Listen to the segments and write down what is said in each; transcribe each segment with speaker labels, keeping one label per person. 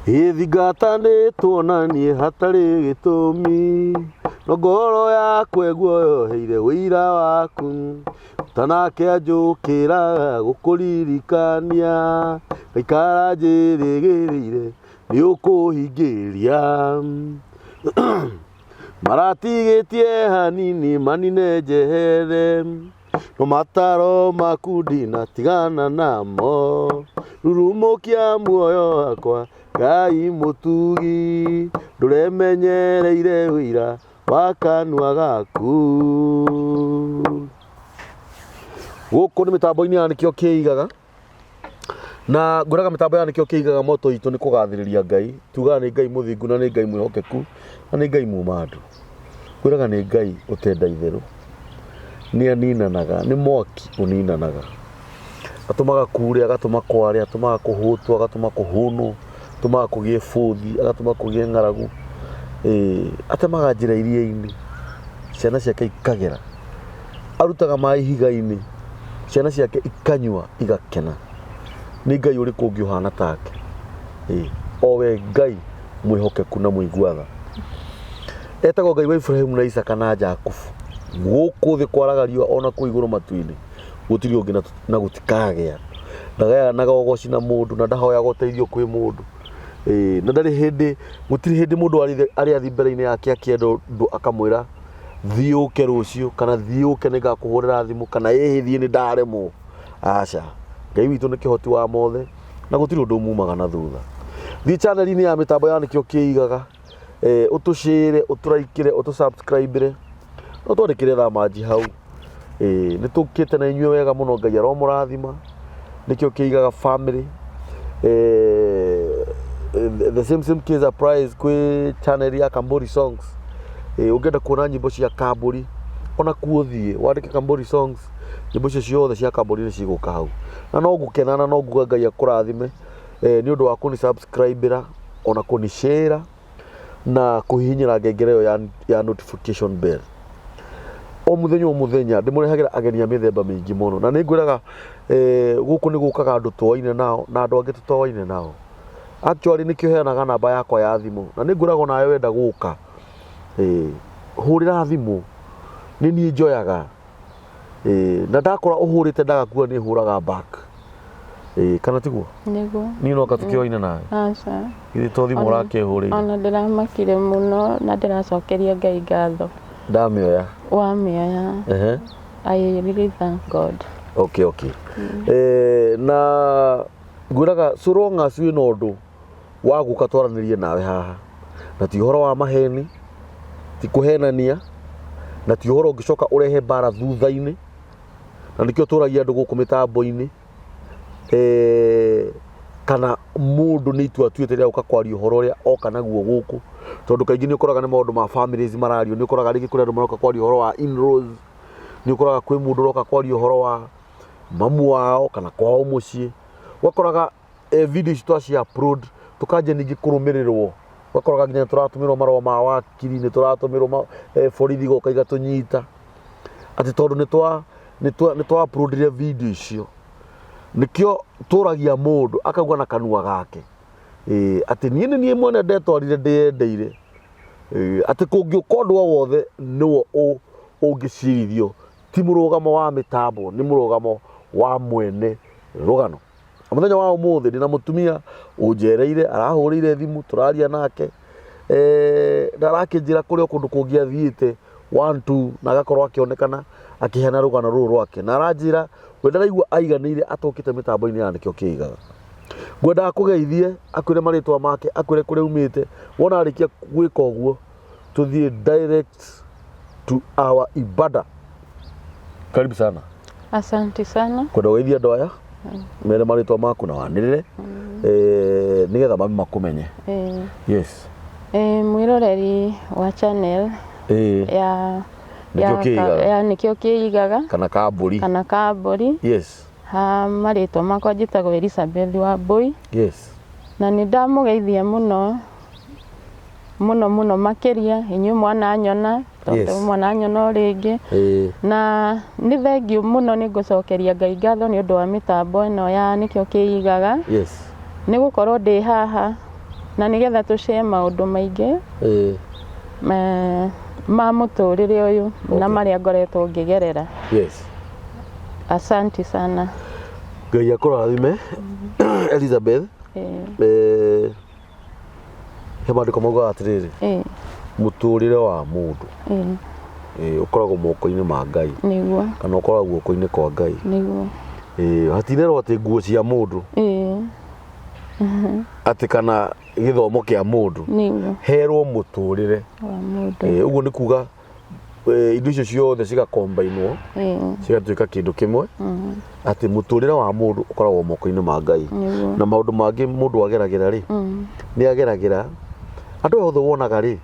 Speaker 1: Ĩthingatanĩtwo na niĩ hatarĩ gĩtũmi, no ngoro yakwa ĩguoyoheire ũira waku. Ũtanake anjũkĩra gũkũririkania, ngaikara njĩrĩgĩrĩire nĩ ũkũhingĩria. Maratigĩtie hanini manine njehere, no mataro maku ndinatigana namo. Rurumũkia muoyo wakwa Ngai mũtugi, ndũremenyereire ũira wa kanua gaku. Gũkũ nĩ mĩtambo-inĩ ya nĩkĩo kĩigaga na ngwĩraga mĩtambo ya nĩkĩo kĩigaga moto itũ nĩ kũgathĩrĩria Ngai. Tugaga nĩ Ngai mũthingu na nĩ Ngai mwĩhokeku na nĩ Ngai muma andũ. Ngwĩraga nĩ Ngai ũtenda itherũ, nĩ aninanaga, nĩ mwaki ũninanaga. Atũmaga kure, agatũma kware, atũmaga kũhũtwo, agatũma kũhũnwo, atũmaga kũgĩe bũthi, agatũma kũgĩe ng'aragu. Ĩĩ, atemaga njĩra iria-inĩ, ciana ciake ikagera. Arutaga maĩ ihiga-inĩ, ciana ciake ikanyua igakena. Nĩ Ngai ũrĩkũ ũngĩ ũhana take? Ĩĩ, o we Ngai mwĩhokeku na mũigua tha. Etagwo Ngai wa Iburahimu na Isaka na Jakubu. Gũkũ thĩ kwaraga riũa ona kũu igũrũ matu-inĩ gũtirĩ ũngĩ na gũtikagĩa. Ndagayanaga ũgoci na mũndũ na ndahoyaga ũteithio kwĩ mũndũ. Ĩĩ, na ndarĩ hĩndĩ, gũtirĩ hĩndĩ mũndũ arĩ athiĩ mbere-inĩ yake akĩenda ũndũ akamwĩra thiĩ ũke rũciũ kana thiĩ ũke nĩ ngakũhũrĩra thimũ kana ĩhĩ thiĩ nĩ ndaremwo. Aca, Ngai witũ nĩ kĩhoti wa mothe na gũtirĩ ũndũ umumaga na thutha. Thiĩ channel-inĩ ya mĩtambo ya nĩkĩo kĩigaga, ũtũcĩre, ũtũraikĩre, ũtũ subscribe-ĩre, na ũtwandĩkĩre thamanji hau. Nĩ tũkĩte na inyuĩ wega mũno, Ngai aromũrathima. Nĩkĩo kĩigaga family. The same same case applies kwĩ channel ya Kamburi Songs. Ũngĩenda kuona nyĩmbo cia Kamburi ona kuo thiĩ wandĩke Kamburi Songs, nyĩmbo icio ciothe cia Kamburi nĩ cigũka hau. Na no ngũkena na no nguga Ngai akũrathime nĩ ũndũ wa kũni subscribe ra ona kũni share na kũhihinyĩra ngengere ĩyo ya notification bell. O mũthenya o mũthenya ndĩmũrehagĩra ageni a mĩthemba mĩingĩ mũno na nĩ ngwĩraga gũkũ nĩ gũkaga andũ tũoaine nao na andũ angĩ tũtoaine nao. Actually nĩkĩo heanaga namba yakwa ya thimũ na nĩ ngwĩraga onawe wenda gũka, hũrĩra thimũ nĩ niĩ njoyaga. Na ndakora ũhũrĩte ndagakua nĩ hũraga back. Kana tiguo?
Speaker 2: Nĩguo.
Speaker 1: Niĩ no anga tũkĩoaine nawe?
Speaker 2: Aca.
Speaker 1: Githĩ to thimũ ũrakĩhũrĩire?
Speaker 2: Ona ndĩramakire mũno na ndĩracokeria Ngai ngatho.
Speaker 1: Ndamĩoya.
Speaker 2: Wamĩoya.
Speaker 1: Ehe.
Speaker 2: I really thank God.
Speaker 1: Okay, okay. Na ngwĩraga so long as wĩna ũndũ wa gũka twaranĩrie nawe haha, na ti ũhoro wa maheni, ti kũhenania, na ti ũhoro ũngĩcoka ũrehe mbara thutha-inĩ, na nĩkĩo tũragia andũ gũkũ mĩtambo-inĩ, kana mũndũ nĩ itua atuĩte rĩa gũka kwaria ũhoro ũrĩa oka naguo gũkũ, tondũ kaingĩ nĩ ũkoraga nĩ maũndũ ma families marario, nĩ ũkoraga rĩngĩ kũrĩ andũ maroka kwaria ũhoro wa in-laws, nĩ ũkoraga kwĩ mũndũ ũroka kwaria ũhoro wa mamu wao kana kwao mũciĩ, ũgakoraga video ici twaci upload tũkanjia ningĩ kũrũmĩrĩrwo, ũgakoraga nginya nĩ tũratũmĩrwo marũa ma wakiri, nĩ tũratũmĩrwo borithi igoka igatũnyita, atĩ tondũ nĩ twa upload-ire video icio. Nĩkĩo tũragia mũndũ akauga na kanua gake atĩ niĩ nĩ niĩ mwene ndetwarire ndĩyendeire, atĩ kũngĩũka ũndũ o wothe nĩwe ũngĩcirithio, ti mũrũgamo wa mĩtambo, nĩ mũrũgamo wa mwene rũgano. Na mũthenya wa ũmũthĩ ndĩna mũtumia ũnjereire, arahũrĩire thimũ, tũraria nake, na arakĩnjĩra kũrĩ o kũndũ kũngĩ athiĩte one two, na agakorwo akĩonekana akĩheana rũgano rũrũ rwake, na aranjĩra we ndaraigua aiganĩire atokĩte mĩtambo-inĩ ya nĩkĩo kĩigaga. Ngwendaga akũgeithie, akwĩre marĩtwa make, akwĩre kũrĩa aumĩte, wona arĩkia gwĩka ũguo, tũthiĩ direct to our ibada. Karibu sana.
Speaker 2: Asante sana.
Speaker 1: Kwenda ũgeithie andũ aya mere marĩtwa maku na wanĩrĩre nĩgetha mami makũmenye. Yes.
Speaker 2: Mwĩroreri wa channel ya
Speaker 1: Nĩkĩo kĩigaga.
Speaker 2: Ya nĩkĩo kĩigaga
Speaker 1: kana kambũri.
Speaker 2: Kana kambũri.
Speaker 1: Yes.
Speaker 2: Ha marĩtwa makwa njĩtagwo Elizabeth Wambui.
Speaker 1: Yes.
Speaker 2: Na nĩ ndamũgeithia mũno mũno mũno makĩria inyuĩ mwananyona tondũ
Speaker 1: Yes.
Speaker 2: mwananyona o rĩngĩ. Na nĩ thengiũ mũno, nĩ ngũcokeria Ngai ngatho nĩ ũndũ wa mĩtambo ĩno ya nĩkĩo kĩigaga.
Speaker 1: Yes.
Speaker 2: Nĩ gũkorwo ndĩ haha Na nĩgetha tũshare maũndũ maingĩ ma mũtũrĩre ũyũ na marĩa ngoretwo ngĩgerera. Asanti sana.
Speaker 1: Ngai akũrathime Elizabeth. He maandĩko maugaga atĩrĩrĩ, mũtũrĩre wa mũndũ ũkoragwo moko-inĩ ma Ngai, kana ũkoragwo guoko-inĩ kwa Ngai. Hatinerwo atĩ nguo cia mũndũ, atĩ kana gĩthomo kĩa mũndũ, herwo mũtũrĩre
Speaker 2: wa mũndũ.
Speaker 1: Ũguo nĩ kuga indo icio ciothe cigakombainwo cigatuĩka kĩndũ kĩmwe, atĩ mũtũrĩre wa mũndũ ũkoragwo moko-inĩ ma Ngai. Na maũndũ mangĩ mũndũ ageragĩra rĩ, nĩ ageragĩra andũ aya othe wonaga rĩ,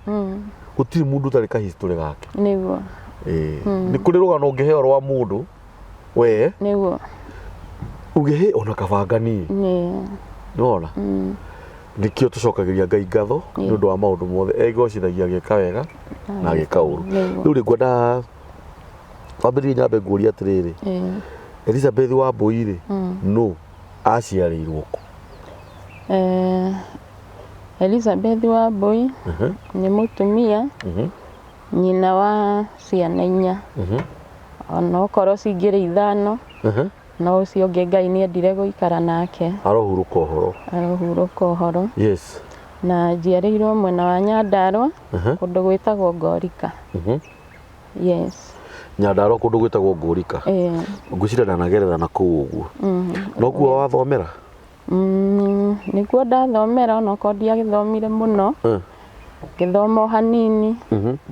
Speaker 1: gũtirĩ mũndũ ũtarĩ ka history gake. Nĩ kũrĩ rũgano ũngĩheo rwa mũndũ we uge hĩ ona kabanga niĩ nĩwona. Nĩkĩo tũcokagĩria Ngai ngatho nĩ ũndũ wa maũndũ mothe, egocithagia agĩka wega na agĩka ũru. Rĩu rĩ, ngwenda wambĩrĩrie nyambe ngũrie atĩrĩrĩ, Elizabeth Wambui rĩ, nũ, aciarĩirwo kũ?
Speaker 2: Elizabeth Wambui nĩ mũtumia, nyina wa ciana 4, ona okorwo cingĩrĩ 5, no ũcio ũngĩ Ngai nĩ endire gũikara nake.
Speaker 1: Arohurũka ũhoro.
Speaker 2: Arohurũka ũhoro. Na njiarĩirwo mwena wa Nyandarua, kũndũ gwĩtagwo Ngorika.
Speaker 1: Nyandarua kũndũ gwĩtagwo Ngorika. Ngwĩciria ndanagerera na kũu ũguo. No kuo wathomera?
Speaker 2: Nĩkuo ndathomera, onokorwo ndiagĩthomire mũno. Ngĩthoma o hanini,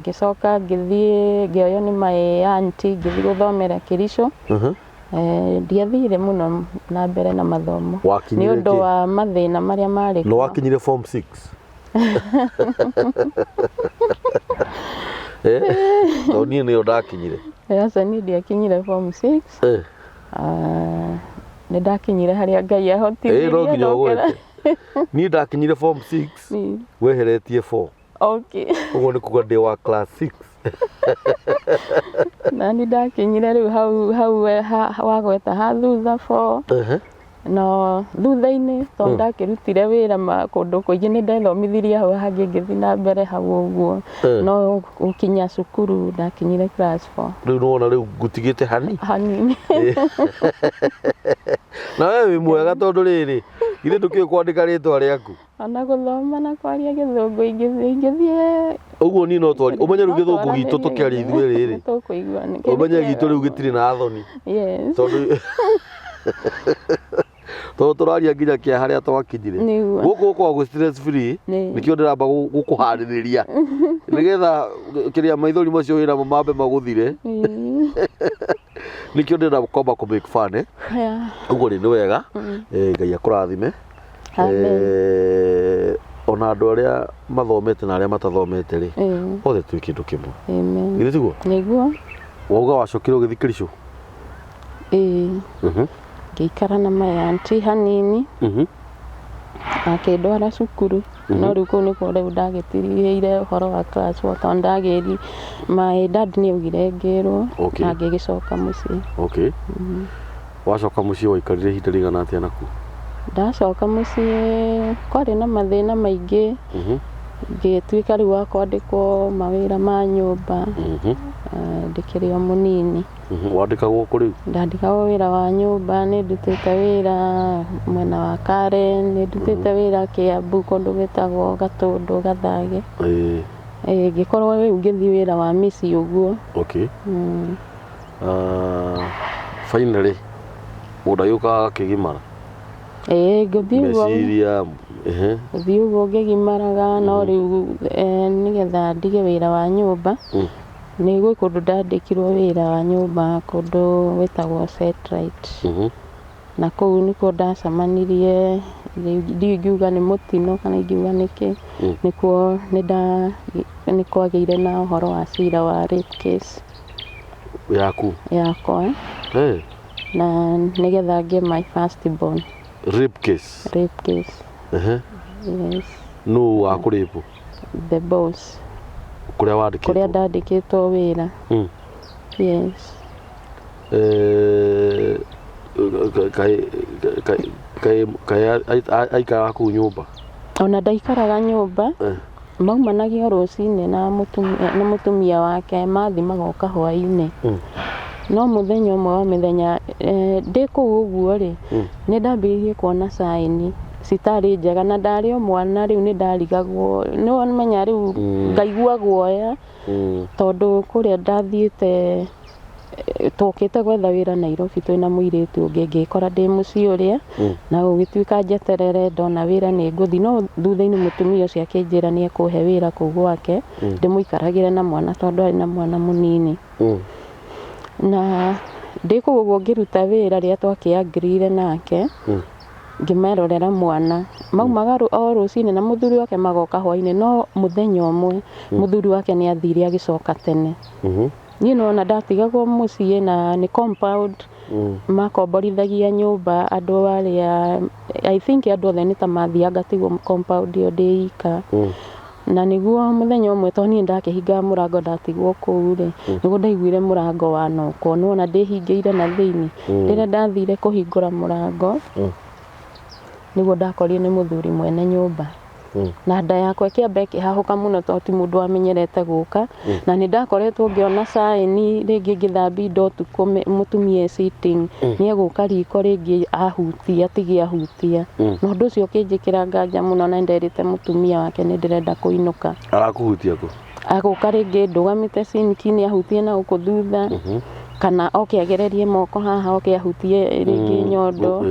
Speaker 2: ngĩcoka ngĩthiĩ ngĩoywo nĩ my auntie, ngĩthiĩ gũthomera Kericho. Ndiathire mũno na mbere na mathomo
Speaker 1: Wakinyire
Speaker 2: nĩ ũndũ
Speaker 1: kĩ?
Speaker 2: wa mathĩna marĩa marĩ
Speaker 1: Nĩ
Speaker 2: kuo.
Speaker 1: wakinyire form 6? Tondũ niĩ nĩyo ndakinyire.
Speaker 2: Aca, niĩ ndiakinyire form 6. Nĩ ndakinyire harĩa Ngai ahotithirie.
Speaker 1: No nginya
Speaker 2: ndokĩra.
Speaker 1: ũgwete. Niĩ ndakinyire form 6, weheretie 4. Ũguo nĩ kuga ndĩ wa class 6.
Speaker 2: Na nĩ ndakinyire rĩu hau hau wagweta ha thutha 4. No thutha-inĩ tondũ ndakĩrutire wĩra kũndũ kũingĩ, nĩ ndethomithirie hau hangĩ ngĩthiĩ na mbere hau ũguo. No gũkinya cukuru ndakinyire class 4.
Speaker 1: Rĩu nĩwona rĩu ngũtigĩte hani?
Speaker 2: Hanini.
Speaker 1: Na we wĩ mwega tondũ rĩrĩ, githĩ ndũkĩũĩ kwandĩka rĩtwa rĩaku?
Speaker 2: Ona gũthoma na kwaria gĩthũngũ ingĩthiĩ.
Speaker 1: Ũguo niĩ no twari, ũmenye rĩu gĩthũngũ gitũ tũkĩaria ithuĩ rĩrĩ.
Speaker 2: Tũkũiguana.
Speaker 1: Ũmenye gitũ rĩu gĩtirĩ na thoni. Tondũ tũraria nginya kĩa harĩa twakinyire. Gũkũ gũkoragwo gwĩ stress free, nĩkĩo ndĩramba gũkũharĩrĩria nĩgetha kĩrĩa maithori macio wĩnamo mambe magũthire. Nĩkĩo ndĩrenda kwamba kũ make fun. Ũguo rĩ, nĩ wega. Ngai akũrathime.
Speaker 2: Amen.
Speaker 1: Ona andũ arĩa mathomete na arĩa matathomete rĩ, othe twĩ kĩndũ kĩmwe.
Speaker 2: Amen.
Speaker 1: Githĩ tiguo?
Speaker 2: Nĩguo.
Speaker 1: Wauga wacokire ũgĩthiĩ Kericho?
Speaker 2: Ĩĩ. Ngĩikara na my auntie hanini, akĩndwara cukuru, no rĩu kũu nĩkuo rĩu ndagĩtirihĩire ũhoro wa class 4, tondũ ndagĩri my dad nĩ augire ngĩrwo, na ngĩgĩcoka mũciĩ.
Speaker 1: Wacoka mũciĩ waikarire ihinda rĩigana atĩa nakuo?
Speaker 2: Ndacoka mũciĩ kwarĩ na mathĩna maingĩ, ngĩtuĩka rĩu wa kwandĩkwo mawĩra ma nyũmba, ndĩkĩrĩ o mũnini.
Speaker 1: Wandĩkagwo kũ rĩu?
Speaker 2: Ndandĩkagwo wĩra wa nyũmba, nĩ ndutĩte wĩra mwena wa Karen, nĩ ndutĩte wĩra Kiambu kũndũ gwĩtagwo Gatũndũ Gathage. Ngĩkorwo rĩu ngĩthiĩ wĩra wa mĩciĩ ũguo.
Speaker 1: Finally mũndũ agĩũkaga agakĩgimara.
Speaker 2: Ngũthiĩ ũguo.
Speaker 1: Meciria, ehe.
Speaker 2: Ngũthiĩ ũguo ngĩgimaraga, no rĩu nĩgetha ndige wĩra wa nyũmba, nĩ gwĩ kũndũ ndandĩkirwo wĩra wa nyũmba kũndũ gwĩtagwo Setright. Na kũu nĩkuo ndacemanirie, ndiũĩ ingiuga nĩ mũtino kana ingiuga nĩkĩ, nĩkuo nĩ kwagĩire na ũhoro wa cira wa rape case.
Speaker 1: Yaku?
Speaker 2: Yakwa. Na nĩgetha ngĩe my first born.
Speaker 1: Rape case?
Speaker 2: Rape case. Yes.
Speaker 1: Nũ wakũrĩpwo?
Speaker 2: The boss.
Speaker 1: Kũrĩa wandĩkĩtwo?
Speaker 2: Kũrĩa ndandĩkĩtwo wĩra. Yes.
Speaker 1: Kaĩ aikaraga kũu nyũmba?
Speaker 2: Ona ndaikaraga nyũmba. Maumanagia o rũcinĩ na mũtumia wake mathi magoka hwainĩ. No mũthenya ũmwe wa mĩthenya ndĩ kũu ũguo rĩ, nĩ ndambĩrĩirie kuona sign citarĩ njega na ndarĩ o mwana rĩu nĩ ndarigagwo, nĩ wamenya rĩu ngaigua guoya tondũ kũrĩa ndathiĩte twokĩte gwetha wĩra Nairobi twĩna mũirĩtu ũngĩ ngĩkora ndĩ mũciĩ ũrĩa na gũgĩtuĩka njeterere ndona wĩra nĩ ngũthiĩ no thutha-inĩ mũtumia ũcio akĩnjĩra nĩ ekũhe wĩra kũu gwake ndĩmũikaragĩre na mwana tondũ arĩ na mwana mũnini. Na ndĩ kũu ũguo ngĩruta wĩra rĩrĩa twakĩ-agree nake ngĩmerorera mwana maumaga o rũcinĩ na mũthuri wake magoka hwainĩ no mũthenya ũmwe mũthuri wake nĩ athire agĩcoka tene. Niĩ nĩwona ndatigagwo mũciĩ na nĩ compound makomborithagia nyũmba andũ arĩa I think andũ othe nĩ ta mathiaga ngatigwo compound ĩyo ndĩ ika. Na nĩguo mũthenya ũmwe tondũ niĩ ndakĩhingaga mũrango ndatigwo kũu rĩ, nĩguo ndaiguire mũrango wanokwo nĩwona ndĩhingĩire na thĩinĩ. Rĩrĩa ndathire kũhingũra mũrango, nĩguo ndakorire nĩ mũthuri mwene nyũmba. Na nda yakwa ĩkĩamba ĩkĩhahũka mũno tondũ ti mũndũ wamenyerete gũka. Na nĩ ndakoretwo ngĩona sign rĩngĩ ngĩthambia indo ũtukũ mũtumia e sitting, nĩ egũka riko rĩngĩ ahutie atige ahutia. Na ũndũ ũcio ũkĩnjĩkĩra nganja mũno na nĩ nderĩte mũtumia wake nĩ ndĩrenda kũinũka.
Speaker 1: Arakũhutia kũ?
Speaker 2: Agũka rĩngĩ ndũgamĩte sinki-inĩ ahutie na gũkũ thutha, kana oke agererie moko haha oke ahutie rĩngĩ nyondo.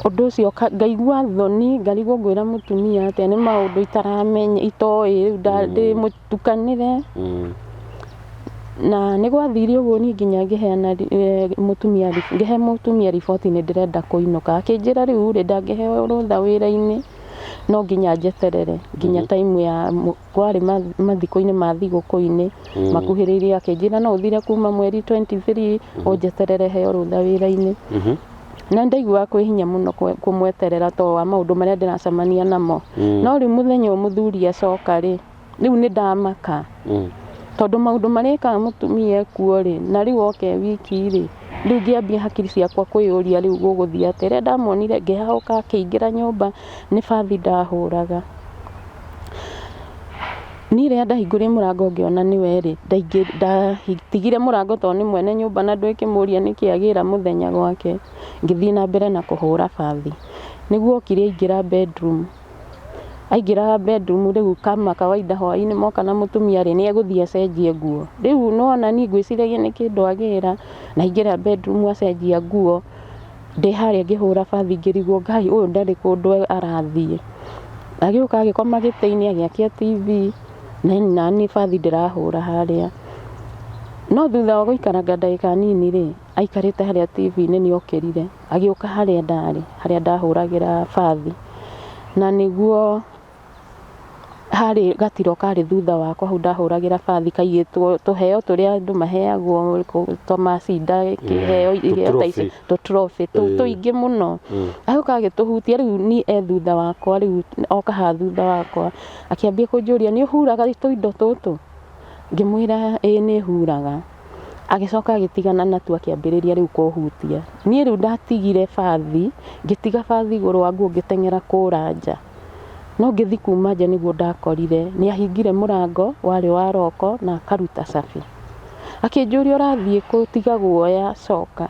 Speaker 2: Ũndũ ũcio ngaigua thoni ngarigwo ngwĩra mũtumia atĩa nĩ maũndũ itaramenya itoĩ rĩu ndĩmũtukanĩre. Na nĩ gwathire ũguo niĩ nginya ngĩheana mũtumia ngĩhe mũtumia riboti nĩ ndĩrenda kũinũka. Akĩnjĩra rĩu rĩ ndangĩheo rũtha wĩra-inĩ no nginya njeterere nginya time ya kwarĩ mathikũ-inĩ ma thigũkũ-inĩ makuhĩrĩirie akĩnjĩra no ũthire kuma mweri 23 ũnjeterere heo rũtha wĩra-inĩ. Na ndaiguaga kwĩ hinya mũno kũmweterera tondũ wa maũndũ marĩa ndĩracemania namo. No rĩu mũthenya ũyũ mũthuri acoka rĩ, rĩu nĩ ndamaka. Tondũ maũndũ marĩa ekaga mũtumia ekuo rĩ, na rĩu oka e wiki rĩ, rĩu ngĩambia hakiri ciakwa kwĩyũria rĩu gũgũthiĩ atĩa. Rĩrĩa ndamuonire ngĩhahũka akĩingĩra nyũmba nĩ bathi ndahũraga. Niĩ rĩrĩa ndahingũrire mũrango ngĩona nĩwe rĩ, ndatigire mũrango tondũ nĩ mwene nyũmba na ndũĩkĩmũria nĩkĩ agĩra mũthenya gwake, ngĩthiĩ na mbere na kũhũra bathi. Nĩguo okire aingĩra bedroom, aingĩra bedroom rĩu kama kawaida hwainĩ moka na mũtumia rĩ, nĩ egũthiĩ acenjie nguo. Rĩu nĩwona niĩ ngwĩciragia nĩ kĩndũ agĩra, na aingĩra bedroom acenjia nguo, ndĩ harĩa ngĩhũra bathi ngĩrigwo Ngai ũyũ ndarĩ kũndũ arathiĩ. Agĩũka agĩkoma gĩtĩ-inĩ agĩakia TV nani bathi ndĩrahũra harĩa. No thutha wa gũikaranga ndagĩka nini rĩ, aikarĩte harĩa TV-inĩ nĩ okĩrire agĩũka harĩa ndarĩ, harĩa ndahũragĩra bathi. Na nĩguo harĩ gatiro karĩ thutha wakwa hau ndahũragĩra bathi kaigĩtwo tũheo tũrĩa andũ maheagwo ta macinda kĩheo iheo ta icio tũ trophy tũu tũingĩ mũno. Agĩũka agĩtũhutia rĩu niĩ e thutha wakwa rĩu oka haha thutha wakwa akĩambia kũnjũria nĩ ũhuraga tũindo tũtũ? Ngĩmwĩra ĩĩ nĩ huraga. Agĩcoka agĩtigana natuo akĩambĩrĩria rĩu kũhutia. Niĩ rĩu ndatigire bathi, ngĩtiga bathi igũrũ wa nguo ngĩteng'era kũra nja. No ngĩthiĩ kuma nja nĩguo ndakorire nĩ ahingire mũrango warĩ wa roko na akaruta cabi. Akĩnjũria ũrathiĩ kũ tiga guoya coka.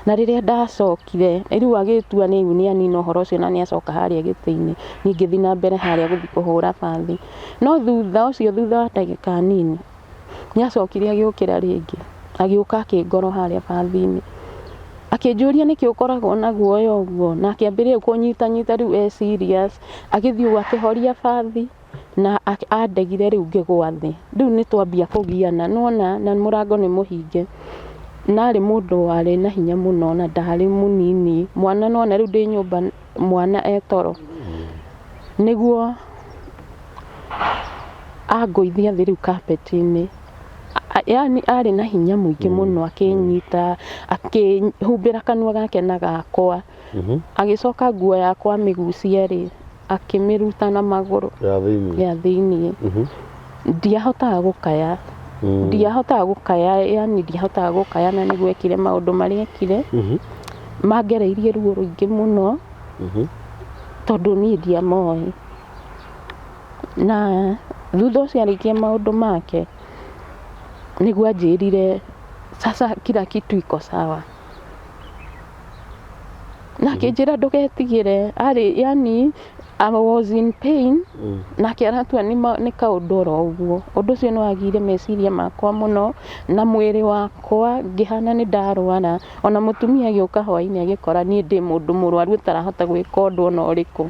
Speaker 2: Na rĩrĩa ndacokire, rĩu agĩtua rĩu nĩ anina ũhoro ũcio na nĩ acoka harĩa gĩtĩ-inĩ, niĩ ngĩthiĩ na mbere harĩa gũthiĩ kũhũra bathi. No thutha ũcio thutha wa ndagĩka nini, nĩ acokire agĩũkĩra rĩngĩ, agĩũka akĩngora harĩa bathi-inĩ. Akĩnjũria nĩkĩ ũkoragwo na guoya ũguo, na akĩambĩrĩria kũnyitanyita rĩu e serious, agĩthiĩ ũguo akĩhoria bathi na andegire rĩu ngĩgwa thĩ. Rĩu nĩ twambia kũgiana nĩ wona na mũrango nĩ mũhinge. Na arĩ mũndũ warĩ na hinya mũno na ndarĩ mũnini, mwana nĩ wona rĩu ndĩ nyũmba mwana e toro. Nĩguo angũithia thĩ rĩu carpet-inĩ, yaani arĩ na hinya mũingĩ mũno akĩnyita, akĩhumbĩra kanua gake na gakwa. Agĩcoka nguo yakwa amĩgucia rĩ, akĩmĩruta na magũrũ
Speaker 1: Ya thĩinĩ.
Speaker 2: Ya thĩiniĩ. Ndiahotaga gũkaya, ndiahotaga gũkaya, yaani ndiahotaga gũkaya na nĩguo ekire maũndũ marĩa ekire. Mangereirie ruo rũingĩ mũno. Tondũ niĩ ndiamoĩ. Na thutha ũcio arĩkia maũndũ make, nĩguo anjĩrire sasa kila kitu iko sawa. Na akĩnjĩra ndũgetigĩre, arĩ yani I was in pain. Nake aratua nĩ kaũndũ oro ũguo. Ũndũ ũcio nĩ wagire meciria makwa mũno na mwĩrĩ wakwa ngĩhana nĩ ndarwara. Ona mũtumia agĩũka hwainĩ agĩkora niĩ ndĩ mũndũ mũrwaru ũtarahota gwĩka ũndũ ona ũrĩkũ.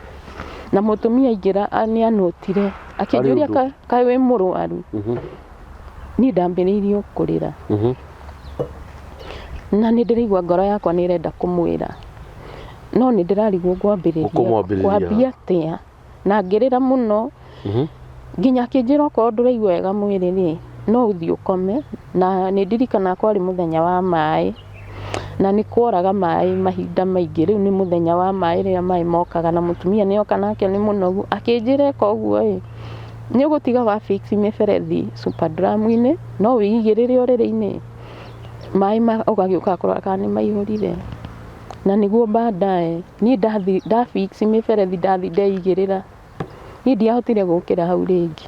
Speaker 2: Na mũtumia aingĩra nĩ anũtire akĩnjũria,
Speaker 1: ũndũ.
Speaker 2: Kaĩ wĩ mũrwaru? Niĩ ndambĩrĩirie o kũrĩra. Na nĩ ndĩraigua ngoro yakwa nĩ ĩrenda kũmwĩra, no nĩ ndĩrarigwo ngwambĩrĩria
Speaker 1: Ũkũmwambĩrĩria
Speaker 2: kwambia atĩa. Na ngĩrĩra mũno nginya akĩnjĩra okorwo ndũraigua wega mwĩrĩ rĩ, no ũthiĩ ũkome. Na nĩ ndirikanaga kwarĩ mũthenya wa maĩ na nĩ kworaga maĩ mahinda maingĩ. Rĩu nĩ mũthenya wa maĩ rĩrĩa maĩ mokaga na mũtumia nĩ oka nake nĩ mũnogu. Akĩnjĩra eka ũguo ĩ, nĩ ũgũtiga wa fix mĩberethi super drum-inĩ, no wĩigĩrĩre ũrĩrĩ-inĩ, maĩ ũgagĩũka kũrora kana nĩ maihũrire. Na nĩguo baadaye niĩ ndathi nda fix mĩberethi, ndathi ndeigĩrĩra, niĩ ndiahotire gũkĩra hau rĩngĩ.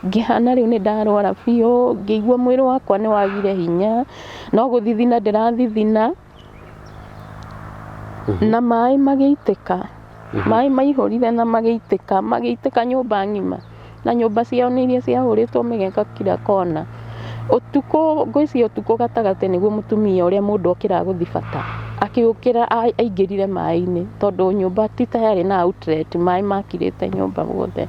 Speaker 2: Ngĩhana rĩu nĩ ndarwara biũ, ngĩigua mwĩrĩ wakwa nĩ wagire hinya, no gũthithina ndĩrathithina na maĩ magĩitĩka. Maĩ maihũrire na magĩitĩka, magĩitĩka nyũmba ng'ima. Na nyũmba ciao nĩ iria ciahũrĩtwo mĩgeka kila kona. Ũtukũ, ngwĩciria ũtukũ gatagatĩ nĩguo mũtumia ũrĩa mũndũ okĩraga gũthiĩ bata, akĩũkĩra aingĩrire maĩ-inĩ tondũ nyũmba ti ta yarĩ na outlet, maĩ makirĩte nyũmba guothe.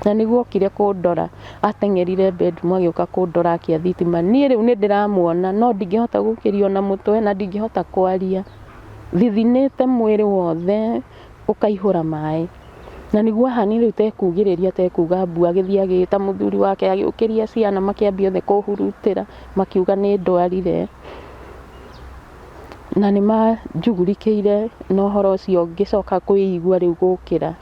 Speaker 2: Na nĩguo okire kũndora, ateng'erire bedroom agĩũka kũndora akia thitima. Niĩ rĩu nĩ ndĩramuona no ndingĩhota gũkĩria ona mũtwe na ndingĩhota kwaria. Thithinĩte mwĩrĩ wothe ũkaihũra maĩ. Na nĩguo ahanire rĩu tekugĩrĩria tekuga mbu, agĩthiĩ agĩta mũthuri wake, agĩũkĩria ciana, makĩambia othe kũhurutĩra makiuga nĩ ndwarire. Na nĩ manjugurikĩire na ũhoro ũcio ngĩcoka kwĩigua rĩu gũkĩra.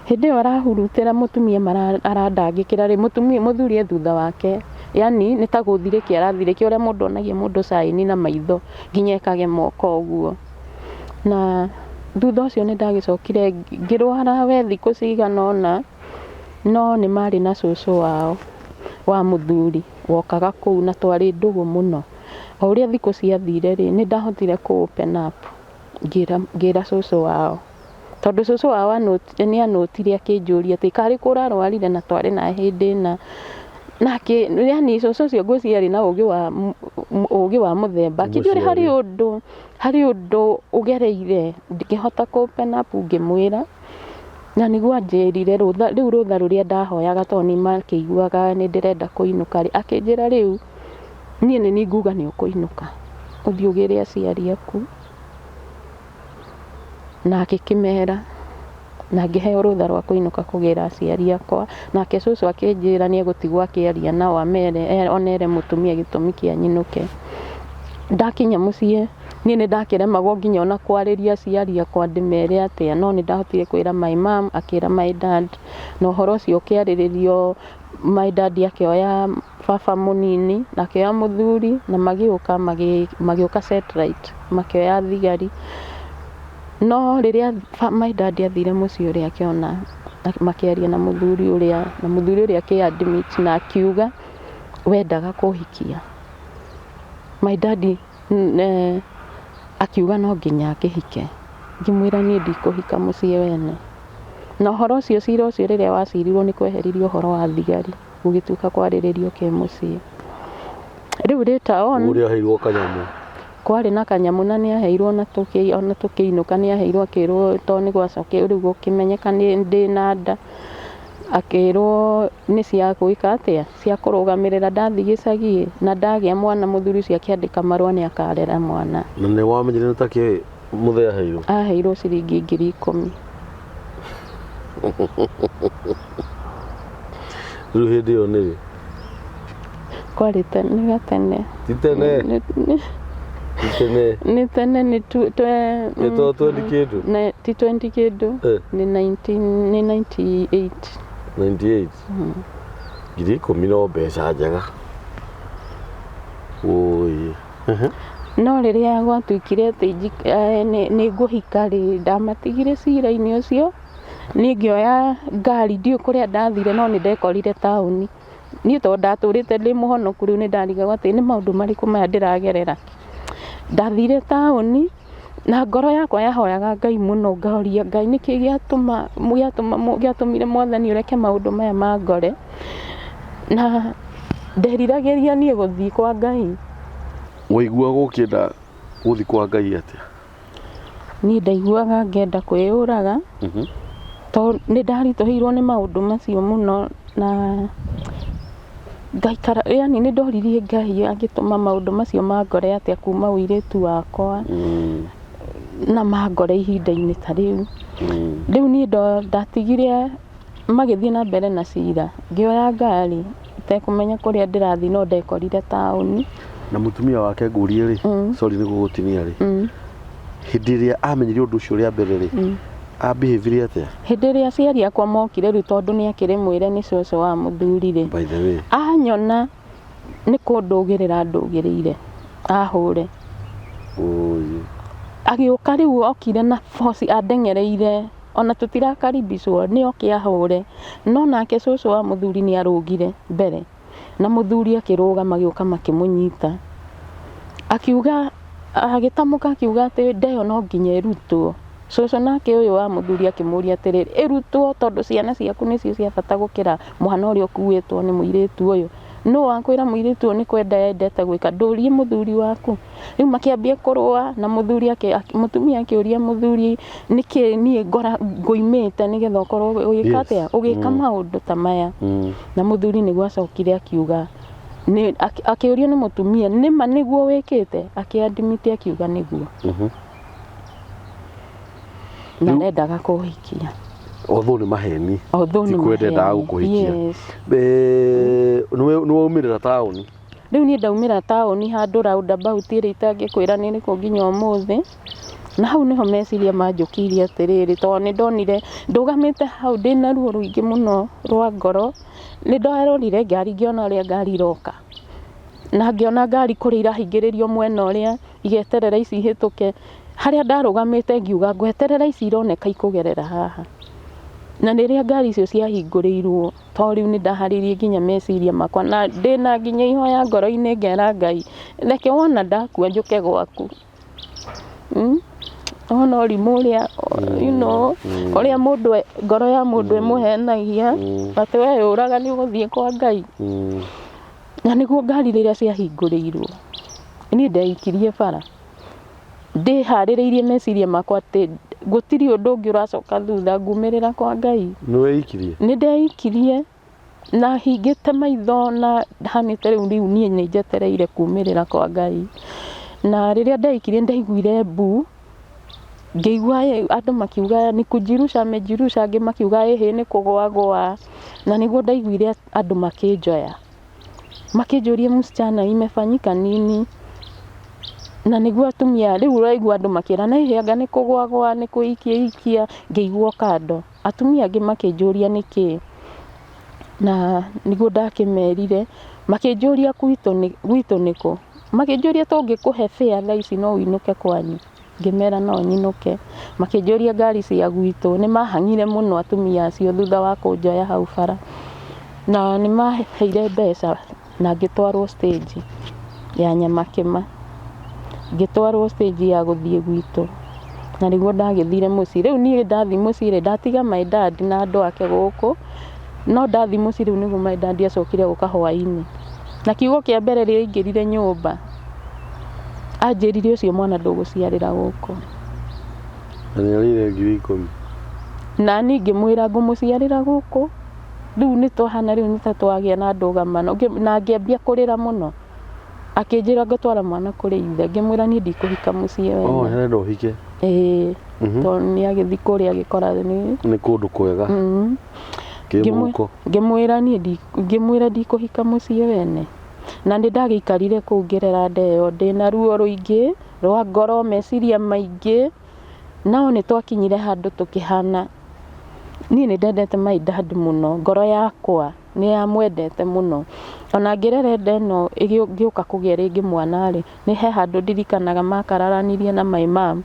Speaker 2: Hĩndĩ ĩyo arahurutĩra mũtumia arandangĩkĩra rĩ, mũtumia mũthuri e thutha wake, yani nĩ ta gũthirĩkia arathirĩkia ũrĩa mũndũ onagia mũndũ caĩni na maitho nginya ekage moko ũguo. Na thutha ũcio nĩ ndagĩcokire ngĩrwara we thikũ cigana ũna, no nĩ marĩ na cũcũ wao wa mũthuri wokaga kũu na twarĩ ndũgũ mũno. O ũrĩa thikũ ciathire rĩ, nĩ ndahotire kũ open up ngĩra cũcũ wao. Tondũ cũcũ wao nĩ anũtire akĩnjũria atĩ karĩ kũ ũrarwarire na twarĩ nawe hĩndĩ ĩna. Nake yani cũcũ ũcio ngwĩciria arĩ na ũgĩ wa mũthemba. Akĩnjũria harĩ ũndũ ũgereire, ngĩhota kũ open up ngĩmwĩra. Na nĩguo anjĩrire rũtha rĩu, rũtha rũrĩa ndahoyaga tondũ nĩ makĩiguaga nĩ ndĩrenda kũinũka rĩ, akĩnjĩra rĩu niĩ nĩ niĩ nguga nĩ ũkũinũka ũthiĩ ũgĩre aciari aku. Na agĩkĩmera na ngĩheo rũtha rwa kũinũka kũgĩra aciari akwa. Nake cũcũ akĩnjĩra nĩ egũtigwo akĩaria nao amere onere mũtumia gĩtũmi kĩa nyinũke. Ndakinya mũciĩ niĩ nĩ ndakĩremagwo nginya ona kwarĩria aciari akwa ndĩmere atĩa, no nĩ ndahotire kwĩra my mom, akĩra my dad, na ũhoro ũcio ũkĩarĩrĩrio. My dad akĩoya baba mũnini na akĩoya mũthuri na magĩũka satellite makĩoya thigari. No rĩrĩa my dad athire mũciĩ ũrĩa akĩona makĩaria na mũthuri ũrĩa, na mũthuri ũrĩa akĩ admit na akiuga wendaga kũhikia. My dad akiuga no nginya ngĩhike. Ngĩmwĩra niĩ ndikũhika mũciĩ wene. Na ũhoro ũcio, cira ũcio rĩrĩa wacirirwo, nĩ kweheririo ũhoro wa thigari, gũgĩtuĩka kwarĩrĩrio kĩmũciĩ. Rĩu later on
Speaker 1: Ũrĩa aheirwo kanyamũ.
Speaker 2: Kwarĩ na kanyamũ na nĩ aheirwo ona tũkĩinũka nĩ aheirwo, akĩrwo tondũ nĩ gwacokire rĩu gũkĩmenyeka nĩ ndĩ na nda, akĩrwo nĩ cia gwĩka atĩa, cia kũrũgamĩrĩra ndathiĩ gĩcagi na ndagĩa mwana. Mũthuri ũcio akĩandĩka marũa nĩ akarera mwana.
Speaker 1: Na nĩ wamenyire nĩ takĩ mũthee aheirwo?
Speaker 2: Aheirwo ciringi 10,000.
Speaker 1: Rĩu hĩndĩ ĩyo nĩ rĩ?
Speaker 2: Kwarĩ tene, nĩ gatene.
Speaker 1: Ti tene. Ti tene.
Speaker 2: Nĩ tene, nĩ twe
Speaker 1: Nĩ to 20 kĩndũ.
Speaker 2: Ti 20 kĩndũ. Nĩ 19, nĩ 98.
Speaker 1: 98, 10,000 no mbeca njega. Ũĩ. Oi.
Speaker 2: No rĩrĩa gwatuĩkire atĩ nĩ ngũhika rĩ, ndamatigire cira-inĩ ũcio, niĩ ngĩoya ngari, ndiũĩ kũrĩa ndathire no nĩ ndekorire taũni. Niĩ tondũ ndatũrĩte ndĩ mũhonoku rĩu nĩ ndarigagwo atĩ nĩ maũndũ marĩkũ maya ndĩragerera. Ndathire taũni na ngoro yakwa yahoyaga Ngai mũno ngaũria Ngai nĩkĩ gĩatũma gĩatũma gĩatũmire Mwathani ũreke maũndũ maya mangore. Na nderiragĩria niĩ gũthiĩ kwa Ngai.
Speaker 1: Waiguaga ũkĩenda gũthiĩ kwa Ngai atĩa?
Speaker 2: Niĩ ndaiguaga ngĩenda kwĩyũraga, tondũ nĩ ndaritũhĩirwo nĩ maũndũ macio mũno na ngaikara, yaani nĩ ndoririe Ngai angĩtũma maũndũ macio mangore atĩa kuma ũirĩtu wakwa na mangore ihinda-inĩ ta rĩu. Rĩu niĩ ndatigire magĩthiĩ na mbere na cira, ngĩoya ngari itekũmenya kũrĩa ndĩrathiĩ no ndekorire taũni.
Speaker 1: Na mũtumia wake ngũrie rĩ, sorry nĩ gũgũtinia rĩ, hĩndĩ ĩrĩa amenyire ũndũ ũcio rĩa mbere rĩ, abehĩvire atĩa?
Speaker 2: Hĩndĩ ĩrĩa aciari akwa mokire rĩu tondũ nĩ akĩrĩ mwĩre nĩ cũcũ wa mũthuri rĩ,
Speaker 1: By the way.
Speaker 2: Anyona nĩ kũndũgĩrĩra andũgĩrĩire ahũre.
Speaker 1: Oi.
Speaker 2: Agĩũka rĩu okire na force andengereire ona tũtirakaribicwo nĩ oke ahũre. No nake cũcũ wa mũthuri nĩ arũgire mbere na mũthuri akĩrũga magĩũka makĩmũnyita. Akiuga agĩtamũka akiuga atĩ nda ĩyo no nginya ĩrutwo. Cũcũ nake ũyũ wa mũthuri akĩmũria atĩrĩrĩ, ĩrutwo tondũ ciana ciaku nĩcio cia bata gũkĩra mwana ũrĩa ũkuĩtwo nĩ mũirĩtu ũyũ. Nũ wakwĩra mũirĩtu ũyũ nĩ kwenda endete gwĩka, ndũrie mũthuri waku. Rĩu makĩambia kũrũa na mũthuri mũtumia akĩũria mũthuri nĩkĩ niĩ ngũimĩte nĩgetha ũkorwo ũgĩka atĩa, ũgĩka maũndũ ta maya. Na mũthuri nĩguo acokire akiuga, akĩũrio nĩ mũtumia nĩma nĩguo wĩkĩte, akĩ admit akiuga nĩguo. Na ndendaga kũhikia.
Speaker 1: Although nĩ maheni.
Speaker 2: Although
Speaker 1: Ti
Speaker 2: nĩ
Speaker 1: kwenda endaga
Speaker 2: maheni.
Speaker 1: gũkũhikia.
Speaker 2: Yes.
Speaker 1: Nĩ waumĩrĩra taũni?
Speaker 2: Rĩu niĩ ndaumĩra taũni handũ roundabout ĩrĩa itangĩkwĩra nĩ ĩrĩkũ nginya ũmũthĩ. Na hau nĩho meciria manjũkĩirie atĩrĩrĩ, tondũ nĩ ndonire ndũgamĩte hau ndĩna ruo rũingĩ mũno rwa ngoro, nĩ ndarorire ngari ngĩona ũrĩa ngari iroka. Na ngĩona ngari kũrĩa irahingĩrĩrio mwena ũrĩa igeterera ici ihĩtũke. Harĩa ndarũgamĩte ngiuga ngweterera ici ironeka ikũgerera haha. Na rĩrĩa ngari icio ciahingũrĩirwo, tondũ rĩu nĩ ndaharĩirie nginya meciria makwa na ndĩna nginya ihoya ngoro-inĩ ngera Ngai, reke wona ndakua njũke gwaku. Wona ũrimũ ũrĩa, ũrĩa mũndũ ngoro ya mũndũ ĩmũhenagia, atĩ we ũraga nĩ ũgũthiĩ kwa Ngai. Na nĩguo ngari rĩrĩa ciahingũrĩirwo, niĩ ndeikirie bara. Ndĩharĩrĩirie meciria makwa atĩ gũtirĩ ũndũ ũngĩ ũracoka thutha, ngumĩrĩra kwa Ngai.
Speaker 1: Nĩ weikirie?
Speaker 2: Nĩ ndeikirie na hingĩte maitho na hanĩte rĩu rĩu niĩ nĩ njetereire kumĩrĩra kwa Ngai. Na rĩrĩa ndeikirie nĩ ndaiguire mbu, ngĩigua andũ makiuga ni kujirusha amejirusha, angĩ makiuga ĩhĩ nĩ kũgũa agũa. Na nĩguo ndaiguire andũ makĩnjoya. Makĩnjũria msichana imefanyika nini? Na nĩguo atumia rĩu ũraigua andũ makĩrana ĩhĩ anga nĩ kũgũa agũa, nĩ kwĩikia eikia, ngĩigua kando. Atumia angĩ makĩnjũria nĩkĩ, na nĩguo ndakĩmerire, makĩnjũria gwitũ nĩkũ? Makĩnjũria tũngĩkũhe fare thaa ici no ũinũke kwanyu? Ngĩmera no nyinũke. Makĩnjũria ngari cia gwitũ, nĩ mahang'ire mũno atumia acio thutha wa kũnjoya hau bara. Na nĩ maheire mbeca na ngĩtwarwo stage ya Nyamakĩma. Ngĩtwarwo stage ya gũthiĩ gwitũ. Na nĩguo ndagĩthire mũciĩ. Rĩu niĩ ndathiĩ mũciĩ rĩ, ndatiga my dad na andũ ake gũkũ, no ndathiĩ mũciĩ rĩu nĩguo my dad acokire gũka hwaĩ-inĩ. Na kiugo kĩa mbere rĩrĩa aingĩrire nyũmba, anjĩrire ũcio mwana ndũgũciarĩra gũkũ.
Speaker 1: Na nĩ arĩire 10,000.
Speaker 2: Na niĩ ngĩmwĩra ngũmũciarĩra gũkũ. Rĩu nĩ twahana rĩu nĩ ta twagĩa na ndũgamano, na ngĩambia kũrĩra mũno. Akĩnjĩra ngũtwara mwana kũrĩ ithe, ngĩmwĩra niĩ ndikũhika mũciĩ
Speaker 1: Oh,
Speaker 2: wene.
Speaker 1: arenda ũhike.
Speaker 2: Ĩĩ, tondũ nĩ agĩthiĩ kũrĩa agĩkora nĩ
Speaker 1: Nĩ kũndũ kwega. Kĩmũhuko.
Speaker 2: Ngĩmwĩra niĩ ngĩmwĩra ndikũhika mũciĩ wene. Na nĩ ndagĩikarire kũu ngĩrera nda ĩyo ndĩna ruo rũingĩ rwa ngoro, meciria maingĩ. No nĩ twakinyire handũ tũkĩhana, niĩ nĩ ndendete my dad mũno, ngoro yakwa. Nĩ amwendete mũno. Ona ngĩrera nda ĩno ngĩũka kũgĩa rĩngĩ mwana rĩ, nĩ he handũ ndirikanaga makararanirie na my mom,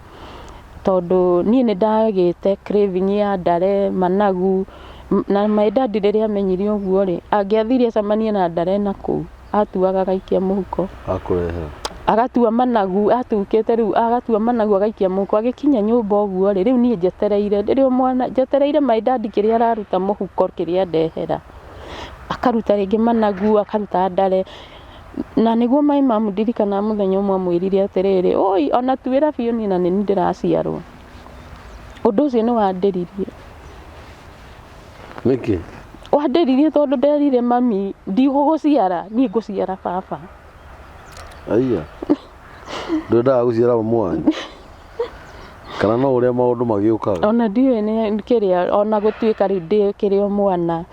Speaker 2: tondũ niĩ nĩ ndagĩte craving ya ndare, managu, na my dad rĩrĩa amenyire ũguo rĩ, angĩathire acemanie na ndare nakũu, atuaga agaikia mũhuko.
Speaker 1: Akũrehera.
Speaker 2: Agatua managu, atukĩte rĩu agatua managu agaikia mũhuko, agĩkinya nyũmba ũguo rĩ, rĩu niĩ njetereire, ndĩrĩ o mwana, njetereire my dad kĩrĩa araruta mũhuko kĩrĩa andehera. Akaruta rĩngĩ managu, akaruta ndare, na nĩguo my mom ndirikanaga mũthenya ũmwe amwĩrire atĩrĩrĩ, ũi ona tuĩra biũ niĩ na nĩniĩ ndĩraciarwo. Ũndũ ũcio nĩ wandĩririe.
Speaker 1: Nĩkĩ?
Speaker 2: Wandĩririe tondũ nderire mami ndigũgũciara, niĩ ngũciara baba.
Speaker 1: Aiya. Ndwendaga gũciara mamu wanyu? Kana no ũrĩa maũndũ magĩũkaga?
Speaker 2: Ona ndiũĩ nĩ kĩrĩa, ona gũtuĩka rĩu ndĩkĩrĩ o mwana,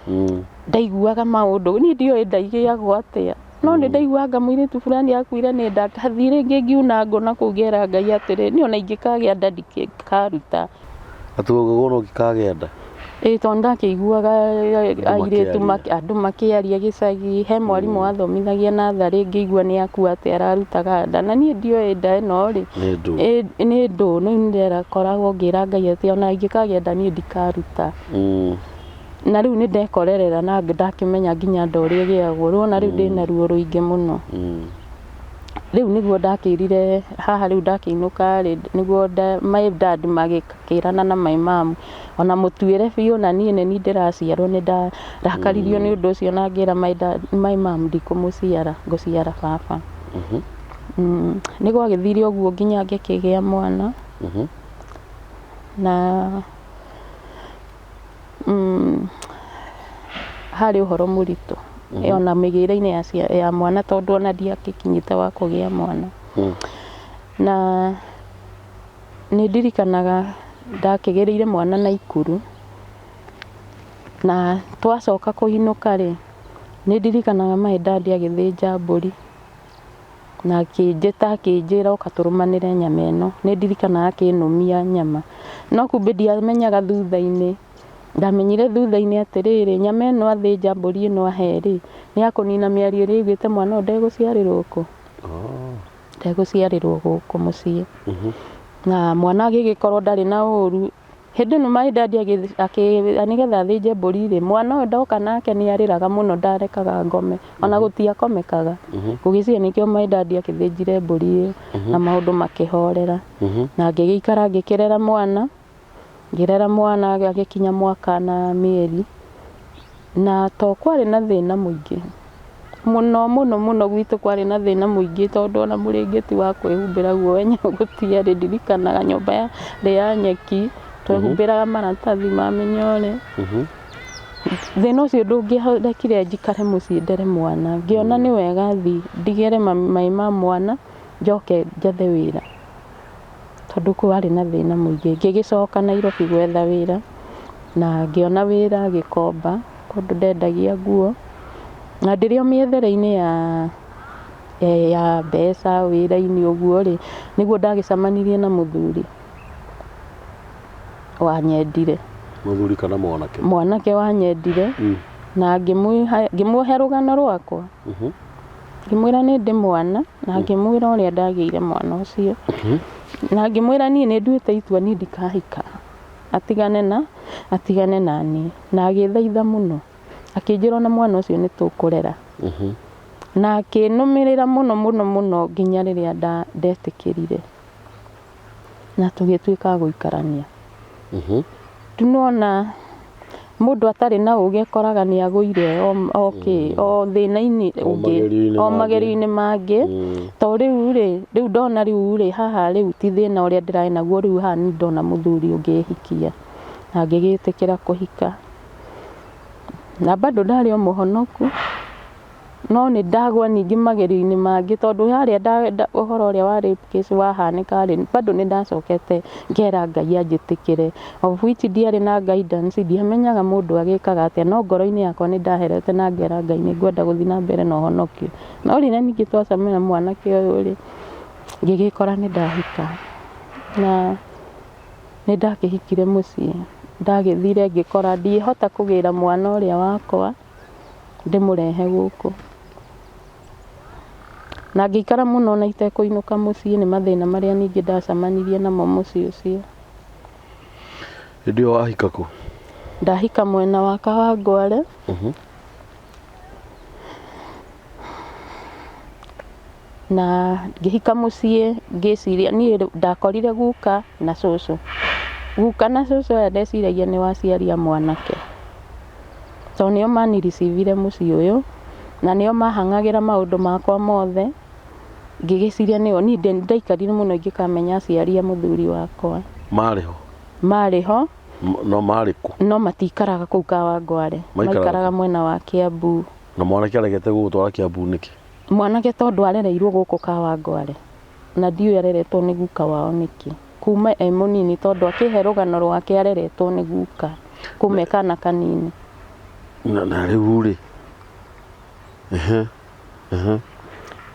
Speaker 2: ndaiguaga maũndũ, niĩ ndiũĩ ndaigĩagwo atĩa, no nĩ ndaiguaga mũirĩtu fulani akuire nĩ nda, ngathiĩ rĩngĩ ngiuna ngũ na kũu ngera Ngai atĩrĩ, niĩ ona ingĩkagĩa nda ndikaruta.
Speaker 1: Atĩ waugaga ona ũngĩkagĩa nda?
Speaker 2: Ĩĩ tondũ ndakĩiguaga airĩtu andũ makĩaria gĩcagi, he mwarimũ wathomithagia natharĩ ngĩigua nĩ akua atĩ ararutaga nda, na niĩ ndioĩ nda ĩno rĩ, nĩ ndũ, rĩu nĩ ndĩrakoragwo ngĩra Ngai atĩ ona ingĩkagĩa nda niĩ ndikaruta. Na rĩu nĩ ndekorerera na ndakĩmenya nginya nda ũrĩa ĩgĩagwo, rĩu ona rĩu ndĩna ruo rũingĩ mũno. Rĩu nĩguo ndakĩrire haha rĩu ndakĩinũka rĩ, nĩguo my dad magĩkĩrana na my mom, ona mũtuĩre biũ na niĩ nĩ niĩ ndĩraciarwo nĩ ndarakaririo nĩ ũndũ ũcio na ngĩra my dad, my mom ndikũmũciara, ngũciara baba. Nĩ gwagĩthire ũguo nginya ngĩkĩgĩa mwana na Harĩ ũhoro mũritũ ona mĩgĩre-inĩ ya mwana tondũ ona ndiagĩkinyĩte wa kũgĩa mwana. Na nĩ ndirikanaga ndakĩgĩrĩire mwana Naikuru, na twacoka kũinũka rĩ, nĩ ndirikanaga my dad agĩthĩnja mbũri. Na akĩnjĩta akĩnjĩra ũka tũrũmanĩre nyama ĩno. Nĩ ndirikanaga akĩnũmia nyama. No kumbe ndiamenyaga thutha-inĩ, ndamenyire thutha-inĩ atĩrĩrĩ, nyama ĩno athĩnja mbũri ĩno ahe rĩ, nĩ ya kũnina mĩario ĩrĩa augĩte mwana ũyũ ndegũciarĩrwo kũ? Ndegũciarĩrwo gũkũ mũciĩ. Na mwana agĩgĩkorwo ndarĩ na ũru. Hĩndĩ ĩno my dad nĩgetha athĩnje mbũri rĩ, mwana ũyũ ndoka nake nĩ arĩraga mũno ndarekaga ngome, ona gũtiakomekaga. Ngũgĩciria nĩkĩo my dad akĩthĩnjire mbũri ĩyo na maũndũ makĩhorera. Na ngĩgĩikara ngĩkĩrera mwana, ngĩrera mwana agĩkinya mwaka na mĩeri, na to kwarĩ na thĩna mũingĩ. Mũno mũno mũno gwitũ kwarĩ na thĩna mũingĩ tondũ ona mũrĩngĩti wa kwĩhumbĩra guo wenyewe gũtiarĩ. Ndirikanaga nyũmba yarĩ ya nyeki, twehumbĩraga maratathi ma mĩnyore. Thĩna ũcio ndũngĩarekire njikare mũciĩ ndere mwana. Ngĩona nĩ wega thiĩ ndigĩre mai ma mwana njoke njethe wĩra tondũ kwarĩ na thĩna mũingĩ. Ngĩgĩcoka Nairobi gwetha wĩra na ngĩona wĩra Gĩkomba kũndũ ndendagia nguo. Na ndĩrĩ o mĩethere-inĩ ya mbeca wĩra-inĩ ũguo rĩ, nĩguo ndagĩcemanirie na mũthuri wanyendire.
Speaker 1: Mũthuri kana mwanake?
Speaker 2: Mwanake wanyendire na ngĩmũhe rũgano rwakwa. Ngĩmwĩra nĩ ndĩ mwana na ngĩmwĩra ũrĩa ndagĩire mwana ũcio. Na ngĩmwĩra niĩ nĩ nduĩte itua niĩ ndikahika, atigane na niĩ. Na agĩthaitha mũno. Akĩnjĩra ona mwana ũcio nĩ tũkũrera. Na akĩnũmĩrĩra mũno mũno mũno nginya rĩrĩa ndetĩkĩrire. Na tũgĩtuĩka a gũikarania. Rĩu nĩwona mũndũ atarĩ na ũgĩ ekoraga nĩ agũire o kĩ o thĩna-inĩ ũngĩ o magerio-inĩ mangĩ. To rĩu rĩ, rĩu ndona rĩu rĩ, haha rĩu ti thĩna ũrĩa ndĩrarĩ naguo rĩu haha nĩ ndona mũthuri ũngĩhikia. Na ngĩgĩtĩkĩra kũhika. Na bado ndarĩ o mũhonoku, no nĩ ndagwa ningĩ magerio-inĩ mangĩ tondũ harĩa ũhoro ũrĩa wa rape case wahanĩka rĩ, bado nĩ ndacokete ngera Ngai anjĩtĩkĩre. Of which ndiarĩ na guidance, ndiamenyaga mũndũ agĩkaga atĩa, no ngoro-inĩ yakwa nĩ ndaherete na ngera Ngai nĩ ngwenda gũthiĩ na mbere na ũhonokio. No rĩrĩa ningĩ twacemania na mwanake ũyũ rĩ, ngĩgĩkora nĩ ndahika. Na Nĩ ndakĩhikire mũciĩ, ndagĩthire ngĩkora ndihota kũgĩra mwana ũrĩa wakwa, Ndĩmũrehe gũkũ. Na ngĩikara mũno na itekũinũka mũciĩ nĩ mathĩna marĩa ningĩ ndacemanirie namo mũciĩ ũcio.
Speaker 1: Hĩndĩ ĩyo wahika kũ?
Speaker 2: Ndahika mwena wa Kawangware. Na ngĩhika mũciĩ ngĩciria niĩ ndakorire guka na cũcũ. Guka na cũcũ aya ndeciragia nĩ aciari a mwanake. Tondũ nĩo maniricivire mũciĩ ũyũ, na nĩo mahang'agĩra maũndũ makwa mothe, ngĩgĩciria nĩo, niĩ ndaikarire mũno ingĩkamenya aciari a mũthuri wakwa.
Speaker 1: Marĩ ho?
Speaker 2: Marĩ ho.
Speaker 1: No marĩ kũ?
Speaker 2: No matikaraga kũu Kawangware. Maikaraga mwena wa Kiambu.
Speaker 1: Na mwanake aregete gũgũtwara Kiambu nĩkĩ?
Speaker 2: Mwanake tondũ arereirwo gũkũ Kawangware, na ndiũĩ areretwo nĩ guka wao nĩkĩ. Kuma e mũnini tondũ akĩhe rũgano rwake areretwo nĩ guka kuma e kana kanini.
Speaker 1: Na rĩu rĩ,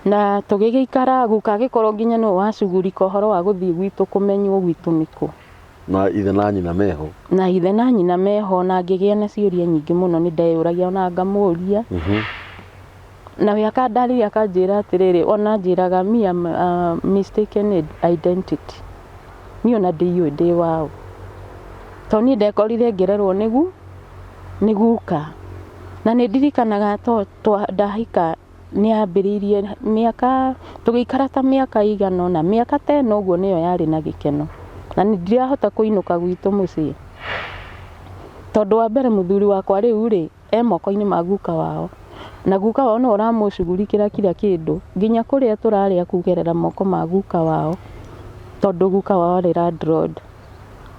Speaker 2: Na tũgĩgĩikara guka agĩkorwo nginya nĩwe wacugurika ũhoro wa gũthiĩ gwitũ kũmenywo gwitũ nĩkũ.
Speaker 1: Na ithe na nyina meho?
Speaker 2: Na ithe na nyina meho na ngĩgĩa na ciũria nyingĩ mũno nĩ ndeyũragia ona ngamũria. Nawe akandarĩria akanjĩra atĩrĩrĩ, ona anjĩraga me am a mistaken identity. Niĩ ona ndiũĩ ndĩ waũ. Tondũ niĩ ndekorire ngĩrerwo nĩ guka. Na nĩ ndirikanaga to ndahika nĩ ambĩrĩirie mĩaka, tũgĩikara ta mĩaka ĩigana ũna, mĩaka ta ĩna ũguo nĩyo yarĩ na gĩkeno. Na ndirahota kũinũka gwitũ mũciĩ. Tondũ wa mbere mũthuri wakwa rĩu rĩ, e moko-inĩ ma guka wao. Na guka wao nĩwe ũramũcugurikĩra kira kĩndũ, nginya kũrĩa tũrarĩa kũgerera moko ma guka wao, tondũ guka wao arĩ landlord.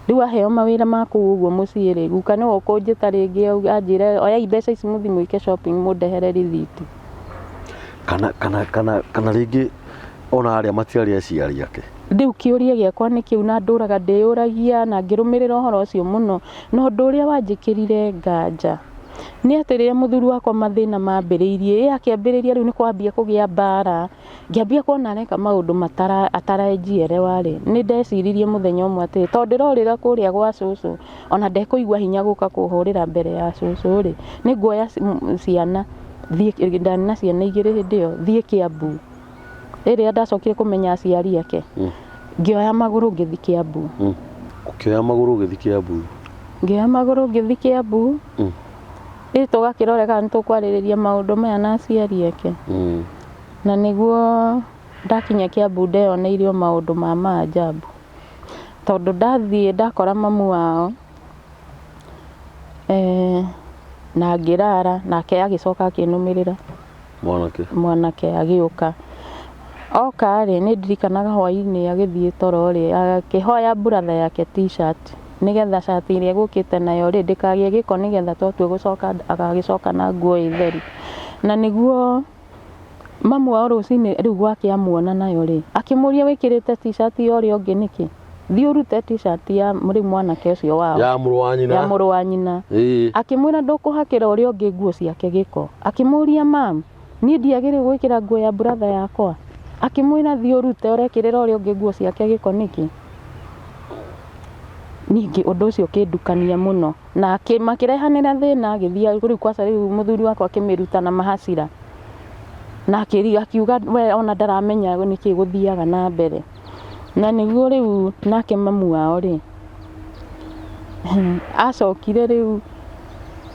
Speaker 2: Rĩu aheo mawĩra ma kũu ũguo mũciĩ rĩ, guka nĩwe ũkũnjĩta rĩngĩ anjĩre oyai mbeca ici mũthiĩ mwĩke shopping mũndehere rĩthiti.
Speaker 1: Kana rĩngĩ ona arĩa matiarĩ aciari ake.
Speaker 2: Rĩu kĩũria gĩakwa nĩ kĩu na ndũraga ndĩyũragia na ngĩrũmĩrĩra ũhoro ũcio mũno, na ũndũ ũrĩa wanjĩkĩrire nganja nĩ atĩ rĩrĩa mũthuri wakwa mathĩna mambĩrĩirie, ĩ akĩambĩrĩria rĩu nĩ kwambia kũgĩa mbara, ngĩambia kuona areka maũndũ ataranjielewa rĩ, nĩ ndeciririe mũthenya ũmwe atĩrĩ, tondũ ndĩrorĩra kũrĩa gwa cũcũ, ona ndekũigua hinya gũka kũhũrĩra mbere ya cũcũ rĩ, nĩ nguoya ciana, thiĩ, ndarĩ na ciana igĩrĩ hĩndĩ ĩyo, thiĩ Kiambu. Rĩrĩa ndacokire kũmenya aciari ake, ngĩoya magũrũ ngĩthiĩ Kiambu.
Speaker 1: Ũkĩoya magũrũ ũgĩthiĩ Kiambu?
Speaker 2: Ngĩoya magũrũ ngĩthiĩ Kiambu. Rĩu tũgakĩrora kana nĩtũkwarĩrĩria maũndũ maya na aciari ake. Na nĩguo ndakinya Kiambu ndeyoneire o maũndũ ma maajabu. Tondũ ndathiĩ ndakora mamu wao, na ngĩrara, nake agĩcoka akĩnũmĩrĩra.
Speaker 1: Mwanake.
Speaker 2: Mwanake agĩũka. Oka rĩ, nĩ ndirikanaga hwainĩ agĩthiĩ toro rĩ, akĩhoya brother yake t-shirt, nĩgetha cati ĩrĩa egũkĩte nayo rĩ, ndĩkagĩe gĩko nĩgetha twatua gũcoka agagĩcoka na nguo ĩ theru. Na nĩguo mamu wao rũcinĩ rĩu gwake amuona nayo rĩ, akĩmũria wĩkĩrĩte t-shirt ya ũrĩa ũngĩ nĩkĩ? Thiĩ ũrute t-shirt ya rĩu mwanake ũcio wao.
Speaker 1: Ya mũrũ wa nyina.
Speaker 2: Ya mũrũ wa nyina. Akĩmwĩra ndũkũhakĩra ũrĩa ũngĩ nguo ciake gĩko. Akĩmũria mam, niĩ ndiagĩrĩirwo gwĩkĩra nguo ya brother yakwa? Akĩmwĩra thiĩ ũrute ũrekĩrĩra ũrĩa ũngĩ nguo ciake gĩko nĩkĩ? Ningĩ ũndũ ũcio ũkĩndukania mũno. Na makĩrehanĩra thĩna agĩthiĩ rĩu kwaca rĩu mũthuri wakwa akĩmĩruta na mahacira. Na akiuga we ona ndaramenya nĩkĩ gũthiaga na mbere. Na nĩguo rĩu nake mamu wao rĩ, acokire rĩu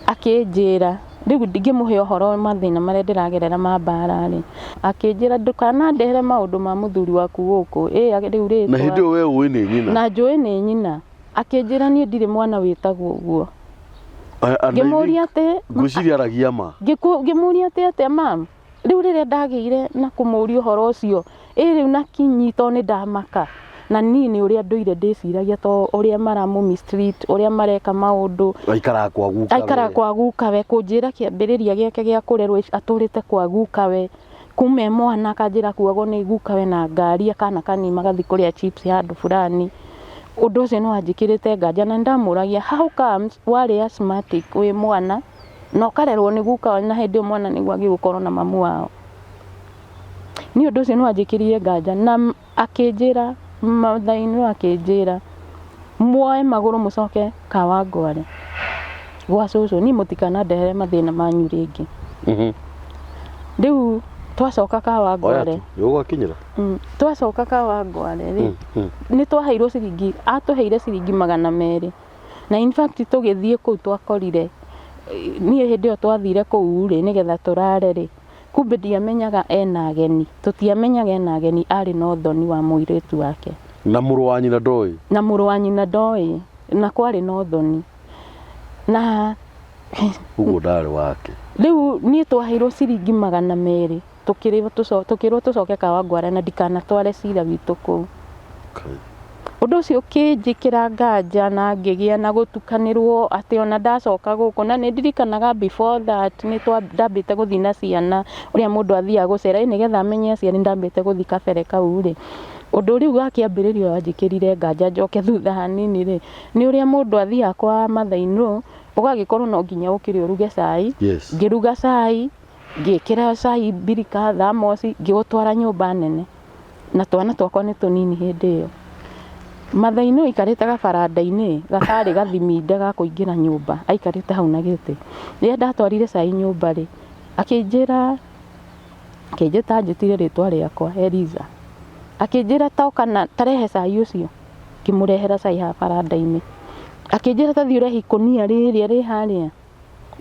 Speaker 2: akĩnjĩra, rĩu ngĩmũhe ũhoro mathĩna marĩa ndĩragerera ma mbara rĩ, akĩnjĩra ndũkanandehere maũndũ ma mũthuri waku gũkũ, ĩ rĩu rĩtwa.
Speaker 1: Na hĩndĩ ĩyo we ũĩ nĩ nyina?
Speaker 2: Na njũĩ nĩ nyina. Akĩnjĩra niĩ ndirĩ mwana wĩtagwo ũguo. Ngĩmũria atĩ
Speaker 1: ngwĩciria aragia ma.
Speaker 2: Ngĩmũria atĩ atĩa mam? Rĩu rĩrĩa ndagĩire na kũmũria ũhoro ũcio, ĩ rĩu na kinyi tondũ nĩ ndamaka, na niĩ nĩ ũrĩa ndũire ndĩciragia to ũrĩa maramũ mistreat, ũrĩa mareka maũndũ.
Speaker 1: Aikaraga kwa gukawe.
Speaker 2: Aikaraga kwa gukawe, kũnjĩra kĩambĩrĩria gĩake gĩa kũrerwo atũrĩte kwa gukawe. Kuma e mwana akanjĩra akuagwo nĩ gukawe na ngari, akana kanini magathiĩ kũrĩa chips handũ fulani. Ũndũ ũcio nĩ wanjĩkĩrĩte nganja na nĩ ndamũragia how comes warĩ asthmatic wĩ mwana na ũkarerwo nĩ guka wanyu na hĩndĩ ĩyo mwana nĩguo agĩrĩirwo gũkorwo na mamu wao. Niĩ ũndũ ũcio nĩ wanjĩkĩrire nganja na akĩnjĩra mother-in-law akĩnjĩra muoe magũrũ mũcoke Kawangware gwa cũcũ, niĩ mũtikanandehere mathĩna manyu rĩngĩ. Rĩu twacoka
Speaker 1: Oya
Speaker 2: Kawangware
Speaker 1: tu, nĩũgwakinyĩra.
Speaker 2: Twacoka Kawangware rĩ, nĩ twaheirwo ciringi, atũheire ciringi 200, na in fact tũgĩthiĩ kũu twakorire niĩ hĩndĩ ĩyo twathire kũu rĩ, nĩgetha tũrare rĩ, kumbe ndiamenyaga ena ageni, tũtiamenyaga ena ageni, arĩ na ũthoni wa mũirĩtu wake.
Speaker 1: Na mũrũ wa nyina ndoĩ.
Speaker 2: Na mũrũ wa nyina ndoĩ, na kwarĩ na ũthoni na
Speaker 1: Ũguo ndarĩ wake.
Speaker 2: Rĩu niĩ twaheirwo ciringi 200, tũkĩrĩrwo tũkĩrwo tũcoke Kawangware na ndikanatware cira witũ kũu. Ũndũ ũcio ũkĩnjĩkĩra nganja na ngĩgĩa na gũtukanĩrwo atĩ ona ndacoka gũkũ, na nĩ ndirikanaga before that nĩ ndambĩte gũthiĩ na ciana ũrĩa mũndũ athiaga gũcera, ĩ nĩgetha amenye aciari, nĩ ndambĩte gũthiĩ kabere kau rĩ. Ũndũ rĩu wakĩambĩrĩria wanjĩkĩrire nganja njoke thutha hanini rĩ, nĩ ũrĩa mũndũ athiaga kwa mother in law, ũgagĩkorwo no nginya ũkĩrĩ ũruge cai. Ngĩruga cai, ngĩkĩra cai mbirika, thamoci, ngĩũtwara nyũmba nene, na twana twakwa nĩ tũnini hĩndĩ ĩyo. Mother-in-law aikarĩte gabaranda-inĩ gatarĩ gathiminde ga kũingĩra nyũmba, aikarĩte hau na gĩtĩ. Rĩrĩa ndatwarire cai nyũmba rĩ, akĩnjĩra, akĩnjĩta anjĩtire rĩtwa rĩakwa Eliza, akĩnjĩra toka na tarehe cai ũcio, ngĩmũrehera cai haha baranda-inĩ. Akĩnjĩra ta thiĩ ũrehe ikũnia rĩrĩa rĩ harĩa,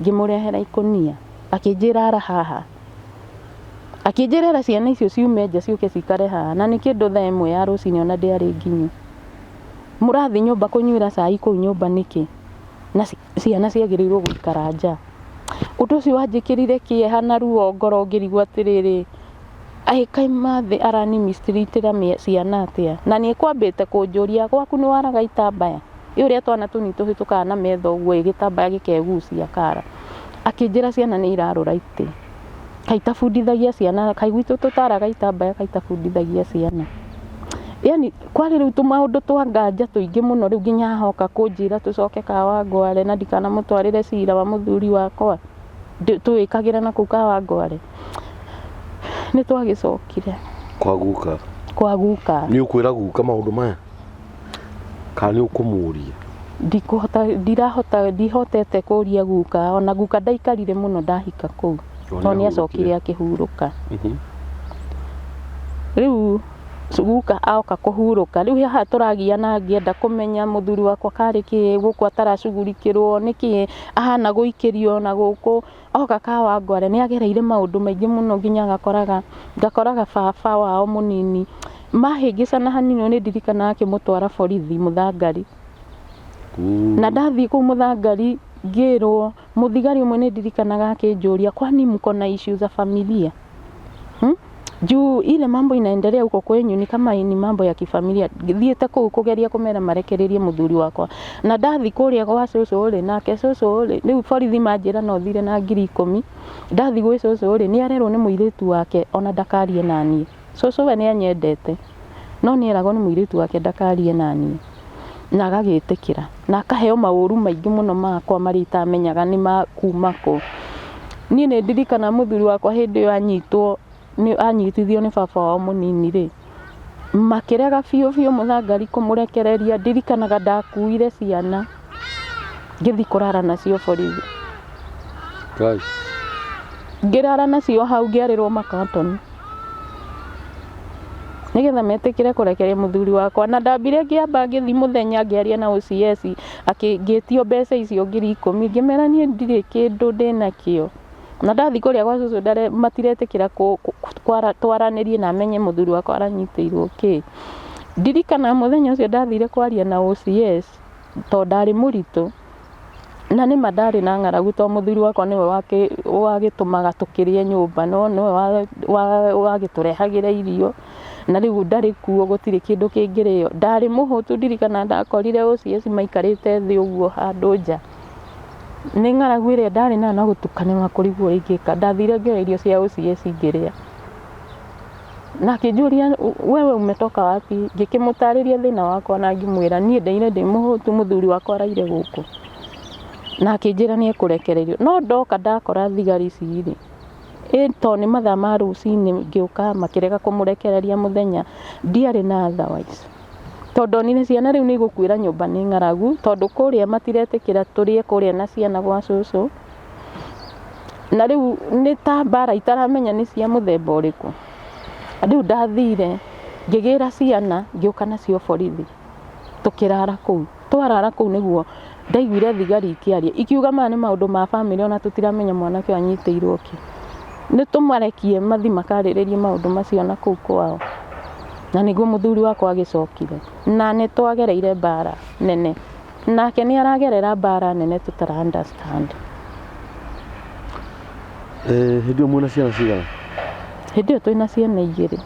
Speaker 2: ngĩmũrehera ikũnia, akĩnjĩra ara haha. Akĩnjĩra era ciana icio ciume nja ciũke cikare haha, na nĩ kĩndũ thaa 1 ya rũcinĩ ona ndĩarĩ nginyu. Mũrathiĩ nyũmba kũnyuĩra cai kũu nyũmba nĩkĩ? Na ciana ciagĩrĩirwo gũikara nja. Ũndũ ũcio wanjĩkĩrire kĩeha na ruo ngoro ngĩrigwo atĩrĩrĩ, ĩ kaĩ mathĩ arani mistreat ĩra ciana atĩa? Na nĩ ekwambĩte kũnjũria gwaku nĩ waraga itambaya? Ĩ ũrĩa twana tũnini tũhĩtũkaga na metha ũguo ĩ gĩtambaya gĩkegucia kara. Akĩnjĩra ciana nĩ irarũra itĩ. Kaĩ itabundithagia ciana, kaĩ gwitũ tũtaraga itambaya kaĩ itabundithagia ciana. Yani kwarĩ rĩu tũmaũndũ twa nganja tũingĩ mũno rĩu nginya hoka kũnjĩra tũcoke Kawangware na ndikanamũtwarĩre cira wa mũthuri wakwa, tũwĩkagĩra na kũu Kawangware. Nĩ twagĩcokire.
Speaker 1: Kwa guka.
Speaker 2: Kwa guka.
Speaker 1: Nĩ ũkwĩra guka maũndũ maya? Kana nĩ ũkũmũria?
Speaker 2: Ndikũhota, ndirahota, ndihotete kũria guka, ona guka ndaikarire mũno ndahika kũu, tondũ nĩ acokire akĩhurũka. Rĩu guka oka kũhurũka, rĩu haha tũragiana ngĩenda kũmenya mũthuri wakwa karĩ kĩ gũkũ ataracugurikĩrwo, nĩkĩ ahana gũikĩrio na gũkũ, oka Kawangware nĩ agereire maũndũ maingĩ mũno nginya agakoraga, ngakoraga baba wao mũnini, mahĩngĩcana hanini nĩ ndirikanaga akĩmũtwara borithi Mũthangari. Na ndathiĩ kũu Mũthangari ngĩrwo, mũthigari ũmwe nĩ ndirikanaga akĩnjũria, kwani mko na issue za familia? Juu ile mambo inaendelea huko kwenyu ni kama ni mambo ya kifamilia. Thiĩte kũu kũgeria kũmera marekererie mũthuri wakwa. Na ndathi kũrĩa gwa cũcũ rĩ, nake cũcũ rĩ, rĩu borithi manjĩra no thire na 10,000. Ndathi gwĩ cũcũ rĩ, nĩ arerwo nĩ mũirĩtu wake ona ndakarie naniĩ. Cũcũ we nĩ anyendete, no nĩ eragwo nĩ mũirĩtu wake ndakarie naniĩ. Na agagĩtĩkĩra. Na akaheo maũru maingĩ mũno makwa marĩa itamenyaga nĩ ma kuma kũ. Niĩ nĩ ndirikana mũthuri wakwa hĩndĩ ĩyo anyitwo, nĩ anyitithio nĩ baba wao mũnini rĩ, makĩrega biũ biũ Mũthangari kũmũrekereria. Ndirikanaga ndakuire ciana ngĩthiĩ kũrara nacio borithi. Ngĩrara nacio hau ngĩarĩrwo makatoni nĩgetha metĩkĩre kũrekereria mũthuri wakwa. Na ndambire ngĩamba ngĩthiĩ mũthenya ngĩaria na OCS, ngĩtio mbeca icio 10,000, ngĩmera niĩ ndirĩ kĩndũ ndĩnakĩo. Na ndathiĩ kũrĩa gwa cũcũ matiretĩkĩra twaranĩrie na menye mũthuri wakwa aranyitĩirwo kĩ. Ndirikana mũthenya ũcio ndathire kwaria na OCS, tondũ ndarĩ mũritũ, na nĩma ndarĩ na ng'aragu tondũ mũthuri wakwa nĩwe wagĩtũmaga tũkĩrĩe nyũmba, no nĩwe wagĩtũrehagĩra irio, na rĩu ndarĩ kuo gũtirĩ kĩndũ kĩngĩrĩo. Ndarĩ mũhũtu, ndirikana ndakorire OCS maikarĩte thĩ ũguo handũ nja. Nĩ ng'aragu ĩrĩa ndarĩ nayo na gũtukanĩrwo kũrigwo ingĩka. Ndathire ngĩoya irio cia OCS ngĩrĩa. Na akĩnjũria wewe umetoka wapi? Ngĩkĩmũtarĩria thĩna wakwa na ngĩmwĩra niĩ ndaire ndĩ mũhũtu, mũthuri wakwa araire gũkũ. Na akĩnjĩra nĩ ekũrekererio. No ndoka ndakora thigari ici rĩ, ĩ tondũ nĩ mathaa ma rũcinĩ ngĩũka makĩrega kũmũrekereria mũthenya, ndiarĩ na otherwise. Tondũ ndonire ciana rĩu nĩ igũkuĩra nyũmba nĩ ng'aragu, tondũ kũrĩa matiretĩkĩra tũrĩe kũrĩa na ciana gwa cũcũ. Na rĩu nĩ ta mbara itaramenya nĩ cia mũthemba ũrĩkũ. Rĩu ndathire ngĩgĩra ciana ngĩũka nacio borithi, tũkĩrara kũu. Twarara kũu nĩguo ndaiguire thigari ikĩaria ikiuga maya nĩ maũndũ ma bamĩrĩ ona tũtiramenya mwanake ũyũ anyitĩirwo kĩ. Nĩ tũmarekie mathiĩ makarĩrĩrie maũndũ macio na kũu kwao. Na nĩguo mũthuri wakwa agĩcokire. Na nĩ twagereire mbara nene. Nake nĩ aragerera mbara nene tũtara understand.
Speaker 1: Hĩndĩ ĩyo mwĩna ciana cigana?
Speaker 2: Hĩndĩ ĩyo twĩna ciana igĩrĩ.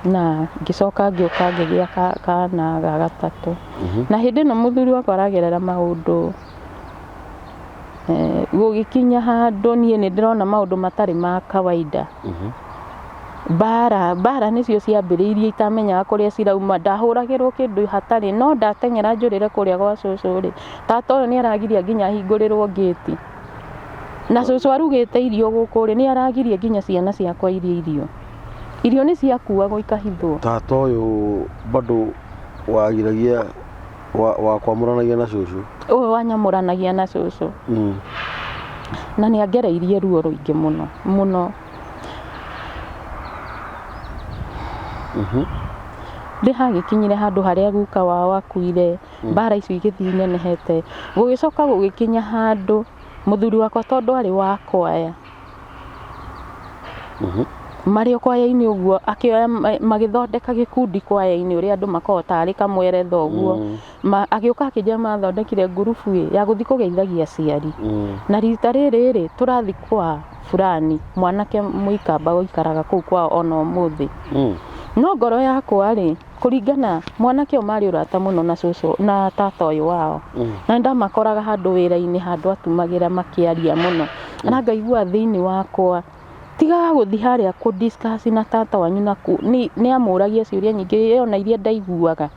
Speaker 2: Na ngĩcoka ngĩũka ngĩgĩa kana ga gatatũ. Na hĩndĩ ĩno mũthuri wakwa aragerera maũndũ, gũgĩkinya handũ niĩ nĩ ndĩrona maũndũ matarĩ ma kawaida. Mbara, mbara nĩcio ciambĩrĩirie itamenyaga kũrĩa cirauma, ndahũragĩrwo kĩndũ hatarĩ, no ndateng'era njũrĩre kũrĩa gwa cũcũ rĩ, tata ũyũ nĩ aragiria nginya hingũrĩrwo ngĩti. Na cũcũ arugĩte irio gũkũ rĩ, nĩ aragiria nginya ciana ciakwa irie irio. Irio nĩ ciakuagwo ikahithwo.
Speaker 1: Tata ũyũ bado wagiragia wakwamũranagia na cũcũ?
Speaker 2: Ũyũ wanyamũranagia na cũcũ. Na nĩ angereirie ruo rũingĩ mũno mũno. Nĩ hagĩkinyire handũ harĩa guka wao akuire, mbara icio igĩthiĩ inenehete. Gũgĩcoka gũgĩkinya handũ mũthuri wakwa tondũ arĩ wa kwaya, marĩ o kwaya-inĩ ũguo akĩoya magĩthondeka gĩkundi kwaya-inĩ ũrĩa andũ makoragwo tarĩ kamweretho ũguo. Agĩũka akĩnjĩra mathondekire ngurubu ĩ ya gũthiĩ kũgeithagia aciari. Na rita rĩrĩ rĩ tũrathiĩ kwa fulani, mwanake mũikamba ũikaraga kũu kwao ona ũmũthĩ. No ngoro yakwa rĩ, kũringana mwanake ũyũ marĩ ũrata mũno na cũcũ na tata ũyũ wao. Na ndamakoraga handũ wĩra-inĩ, handũ atumagĩra makĩaria mũno. Na ngaigua thĩinĩ wakwa tigaga gũthiĩ harĩa kũ discuss na tata wanyu na nĩ amũragia ciũria nyingĩ ona iria ndaiguaga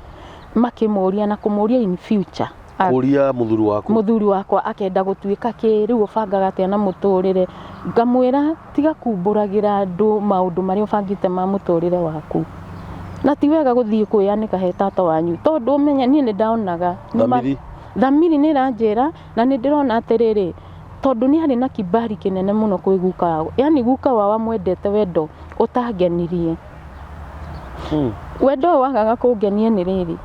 Speaker 2: makĩmũria na kũmũria in future.
Speaker 1: Kũria mũthuri waku?
Speaker 2: Mũthuri wakwa akenda gũtuĩka kĩ, rĩu ũbangaga atĩa na mũtũrĩre. Ngamwĩra tiga kumbũragĩra andũ maũndũ marĩa ũbangĩte ma mũtũrĩre waku. Na ti wega gũthiĩ kwĩyanĩka he tata wanyu, tondũ ũmenye niĩ nĩ ndaonaga
Speaker 1: Thamiri?
Speaker 2: Thamiri nĩ ĩranjĩra na nĩ ndĩrona atĩrĩrĩ, tondũ nĩ arĩ na kibali kĩnene mũno kwĩ guka wao. Yaani guka wao amwendete wendo ũtangenirie. Wendo ũyũ wagaga kũngenia nĩ rĩrĩ,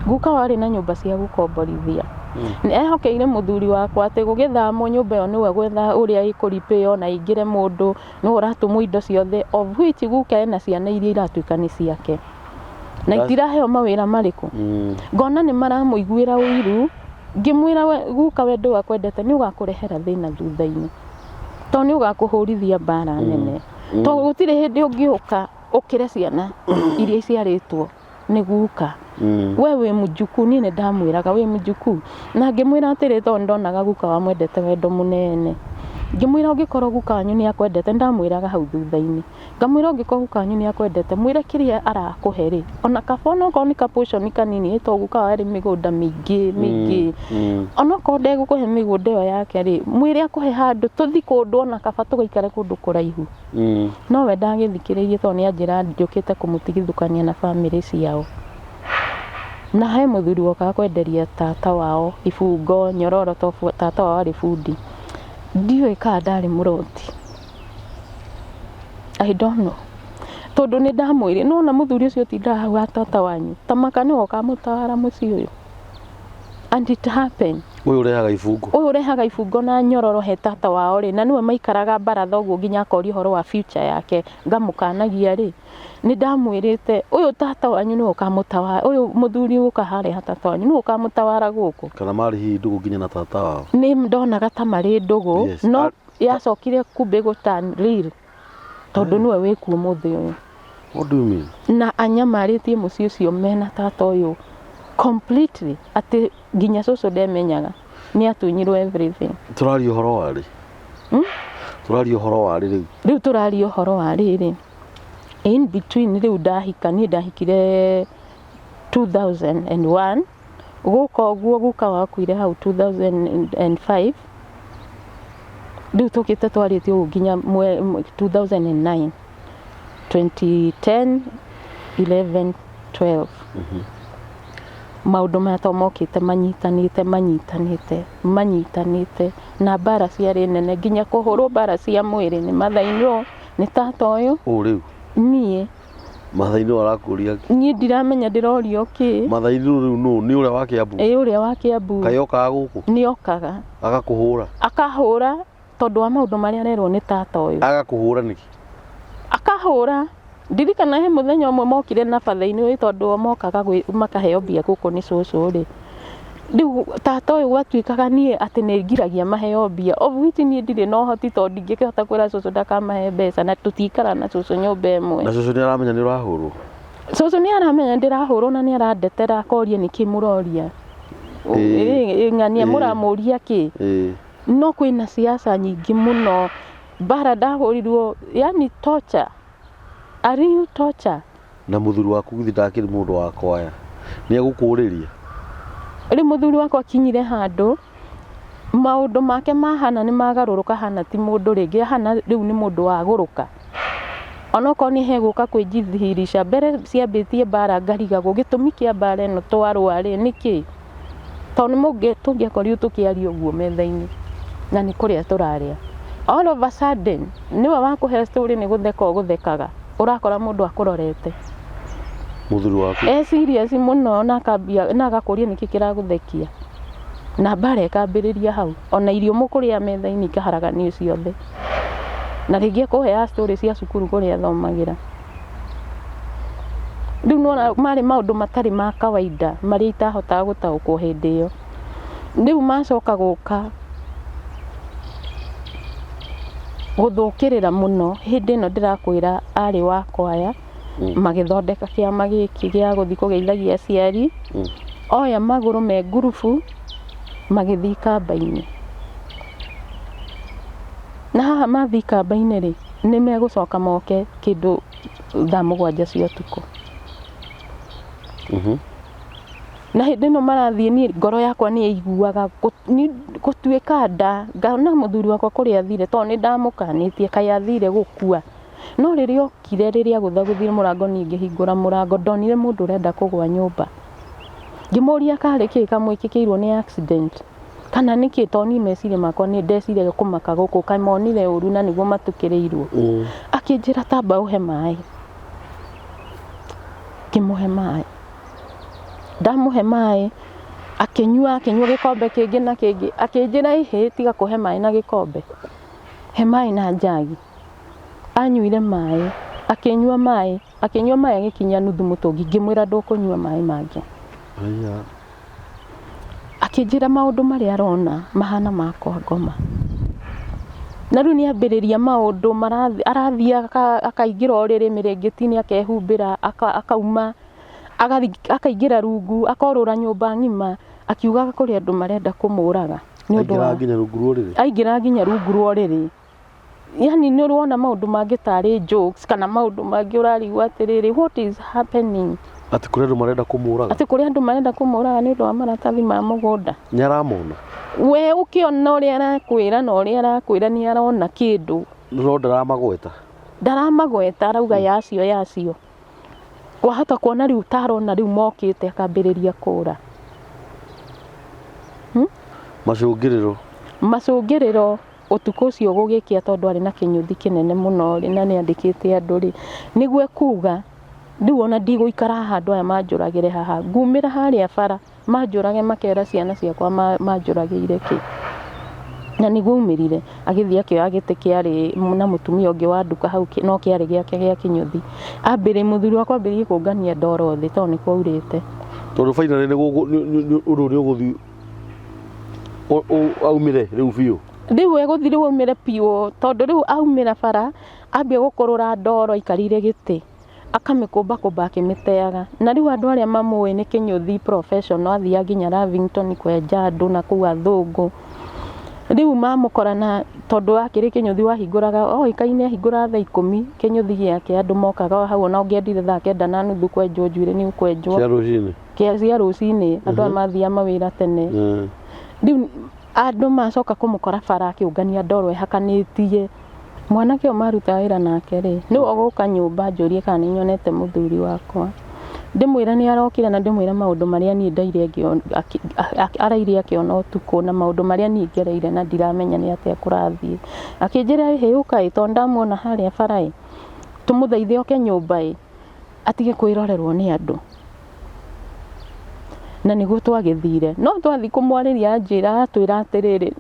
Speaker 2: guka wao arĩ na nyũmba cia gũkomborithia. Ehokeire mũthuri wakwa atĩ gũgĩthamwo nyũmba ĩyo nĩwe gwetha ũrĩa ĩkũripĩo na ĩingĩre mũndũ, nĩwe ũratũmwo indo ciothe, of which guka ena ciana iria iratuĩka nĩ ciake. Na itiraheo mawĩra marĩkũ. Ngona nĩ maramũiguĩra ũiru, ngĩmwĩra guka wendo ũyũ akwendete nĩ ũgakũrehera thĩna thutha-inĩ. Tondũ nĩ ũgakũhũrithia mbara nene. Tondũ gũtirĩ hĩndĩ ũngĩũka ũkĩre ciana iria iciarĩtwo nĩ guka. We wĩ mũjukuu, niĩ nĩ ndamwĩraga wĩ mũjukuu. Na ngĩmwĩra atĩrĩ, tondũ ndonaga guka wamwendete wendo mũnene. Ngĩmwĩra ũngĩkorwo guka wanyu nĩ akwendete, ndamwĩraga hau thutha-inĩ. Ngamwĩra ũngĩkorwo guka wanyu nĩ akwendete, mwĩre kĩrĩa arakũhe rĩ, ona kaba onokorwo nĩ ka portion kanini, tondũ guka wao arĩ mĩgũnda mĩingĩ mĩingĩ. Onokorwo ndegũkũhe mĩgũnda ĩyo yake rĩ, mwĩre akũhe handũ tũthiĩ kũndũ ona kaba tũgaikare kũndũ kũraihu. No we ndagĩthikĩrĩirie tondũ nĩ anjĩra njũkĩte kũmũtigithũkania na bamĩrĩ ciao. Na he mũthuri wokaga kwenderia tata wao ibungo nyororo tondũ tata wao arĩ bundi. Ndiũĩ kana ndarĩ mũroti. I don't know. Tondũ nĩ ndamwĩrire, nĩwona mũthuri ũcio ũtindaga hau ha tata wanyu, ta maka nĩwe ũkamũtawara mũciĩ ũyũ. And it happened.
Speaker 1: Ũyũ ũrehaga ibungo?
Speaker 2: Ũyũ ũrehaga ibungo na nyororo he tata wao rĩ, na nĩwe maikaraga baratha ũguo nginya akoria ũhoro wa future yake, ngamũkanagia rĩ, nĩ ndamwĩrĩte ũyũ tata wanyu nĩwe ũkamũtawara, ũyũ mũthuri ũka harĩa ha tata wanyu nĩwe ũkamũtawara gũkũ.
Speaker 1: Kana marĩ hihi ndũgũ nginya na tata wao?
Speaker 2: Nĩ ndonaga ta marĩ ndũgũ, no yacokire kumbe gũ turn real, tondũ nĩwe wĩkuo mũthĩ ũyũ.
Speaker 1: What do you mean?
Speaker 2: Na anyamarĩtie mũciĩ ũcio mena tata ũyũ completely, atĩ nginya cũcũ ndemenyaga, nĩ atunyirwo everything.
Speaker 1: Tũraria ũhoro wa rĩ? Tũraria ũhoro wa rĩ rĩu?
Speaker 2: Rĩu tũraria ũhoro wa rĩrĩ. In between rĩu ndahika, niĩ ndahikire 2001, gũka ũguo guka wakuire hau 2005, rĩu tũkĩte twarĩtie ũguo nginya 2009, 2010, 11, 12. Maũndũ maya to mokĩte manyitanĩte manyitanĩte manyitanĩte na mbara ciarĩ nene nginya kũhũrwo mbara cia mwĩrĩ nĩ mother-in-law nĩ tata ũyũ.
Speaker 1: Ũũ rĩu?
Speaker 2: Niĩ.
Speaker 1: Mother-in-law arakũria kĩ?
Speaker 2: Niĩ ndiramenya ndĩrorio kĩ.
Speaker 1: Mother-in-law rĩu nũ? Nĩ ũrĩa wa Kĩambu?
Speaker 2: Ĩĩ ũrĩa wa Kĩambu.
Speaker 1: Kaĩ okaga gũkũ?
Speaker 2: Nĩ okaga.
Speaker 1: Agakũhũra?
Speaker 2: Akahũra tondũ wa maũndũ marĩa arerwo nĩ tata ũyũ.
Speaker 1: Agakũhũra nĩkĩ?
Speaker 2: Akahũra. Ndirikana he mũthenya ũmwe mokire na batha-inĩ ũyũ tondũ o mokaga makaheo mbia gũkũ nĩ cũcũ rĩ, rĩu tata ũyũ gwatuĩkaga niĩ atĩ nĩ ngiragia maheo mbia of which niĩ ndirĩ na ũhoti tondũ ndingĩkĩhota kwĩra cũcũ ndakamahe mbeca na tũtiikaraga na cũcũ nyũmba ĩmwe.
Speaker 1: Na cũcũ nĩ aramenya nĩ ũrahũrwo?
Speaker 2: Cũcũ nĩ aramenya nĩ ndĩrahũrwo na nĩ arandetera akoria nĩkĩ mũroria. Ng'ania mũramũria kĩ? No kwĩna siasa nyingĩ mũno, mbara ndahũrirwo, yani torture. A real torture.
Speaker 1: Na mũthuri waku githĩ ndakĩrĩ mũndũ wa kwaya? Nĩ egũkũrĩria?
Speaker 2: Rĩu mũthuri wakwa akinyire handũ, maũndũ make mahana nĩ magarũrũka ahana ti mũndũ rĩngĩ, ahana rĩu nĩ mũndũ wagũrũka. Onokorwo nĩ hegũka kwĩnjithihirisha, mbere ciambĩtie mbara ngarigagwo gĩtũmi kĩa mbara ĩno twarũa rĩ nĩkĩ? Tondũ nĩ tũngĩakorirwo tũkĩaria ũguo metha-inĩ na nĩ kũrĩa tũrarĩa. All of a sudden nĩwe wakũhe story nĩ gũtheka ũgũthekaga, ũrakora mũndũ akũrorete.
Speaker 1: Mũthuri waku?
Speaker 2: E serious mũno na akambia na agakũria nĩkĩ kĩragũthekia. Na mbara ĩkambĩrĩria hau. Ona irio mũkũrĩa metha-inĩ ikaharaganio ciothe. Na rĩngĩ akũheaga story cia cukuru kũrĩa athomagĩra. Rĩu nĩwona marĩ maũndũ matarĩ ma kawaida marĩa itahotaga gũtaũkwo hĩndĩ ĩyo. Rĩu macoka gũka gũthũkĩrĩra mũno hĩndĩ ĩno ndĩrakwĩra arĩ wa kwaya magĩthondeka kĩama gĩkĩ gĩa gũthiĩ kũgeithagia aciari, oya magũrũ me ngurubu magĩthiĩ kamba-inĩ. Na haha mathiĩ kamba-inĩ rĩ, nĩ megũcoka moke kĩndũ thaa 7 cia ũtukũ. Na hĩndĩ ĩno marathiĩ niĩ ngoro yakwa nĩ yaiguaga gũtuĩka nda, ngona mũthuri wakwa kũrĩa athire tondũ nĩ ndamũkanĩtie kaĩ athire gũkua. No rĩrĩa okire rĩrĩa agũthagũthire mũrango niĩ ngĩhingũra mũrango ndonire mũndũ ũrenda kũgwa nyũmba. Ngĩmũria karĩ kĩ kamwĩkĩkĩirwo nĩ accident kana nĩkĩ tondũ niĩ meciria makwa nĩ ndeciragia kũmaka gũkũ kaĩ monire ũru na nĩguo matukĩrĩirwo. Akĩnjĩra tamba ũhe maĩ. Ngĩmũhe maĩ. Ndamũhe maĩ akĩnyua akĩnyua gĩkombe kĩngĩ na kĩngĩ akĩnjĩra ĩhĩ tiga kũhe maĩ na gĩkombe he maĩ na njagi. Anyuire maĩ akĩnyua maĩ akĩnyua maĩ agĩkinyia nuthu mũtũngi ngĩmwĩra ndũkũnyua maĩ mangĩ. Akĩnjĩra maũndũ marĩa arona mahana ma kwa ngoma. Na rĩu nĩ ambĩrĩria maũndũ arathiĩ akaingĩra ũrĩrĩ mĩrĩngĩti-inĩ akehumbĩra akauma akaingĩra rungu akorũra nyũmba ng'ima akiugaga kũrĩ andũ marenda kũmũraga.
Speaker 1: Aingĩraga nginya rungu rwa ũrĩrĩ?
Speaker 2: Aingĩraga nginya rungu rwa ũrĩrĩ. Yani nĩ ũrona maũndũ mangĩ tarĩ jokes kana maũndũ mangĩ ũrarigwo atĩrĩrĩ what is happening.
Speaker 1: Atĩ kũrĩ andũ marenda kũmũraga?
Speaker 2: Atĩ kũrĩ andũ marenda kũmũraga nĩ ũndũ wa maratathi ma mũgũnda.
Speaker 1: Nĩ aramona?
Speaker 2: We ũkĩona ũrĩa arakwĩra na ũrĩa arakwĩra nĩ arona kĩndũ.
Speaker 1: No ndaramagweta?
Speaker 2: Ndaramagweta arauga yacio yacio. Wahota kuona rĩu ta arona rĩu mokĩte akambĩrĩria kũra.
Speaker 1: Macũngĩrĩro?
Speaker 2: Macũngĩrĩro ũtukũ ũcio gũgĩkĩa tondũ arĩ na kĩnyũthi kĩnene mũno rĩ, na nĩ andĩkĩte andũ rĩ, nĩguo ekuga rĩu ona ndigũikara haha andũ aya manjũragĩre haha, ngumĩra harĩa bara manjũrage makera ciana ciakwa manjũragĩire kĩ. Na nĩguo aumĩrire agĩthiĩ akĩoya gĩtĩ kĩarĩ na mũtumia ũngĩ wa nduka hau no kĩarĩ gĩake gĩa kĩnyũthi. Ambĩrĩ mũthuri wakwa ambĩrĩirie kũngania ndoro thĩ tondũ nĩ kwaurĩte.
Speaker 1: Tondũ finally ũndũ nĩ ũgũthiĩ aumĩre rĩu biũ.
Speaker 2: Rĩu egũthiĩ rĩu aumĩre biũ tondũ rĩu aumĩra bara ambia gũkũrũra ndoro aikarĩire gĩtĩ akamĩkũmba kũmba akĩmĩteaga. Na rĩu andũ arĩa mamũĩ nĩ kĩnyũthi professional athiaga nginya Lavington kwenja andũ na kũu athũngũ. Rĩu mamũkora na tondũ akĩrĩ kĩnyũthi wahingũraga oĩkaine ahingũraga thaa 10 kĩnyũthi gĩake andũ mokaga o hau ona ũngĩendire thaa 9:30 kwenjwo njuĩrĩ nĩ ũkwenjwo.
Speaker 1: Cia rũcinĩ?
Speaker 2: Cia rũcinĩ andũ aya mathiaga mawĩra tene. Rĩu andũ macoka kũmũkora bara akĩũngania ndoro ehakanĩtie. Mwanake ũyũ marutaga wĩra nake rĩ, nĩwe ũgũka nyũmba anjũrie kana nĩ nyonete mũthuri wakwa. Ndĩmwĩre nĩ arokire na ndĩmwĩre maũndũ marĩa niĩ ndaire araire akĩona ũtukũ na maũndũ marĩa niĩ ngereire na ndiramenya nĩ atĩa kũrathiĩ. Akĩnjĩra ĩhĩ ũka ĩ tondũ ndamuona harĩa bara ĩ, tũmũthaithe oke nyũmba ĩ, atige kwĩrorerwo nĩ andũ. Na nĩguo twagĩthire. No twathiĩ kũmwarĩria anjĩra atwĩra atĩrĩrĩ,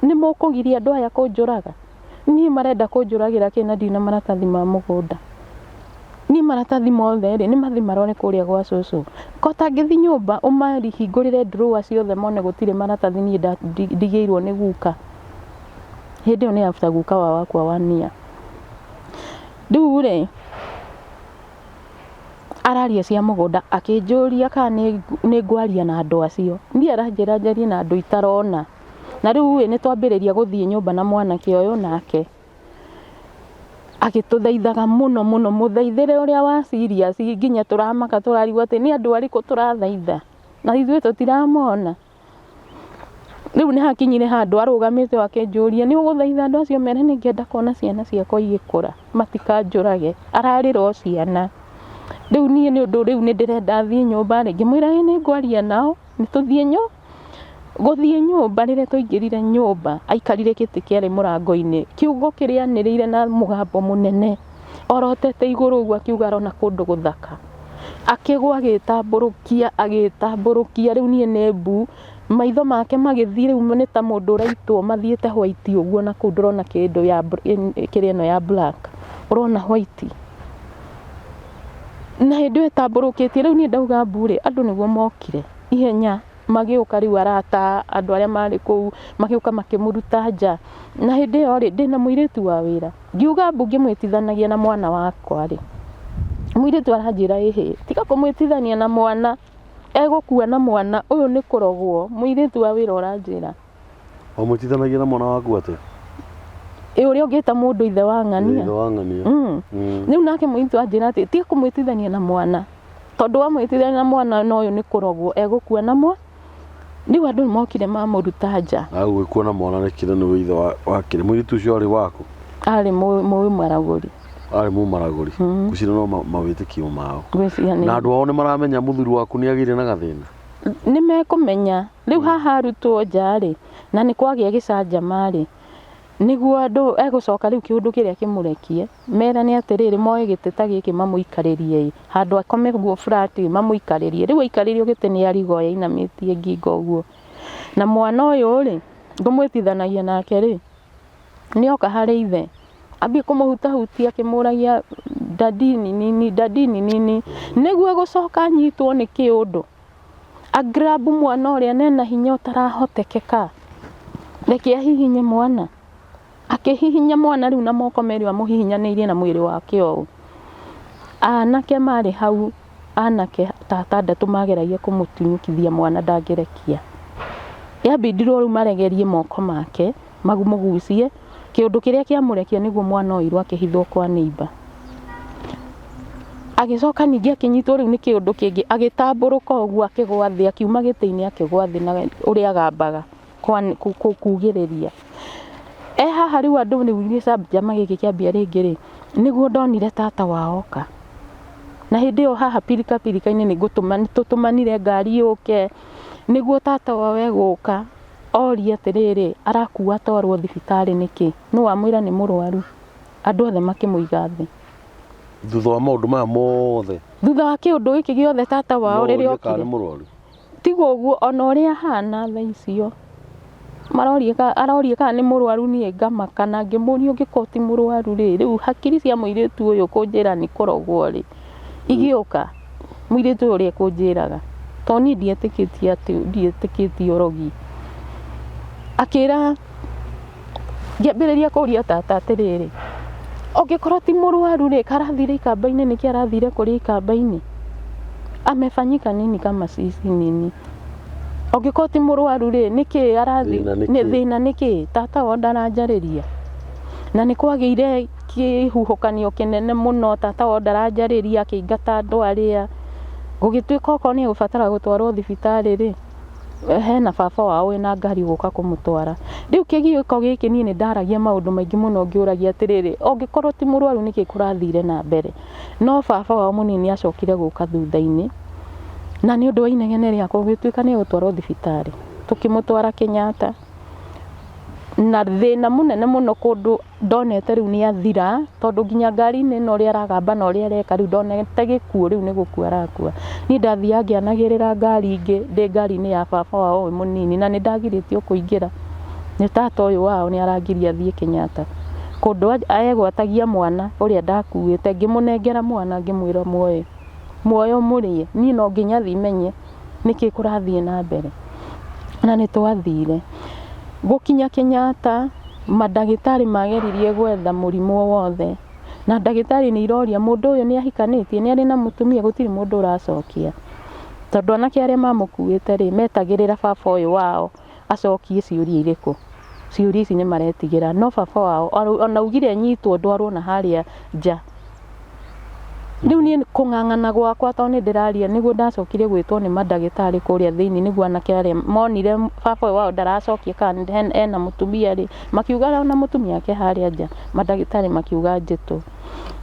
Speaker 2: nĩ mũkũgiria andũ aya kũnjũraga? Niĩ marenda kũnjũragĩra kĩ na ndirĩ na maratathi ma mũgũnda? Niĩ maratathi mothe rĩ, nĩ mathiĩ marore kũrĩa gwa cũcũ. Ko ũtangĩthiĩ nyũmba ũmahingũrĩre drawer ciothe mone gũtirĩ maratathi niĩ ndigĩirwo nĩ guka. Hĩndĩ ĩyo nĩ after guka wao akua one year. Rĩu rĩ, araria cia mũgũnda akĩnjũria kana nĩ ngwaria na andũ acio. Niĩ aranjĩra njarie na andũ itarona. Na rĩu ĩ, nĩ twambĩrĩria gũthiĩ nyũmba na mwanake ũyũ nake. Agĩtũthaithaga mũno mũno, mũthaithĩre ũrĩa wa serious nginya tũramaka tũrarigwo atĩ nĩ andũ arĩkũ tũrathaitha, na ithuĩ tũtiramona. Rĩu nĩ hakinyire handũ arũgamĩte o akĩnjũria nĩ ũgũthaitha andũ acio ũmere nĩ ngenda kuona ciana ciakwa igĩkũra matikanjũrage, ararĩra o ciana. Rĩu niĩ nĩ ũndũ rĩu nĩ ndĩrenda thiĩ nyũmba rĩ, ngĩmwĩra ĩĩ nĩ ngwaria nao. Nĩ tũthiĩ gũthiĩ nyũmba rĩrĩa twaingĩrire nyũmba aikarire gĩtĩ kĩarĩ mũrango-inĩ kiugo kĩrĩa anĩrĩire na mũgambo mũnene orotete igũrũ ũguo akiuga arona kũndũ gũthaka akĩgwa agĩtambũrũkia agĩtambũrũkia rĩu niĩ nĩ mbu maitho make magĩthiĩ rĩu nĩ ta mũndũ ũraitwo mathiĩte white ũguo na kũu ndũrona kĩndũ ya kĩrĩa ĩno ya black ũrona white Na hĩndĩ ĩyo ĩtambũrũkĩtie rĩu niĩ ndauga mbu rĩ, andũ nĩguo mokire ihenya magĩũka rĩu arata, andũ arĩa marĩ kũu magĩũka makĩmũruta nja. Na hĩndĩ ĩyo rĩ, ndĩna mũirĩtu wa wĩra, ngiuga mbu ngĩmwĩtithanagia na mwana wakwa rĩ, mũirĩtu aranjĩra ĩhĩ, tiga kũmwĩtithania na mwana, egũkua na mwana, ũyũ nĩ kũrogwo, mũirĩtu wa wĩra ũranjĩra.
Speaker 1: Wamwĩtithanagia na mwana waku atĩa?
Speaker 2: Ĩ ũrĩa ũngĩta mũndũ ithe wa ng'ania.
Speaker 1: Ithe wa ng'ania.
Speaker 2: Rĩu nake mũirĩtu anjĩra atĩ tiga kũmwĩtithania na mwana tondũ wamwĩtithania na mwana na ũyũ nĩ kũrogwo egũkua na mwana. Rĩu andũ nĩ mokire mamũruta nja.
Speaker 1: Agũgĩkua na mwana nĩ kĩrĩa nĩwe ithe wa kĩrĩa. Mũirĩtu ũcio arĩ waku?
Speaker 2: Arĩ mũmaragũri.
Speaker 1: Arĩ mũmaragũri. Ngwĩciria no mawĩtĩkio mao.
Speaker 2: Ngwĩciria nĩ.
Speaker 1: Na andũ ao nĩ maramenya mũthuri waku nĩ agĩire na gathĩna?
Speaker 2: Nĩ mekũmenya. Rĩu haha arutwo nja rĩ, na nĩ kwagĩa gĩcanjama rĩ, nĩguo andũ egũcoka rĩu kĩũndũ kĩrĩa kĩmũrekie, merane atĩrĩrĩ moe gĩtĩ ta gĩkĩ mamũikarĩrie ĩ, handũ akome ũguo flat ĩ, mamũikarĩrie. Rĩu aikarĩrio gĩtĩ nĩ arigoya ainamĩtie ngingo ũguo. Na mwana ũyũ rĩ, ngũmwĩtithanagia nake rĩ, nĩ oka harĩ ithe, ambia kũmũhutahutia akĩmũragia daddy ni nini, daddy ni nini, nĩguo egũcoka anyitwo nĩ kĩũndũ. A grab mwana ũrĩa na ena hinya ũtarahotekeka, reke ahihinye mwana. Akĩhihinya mwana rĩu na moko merĩ amũhihinyanĩirie na mwĩrĩ wake ũũ. Anake marĩ hau, anake ta atandatũ mageragia kũmũtunyũkithia mwana ndangĩrekia. Yambindirwo rĩu maregerie moko make, mamũgucie, kĩũndũ kĩrĩa kĩamũrekia nĩguo mwana oirwo akĩhithwo kwa neighbour. Agĩcoka ningĩ akĩnyitwo rĩu nĩ kĩũndũ kĩngĩ, agĩtambũrũka ũguo akĩgwa thĩ, akiuma gĩtĩ-inĩ akĩgwa thĩ na ũrĩa agambaga kugĩrĩria. E haha rĩu andũ rĩu gĩcanjama gĩkĩ kĩambia rĩngĩ rĩ, nĩguo ndonire tata wao oka. Na hĩndĩ ĩyo haha pirika pirika-inĩ nĩ tũtũmanire ngari yũke, nĩguo tata wao egũka orie atĩrĩrĩ, arakua atwarwo thibitarĩ nĩkĩ? Nũ wamwĩra nĩ mũrwaru? Andũ othe makĩmũiga thĩ.
Speaker 1: Thutha wa maũndũ maya mothe.
Speaker 2: Thutha wa kĩũndũ gĩkĩ gĩothe tata wao rĩrĩa
Speaker 1: okire. Kana nĩ mũrwaru.
Speaker 2: Tiga ũguo ona ũrĩa ahana thaa icio maroria aroria kana nĩ mũrwaru niĩ ngamaka na ngĩmũria ũngĩkorwo ti mũrwaru rĩ, rĩu hakiri cia mũirĩtu ũyũ kũnjĩra nĩ kũrogwo rĩ, igĩũka mũirĩtu ũyũ ũrĩa ekũnjĩraga. Tondũ niĩ ndietĩkĩtie atĩ ndietĩkĩtie ũrogi. Akĩra Ngĩambĩrĩria kũria tata atĩrĩrĩ, ũngĩkorwo ti mũrwaru rĩ, karathire ikamba-inĩ nĩkĩ arathire kũrĩa ikamba-inĩ? Amefanyika nini kama sisi nini? Ũngĩkorwo ti mũrwaru rĩ, nĩkĩ arathi
Speaker 1: Thĩna nĩ kĩĩ?
Speaker 2: thĩna nĩ kĩĩ? Tata wao ndaranjarĩria. Na nĩ kwagĩire kĩhuhũkanio kĩnene mũno, tata wao ndaranjarĩria, akĩingata andũ arĩa. Gũgĩtuĩka okorwo nĩ egũbatara gũtwarwo thibitarĩ rĩ, Hena baba wao wĩna ngari gũka kũmũtwara. Rĩu kĩgiĩko gĩkĩ niĩ nĩ ndaragia maũndũ maingĩ mũno ngĩũragia atĩrĩrĩ, ũngĩkorwo ti mũrwaru nĩkĩ kũrathire na mbere? No baba wao mũnini acokire gũka thutha-inĩ, na nĩ ũndũ wa inegene rĩakwa gũgĩtuĩka nĩ egũtwarwo thibitarĩ. Tũkĩmũtwara Kenyatta, na thĩna mũnene mũno kũndũ ndonete rĩu nĩ athira, tondũ nginya ngari-inĩ ĩno ũrĩa aragamba na ũrĩa areka rĩu ndonete gĩkuũ rĩu nĩ gũkua arakua. Niĩ ndathiaga ngĩanagĩrĩra ngari ingĩ ndĩ ngari-inĩ ya baba wao ũyũ mũnini na nĩ ndagirĩtio kũingĩra nĩ tata ũyũ wao nĩ arangiria thiĩ Kenyatta. Kũndũ egwatagia mwana ũrĩa ndakuĩte ngĩmũnengera mwana ngĩmwĩra muoye, muoye ũmũrĩe niĩ no nginya thiĩ menye nĩkĩ kũrathiĩ na mbere. Na nĩ twathire. Gũkinya Kenyatta, mandagĩtarĩ mageririe gwetha mũrimũ o wothe, na ndagĩtarĩ nĩ iroria mũndũ ũyũ nĩ ahikanĩtie, nĩ arĩ na mũtumia, gũtirĩ mũndũ ũracokia. Tondũ anake arĩa mamũkuĩte rĩ, metagĩrĩra baba ũyũ wao acokie ciũria irĩkũ. Ciũria ici nĩ maretigĩra. No baba wao ona augire anyitwo ndwarwo na harĩa nja. Rĩu niĩ kũng'ang'ana gwakwa tondũ nĩ ndĩraria nĩguo ndacokire gwĩtwo nĩ mandagĩtarĩ kũrĩa thĩinĩ nĩguo anake arĩa monire baba ũyũ wao ndaracokia kana ena mũtumia rĩ, makiuga ona mũtumia wake harĩa nja, mandagĩtarĩ makiuga njĩtwo.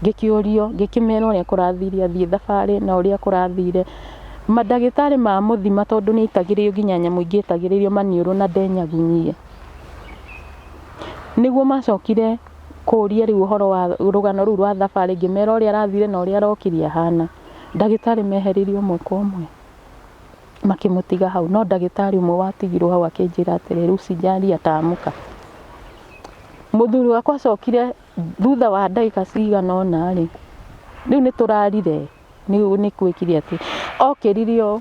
Speaker 2: Ngĩkĩũrio, ngĩkĩmera ũrĩa kũrathire athiĩ thabarĩ na ũrĩa kũrathire. Mandagĩtarĩ mamũthima tondũ nĩ aitagĩrĩrio nginya nyamũ ingĩ aitagĩrĩrio maniũrũ na ndenyagunyie. Nĩguo macokire kũria rĩu ũhoro wa rũgano rũu rwa thabarĩ ngĩmera ũrĩa arathire na ũrĩa arokire ahana. Ndagĩtarĩ meheririe ũmwe kwa ũmwe makĩmũtiga hau, no ndagĩtarĩ ũmwe watigirwo hau akĩnjĩra atĩrĩrĩ, usijali ataamka. Mũthuri wakwa acokire thutha wa ndagĩka cigana ũna rĩ, rĩu nĩ tũrarire nĩ gwĩkire atĩ okĩrire ũũ,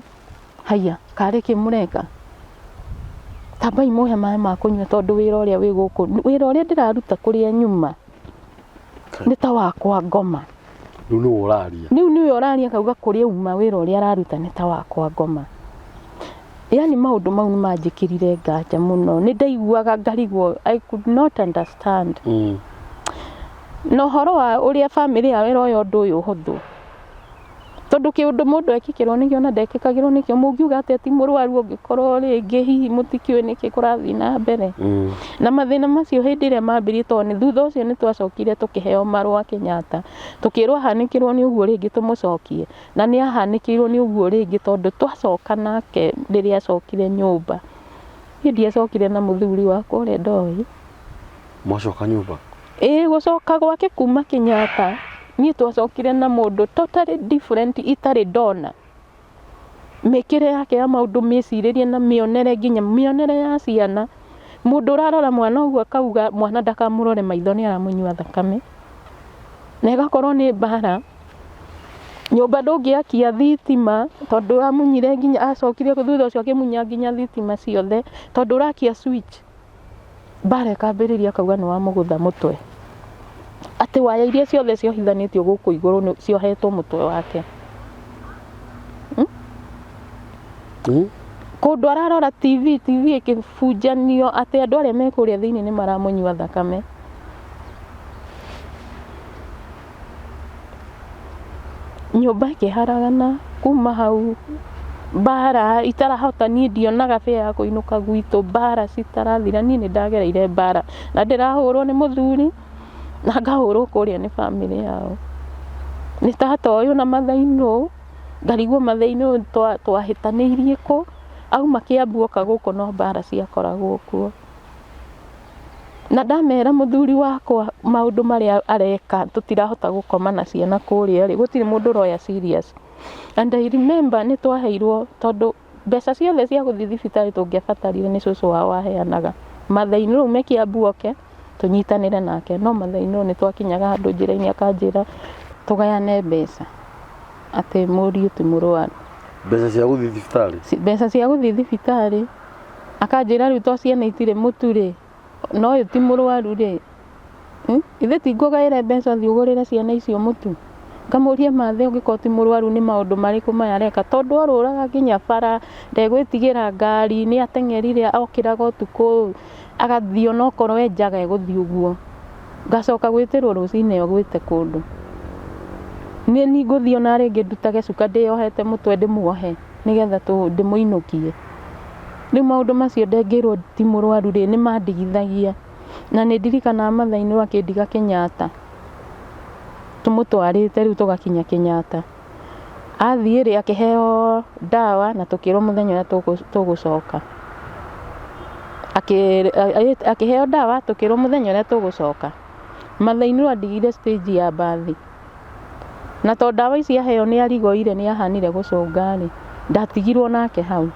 Speaker 2: haiya karĩ kĩ mũreka? Tambai mũhe maĩ ma kũnyua tondũ wĩra ũrĩa wĩ gũkũ, wĩra ũrĩa ndĩraruta kũrĩa nyuma nĩ ta wakwa ngoma.
Speaker 1: Rĩu nĩwe ũraria.
Speaker 2: Rĩu nĩwe ũraria akauga kũrĩa auma wĩra ũrĩa araruta nĩ ta wakwa ngoma. Yani maũndũ mau nĩ manjĩkĩrire nganja mũno. Nĩ ndaiguaga ngarigwo, I could not understand. Na ũhoro wa ũrĩa bamĩrĩ yao ĩroya ũndũ ũyũ ũhũthũ. Tondũ kĩũndũ mũndũ ekĩkĩrwo nĩkĩo na ndekĩkagĩrwo nĩkĩo, mũngiuga atĩa ti mũrwaru ũngĩkorwo rĩngĩ hihi mũtikĩũĩ nĩkĩ kũrathiĩ na mbere. Na mathĩna macio hĩndĩ ĩrĩa mambirie tondũ nĩ thutha ũcio nĩ twacokire tũkĩheo marũa Kenyatta, tũkĩrwo ahanĩkĩrwo nĩ ũguo rĩngĩ tũmũcokie, na nĩ ahanĩkĩirwo nĩ ũguo rĩngĩ tondũ twacoka nake rĩrĩa acokire nyũmba, niĩ ndiacokire na mũthuri wakwa ũrĩa ndoĩ.
Speaker 1: Mwacoka nyũmba?
Speaker 2: Ĩĩ gũcoka gwake kuma Kenyatta, niĩ twacokire na mũndũ totally different itarĩ ndona. Mĩkĩre yake ya maũndũ, mĩcirĩrie na mĩonere nginya mĩonere ya ciana. Mũndũ ũrarora mwana ũguo akauga mwana ndakamũrore maitho nĩ aramũnyua thakame. Na ĩgakorwo nĩ mbara. Nyũmba ndũngĩakia thitima tondũ amunyire nginya acokire thutha ũcio akĩmunya nginya thitima ciothe tondũ ũrakia switch. Mbara ĩkambĩrĩria akauga nĩ wamũgũtha mũtwe. Atĩ waya iria ciothe ciohithanĩtio gũkũ igũrũ ciohetwo mũtwe wake. Kũndũ ararora TV, TV ĩkĩbunjanio atĩ andũ arĩa me kũrĩa thĩinĩ nĩ maramũnyua thakame. Nyũmba ĩkĩharagana kuma hau mbara itarahota niĩ ndionaga bĩa ya kũinũka gwitũ, mbara citarathira, niĩ nĩ ndagereire mbara na ndĩrahũrwo nĩ mũthuri na ngahũrwo kũrĩa nĩ bamĩrĩ yao. Nĩ tata ũyũ na mathainũ, ngarigwo mathainũ twahĩtanĩirie kũ, auma Kĩambu oka gũkũ no mbara ciakoragwo kuo. Na ndamera mũthuri wakwa maũndũ marĩa areka tũtirahota gũkoma na ciana kũrĩa rĩ, gũtirĩ mũndũ ũroya serious. And I remember nĩ twaheirwo tondũ mbeca ciothe cia gũthiĩ thibitarĩ tũngĩabatarire nĩ cũcũ wao waheanaga. Mathainĩ rĩu me Kiambu oke tũnyitanĩre nake, no mathainĩ nĩ twakinyaga handũ njĩra-inĩ akanjĩra tũgayane mbeca atĩ mũriũ ti mũrwaru.
Speaker 1: Mbeca cia gũthiĩ thibitarĩ?
Speaker 2: Mbeca cia gũthiĩ thibitarĩ. Akanjĩra rĩu to ciana itirĩ mũtu rĩ, na ũyũ ti mũrwaru rĩ, ithe ti ngũgaĩre mbeca ũthiĩ ũgũrĩre ciana icio mũtu? Ngamũria mathe ũngĩkorwo ti mũrwaru nĩ maũndũ marĩkũ maya areka? Tondũ orũraga nginya bara, ndegwĩtigĩra ngari, nĩ ateng'erire okĩraga ũtukũ agathiĩ onokorwo e njaga egũthiĩ ũguo. Ngacoka gwĩtĩrwo rũcinĩ ogwĩte kũndũ. Nĩ niĩ ngũthiĩ ona rĩngĩ ndutage cuka ndĩyohete mũtwe ndĩmuohe nĩgetha ndĩmũinũkie. Rĩu maũndũ macio ndengĩrwo ti mũrwaru rĩ, nĩ mandigithagia. Na nĩ ndirikanaga Mathai-inĩ akĩndiga Kenyatta, tũmũtwarĩte rĩu tũgakinya Kenyatta. Athiĩ rĩ, akĩheo ndawa na tũkĩrwo mũthenya ũrĩa tũgũcoka. Akĩheo ndawa tũkĩrwo mũthenya ũrĩa tũgũcoka. Mathai-inĩ andigire stage ya mbathi. Na tondũ ndawa ici aheo nĩ arigoire nĩ ahanire gũcũnga rĩ, ndatigirwo nake hau.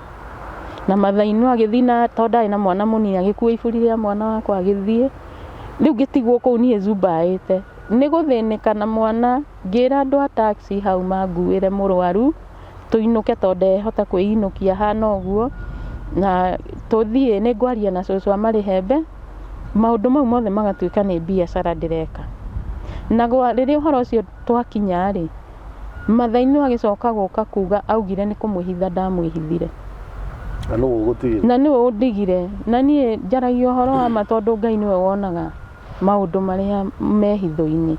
Speaker 2: Na Mathai-inĩ agĩthiĩ na tondũ ndarĩ na mwana mũnini agĩkua iburi rĩa mwana wakwa agĩthiĩ. Rĩu ngĩtigwo kũu niĩ zumbaĩte. Nĩ gũthĩnĩka na mwana, ngĩra andũ a taxi hau manguĩre mũrwaru tũinũke tondũ ndehota kwĩinũkia ahana ũguo. Na tũthiĩ nĩ ngwaria na cũcũ amarĩhe maũndũ mau mothe magatuĩka nĩ biacara ndĩreka. Na rĩrĩa ũhoro ũcio twakinya rĩ, Mathai-inĩ agĩcoka gũka kuga augire nĩ kũmwĩhitha ndamwĩhithire.
Speaker 1: Na nũũ ũgũtigire?
Speaker 2: Na nĩwe ũndigire. Na niĩ njaragia ũhoro wa ma tondũ Ngai nĩwe wonaga maũndũ marĩa me hitho-inĩ.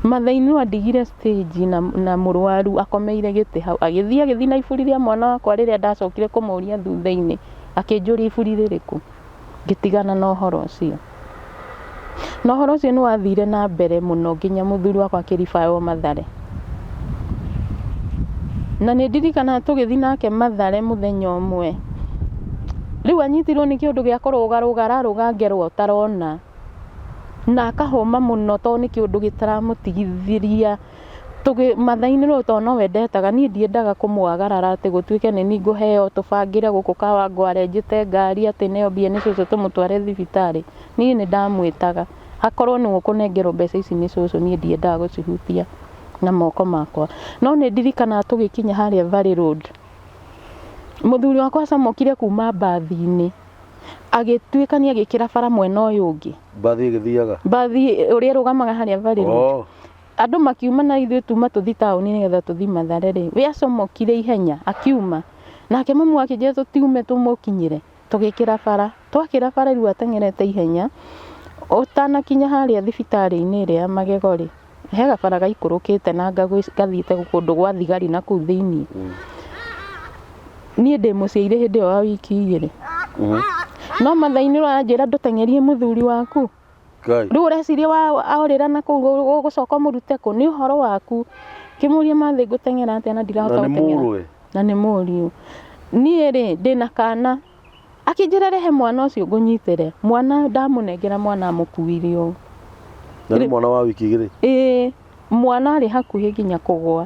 Speaker 2: Mathai-inĩ andigire stage na mũrwaru akomeire gĩtĩ hau. Agĩthiĩ agĩthiĩ na iburi rĩa mwana wakwa rĩrĩa ndacokire kũmũria thutha-inĩ, akĩnjũria iburi rĩrĩkũ. Ngĩtigana na ũhoro ũcio. Na ũhoro ũcio nĩ wathire na mbere mũno nginya mũthuri wakwa akĩribaywo Mathare. Na nĩ ndirikanaga tũgĩthiĩ nake Mathare mũthenya ũmwe. Rĩu anyitirwo nĩ kĩũndũ gĩa kũrũgarũga ararũga ngerwa ũtarona. Na akahũma mũno tondũ nĩ kĩũndũ gĩtaramũtigithĩria. Mathai-inĩ rĩu tondũ nowe ndetaga, niĩ ndiendaga kũmwagarara atĩ gũtuĩke nĩ niĩ ngũheo tũbangĩre gũkũ Kawangware njĩte ngari atĩ neo mbia nĩ cũcũ tũmũtware thibitarĩ. Niĩ nĩ ndamwĩtaga, akorwo nĩwe ũkũnengerwo mbeca ici nĩ cũcũ niĩ ndiendaga gũcihutia na moko makwa. No nĩ ndirikanaga tũgĩkinya harĩa Valley Road, mũthuri wakwa acamũkire kuma mbathi-inĩ, agĩtuĩkania agĩkĩra bara mwena ũyũ ũngĩ.
Speaker 1: Mbathi ĩgĩthiaga?
Speaker 2: Mbathi ũrĩa ĩrũgamaga harĩa Valley Road. Oh. Andũ makiuma na ithuĩ tuma tũthi taũni nĩgetha tũthi Mathare rĩ, we acomokire ihenya akiuma. Nake mamu akĩnjĩra tũtiume tũmũkinyĩre, tũgĩkĩra bara. Twakĩra bara rĩu ateng'erete ihenya, ũtanakinya harĩa thibitarĩ-inĩ ĩrĩa ya magego rĩ, he gabara gaikũrũkĩte na gathiĩte kũndũ gwa thigari na kũu thĩiniĩ. Niĩ ndĩ mũciaire hĩndĩ ĩyo wa wiki 2. No Mathai-inĩ ũranjĩra ndũteng'erie mũthuri waku.
Speaker 1: Ngai.
Speaker 2: Rĩu ũreciria orĩra na kũu ũgũcoka ũmũrute kũ? Nĩ ũhoro waku. Ngĩmũria Mathĩ ngũteng'era atĩa na ndirahota
Speaker 1: Na nĩ
Speaker 2: gũteng'era.
Speaker 1: mũrũwe.
Speaker 2: Na nĩ mũriũ. Niĩ rĩ, ndĩna kana. Akĩnjĩra rehe mwana ũcio ngũnyitĩre. Mwana ndamũnengera mwana amũkuire ũũ.
Speaker 1: Na nĩ mwana wa wiki 2.
Speaker 2: Ĩĩ, mwana arĩ hakuhĩ nginya kũgũa.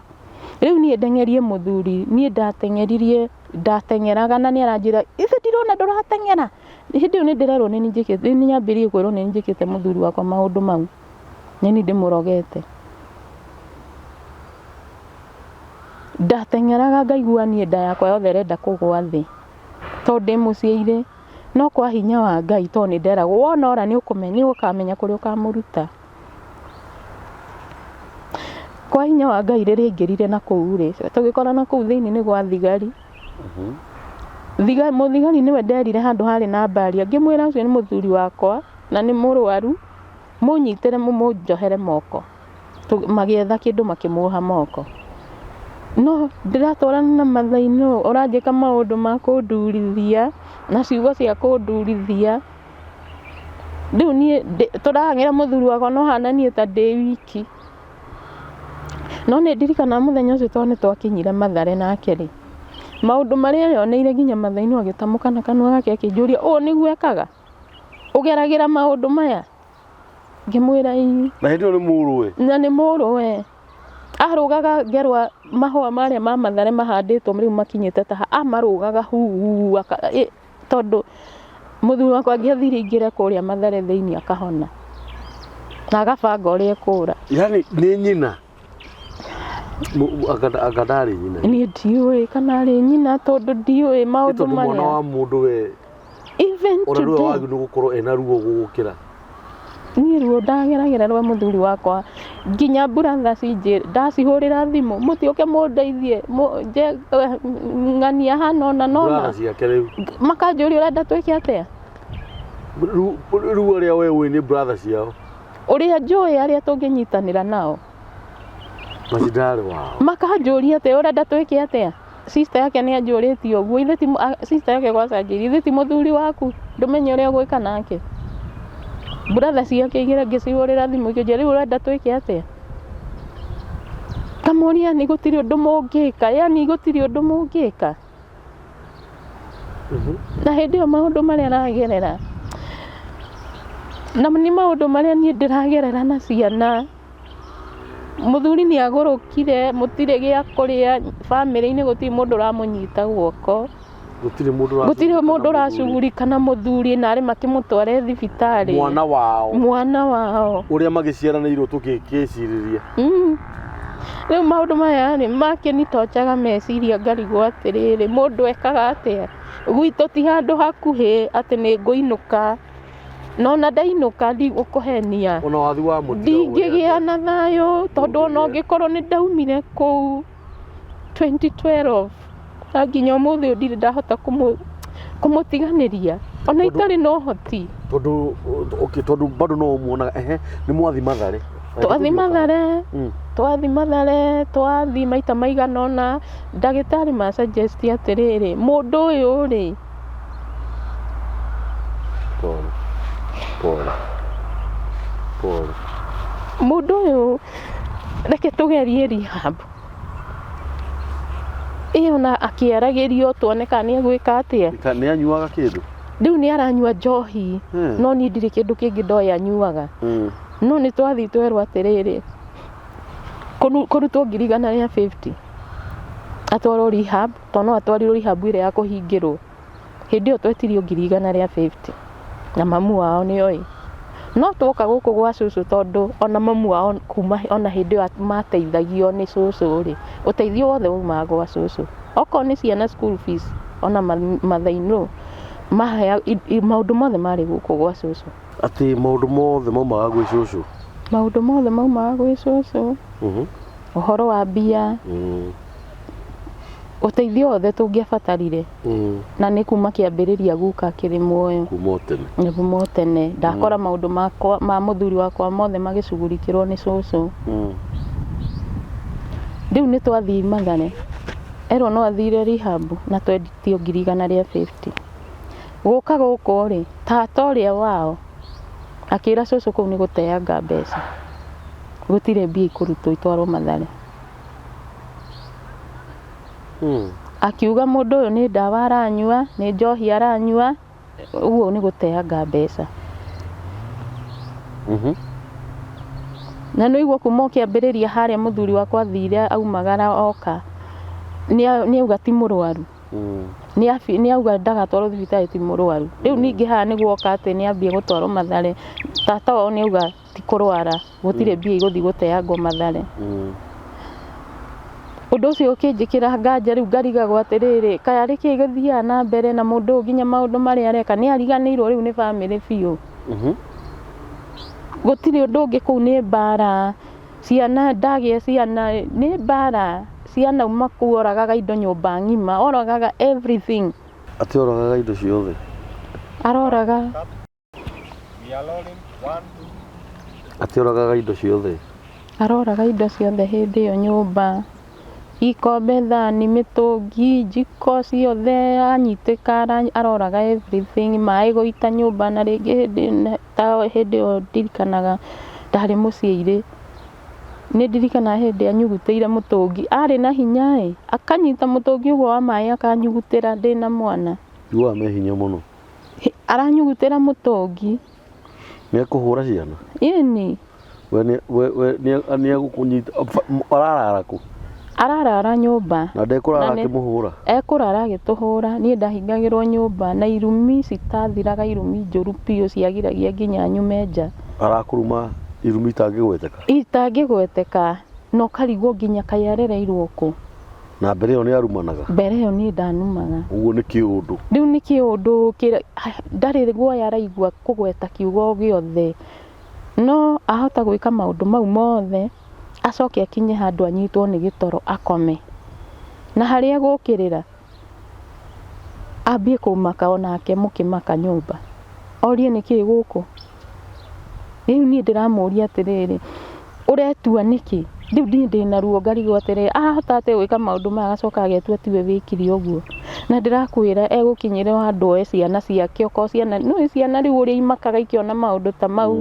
Speaker 2: Rĩu niĩ ndeng'erie mũthuri, niĩ ndateng'eririe, ndateng'eraga na nĩ aranjĩra, ithe ndirona ndũrateng'era. Hĩndĩ ĩyo nĩ ndĩrerwo nĩ niĩ njĩkĩte, nĩ nyambĩrĩirie kwĩrwo nĩ niĩ njĩkĩte mũthuri wakwa maũndũ mau. Nĩ niĩ ndĩmũrogete. Ndateng'eraga ngaigua niĩ nda yakwa yothe ĩrenda kũgũa thĩ. Tondũ ndĩ mũciairĩ, no kwa hinya wa Ngai tondũ nĩ nderagwo wona ora nĩ ũkamenya kũrĩa ũkamũruta. Kwa hinya wa Ngai rĩrĩa aingĩrire na kũu rĩ, tũgĩkora na kũu thĩinĩ nĩ gwa thigari. Mũthigari nĩwe nderire handũ harĩ na mbaria, ngĩmwĩra ũcio nĩ mũthuri wakwa na nĩ mũrwaru, mũnyitĩre mũnjohere moko. Magĩetha kĩndũ makĩmuoha moko. No ndĩratwarana na Mathai-inĩ ũyũ ũranjĩka maũndũ ma kũndurithia na ciugo cia kũndurithia. Rĩu niĩ tũrahang'ĩra mũthuri wakwa no hana niĩ ta ndĩ wiki. No nĩ ndirikanaga mũthenya ũcio tondũ nĩ twakinyire Mathare nake rĩ, maũndũ marĩa eyoneire nginya Mathai-inĩ agĩtamũka na kanua gake akĩnjũria ũũ nĩguo ekaga? Ũgeragĩra maũndũ maya? Ngĩmwĩra ĩĩ.
Speaker 1: Na hĩndĩ ĩyo nĩ mũrũwe?
Speaker 2: Na nĩ mũrũwe. Arũgaga ngerwa mahũa marĩa ma Mathare mahandĩtwo rĩu makinyĩte ta haha, amarũgaga huu tondũ mũthuri wakwa angĩathire aingĩre kũrĩa Mathare thĩinĩ akahona na agabanga ũrĩa ekũra.
Speaker 1: Yani nĩ nyina? Anga ndarĩ nyina?
Speaker 2: Niĩ ndiũĩ kana arĩ nyina tondũ ndiũĩ maũndũ
Speaker 1: Tondũ mwana
Speaker 2: marĩa.
Speaker 1: wa mũndũ we
Speaker 2: Even
Speaker 1: ona nĩwe
Speaker 2: today.
Speaker 1: wagĩrĩirwo gũkorwo ena ruo gũgũkĩra.
Speaker 2: Niĩ ruo ndageragĩra rwa mũthuri wakwa nginya brother ndacihũrĩra thimũ mũtiũke mũndeithie ng'ania hana ũna na ũna.
Speaker 1: Brother ciake rĩu.
Speaker 2: Makanjũria ũrenda twĩke atĩa?
Speaker 1: Rĩu arĩa we ũĩ nĩ brother ciao.
Speaker 2: Ũrĩa njũĩ arĩa tũngĩnyitanĩra nao.
Speaker 1: Macindarĩ wao.
Speaker 2: Makanjũria atĩa ũrenda twĩke atĩa? Sister yake nĩ anjũrĩtie ũguo, ithe ti sister yake gwacanjĩirie, ithe ti mũthuri waku, ndũmenye ũrĩa ũgwĩka nake. Brother ciake igĩrĩ ngĩcihũrĩra thimũ ikĩnjĩra rĩu ũrenda twĩke atĩa? Ngamũria nĩ gũtirĩ ũndũ mũngĩka, yani gũtirĩ ũndũ mũngĩka. Na hĩndĩ ĩyo maũndũ marĩa aragerera, na nĩ maũndũ marĩa niĩ ndĩragerera na ciana. Mũthuri nĩ agũrũkire, mũtirĩ gĩa kũrĩa, bamĩrĩ-inĩ gũtirĩ mũndũ ũramũnyita guoko.
Speaker 1: Gũtirĩ mũndũ
Speaker 2: Gũtirĩ mũndũ ũracugurika na mũthuri na arĩ makĩmũtware thibitarĩ.
Speaker 1: Mwana wao.
Speaker 2: Mwana wao.
Speaker 1: Ũrĩa magĩciaranĩirwo tũgĩkĩcirĩria.
Speaker 2: Rĩu maũndũ maya rĩ, makĩnitochaga meciria ngarigwo atĩrĩrĩ, mũndũ ekaga atĩa? Gwitũ ti handũ hakuhĩ atĩ nĩ ngũinũka. Na ona ndainũka ndigũkũhenia.
Speaker 1: Ona wathi wa mũtino
Speaker 2: Ndingĩgĩa na thayũ tondũ ona ũngĩkorwo nĩ ndaumire kũu 2012 na nginya ũmũthĩ ũyũ ndirĩ ndahota kũmũtiganĩria ona itarĩ na ũhoti.
Speaker 1: Tondũ okay, tondũ bado no ũmuonaga ehe nĩ mwathi Mathare.
Speaker 2: Twathi Mathare, twathi Mathare, twathi maita maigana ũna, ndagĩtarĩ ma suggest atĩrĩrĩ, mũndũ ũyũ rĩ,
Speaker 1: Pole. Pole. Pole.
Speaker 2: Mũndũ ũyũ reke tũgerie rehab. Ĩ ona akĩaragĩrio tuone kana nĩ egwĩka atĩa.
Speaker 1: Nĩ anyuaga kĩndũ?
Speaker 2: Rĩu nĩ aranyua njohi, no niĩ ndirĩ kĩndũ kĩngĩ ndoĩ anyuaga. No nĩ twathiĩ twerwo atĩrĩrĩ, kũrutwo 150,000 atwarwo rehab, tondũ no atwarirwo rehab ĩrĩa ya kũhingĩrwo. Hĩndĩ ĩyo twetirio 150,000 na mamu wao nĩ oĩ. No twoka gũkũ gwa cũcũ tondũ ona mamu wao kuma ona hĩndĩ ĩyo mateithagio nĩ cũcũ rĩ, ũteithio wothe waumaga gwa cũcũ. Okorwo nĩ ciana school fees ona mother-in-law maũndũ mothe marĩ gũkũ gwa cũcũ.
Speaker 1: Atĩ maũndũ mothe maumaga gwĩ cũcũ?
Speaker 2: Maũndũ mothe maumaga gwĩ cũcũ. Ũhoro wa mbia, ũteithio wothe tũngĩabatarire. Na nĩ kuma kĩambĩrĩria guka akĩrĩ muoyo.
Speaker 1: Kuma o tene.
Speaker 2: Nĩ kuma o tene. Ndakora maũndũ makwa ma mũthuri wakwa mothe magĩcugurikĩrwo nĩ cũcũ. Rĩu nĩ twathiĩ Mathare, erwo no athire rehab na twetio 150,000. Gũka gũkũ rĩ, tata ũrĩa wao akĩra cũcũ kũu nĩ gũteanga mbeca. Gũtirĩ mbia ikũrutwo itwarwo Mathare. Akiuga mũndũ ũyũ nĩ ndawa aranyua, nĩ njohi aranyua, ũguo nĩ gũteanga mbeca. Na nĩ ũigua kuma o kĩambĩrĩria harĩa mũthuri wakwa athire aumagara oka, nĩ auga ti mũrwaru. Nĩ auga ndagatwarwo thibitarĩ ti mũrwaru. Rĩu ningĩ haha nĩ guoka atĩ nĩ ambie gũtwarwo Mathare, tata wao nĩ auga ti kũrwara, gũtirĩ mbia igũthiĩ gũteangwo Mathare. Ũndũ ũcio ũkĩnjĩkĩra nganja rĩu ngarigagwo atĩrĩrĩ, kaĩ arĩ kĩĩ gĩthiaga na mbere na mũndũ ũyũ nginya maũndũ marĩa areka nĩ ariganĩirwo rĩu nĩ bamĩrĩ biũ. Gũtirĩ ũndũ ũngĩ kũu nĩ mbara, ciana ndagĩa ciana nĩ mbara, ciana uma kũu oragaga indo nyũmba ng'ima, oragaga everything.
Speaker 1: Atĩ oragaga indo ciothe?
Speaker 2: Aroraga.
Speaker 1: Atĩ oragaga indo ciothe?
Speaker 2: Aroraga indo ciothe hĩndĩ ĩyo nyũmba, ikombe, thani, mĩtũngi, njiko ciothe anyitĩka aroraga everything, maĩ gũita nyũmba na rĩngĩ hĩndĩ ta hĩndĩ ĩyo ndirikanaga ndarĩ mũciĩ irĩ, nĩ ndirikanaga hĩndĩ anyugutĩire mũtũngi, arĩ na hinya ĩ, akanyita mũtũngi ũguo wa maĩ akanyugutĩra ndĩna mwana.
Speaker 1: Njiguaga me hinya mũno.
Speaker 2: Aranyugutĩra mũtũngi.
Speaker 1: Nĩ ekũhũra ciana?
Speaker 2: Ĩni.
Speaker 1: We nĩ egũkũnyita, ararara kũ?
Speaker 2: Ararara nyũmba.
Speaker 1: Na ndekũrara akĩmũhũra?
Speaker 2: Ekũrara agĩtũhũra, niĩ ndahingagĩrwo nyũmba na irumi citathiraga irumi njũru biũ ciagiragia nginya nyume nja.
Speaker 1: Arakũruma irumi itangĩgweteka?
Speaker 2: Itangĩgweteka, na ũkarigwo nginya kaĩ arereirwo kũ.
Speaker 1: Na mbere ĩyo nĩ arumanaga?
Speaker 2: Mbere ĩyo niĩ ndanumaga.
Speaker 1: Ũguo nĩ kĩũndũ?
Speaker 2: Rĩu nĩ kĩũndũ, ndarĩ guoya araigua kũgweta kiugo o gĩothe. No ahota gwĩka maũndũ mau mothe, acoke akinye handũ anyitwo nĩ gĩtoro akome. Na harĩa egũkĩrĩra, ambie kũmaka onake mũkĩmaka nyũmba. Orie nĩkĩĩ gũkũ? Rĩu niĩ ndĩramũria atĩrĩrĩ, ũretua nĩkĩ? Rĩu niĩ ndĩna ruo ngarigwo atĩrĩ, arahota atĩa gwĩka maũndũ maya agacoka agetua tiwe wĩkire ũguo. Na ndĩrakwĩra egũkinyĩra handũ oe ciana ciake okorwo ciana, nĩũĩ ciana rĩu ũrĩa imakaga ikĩona maũndũ ta mau.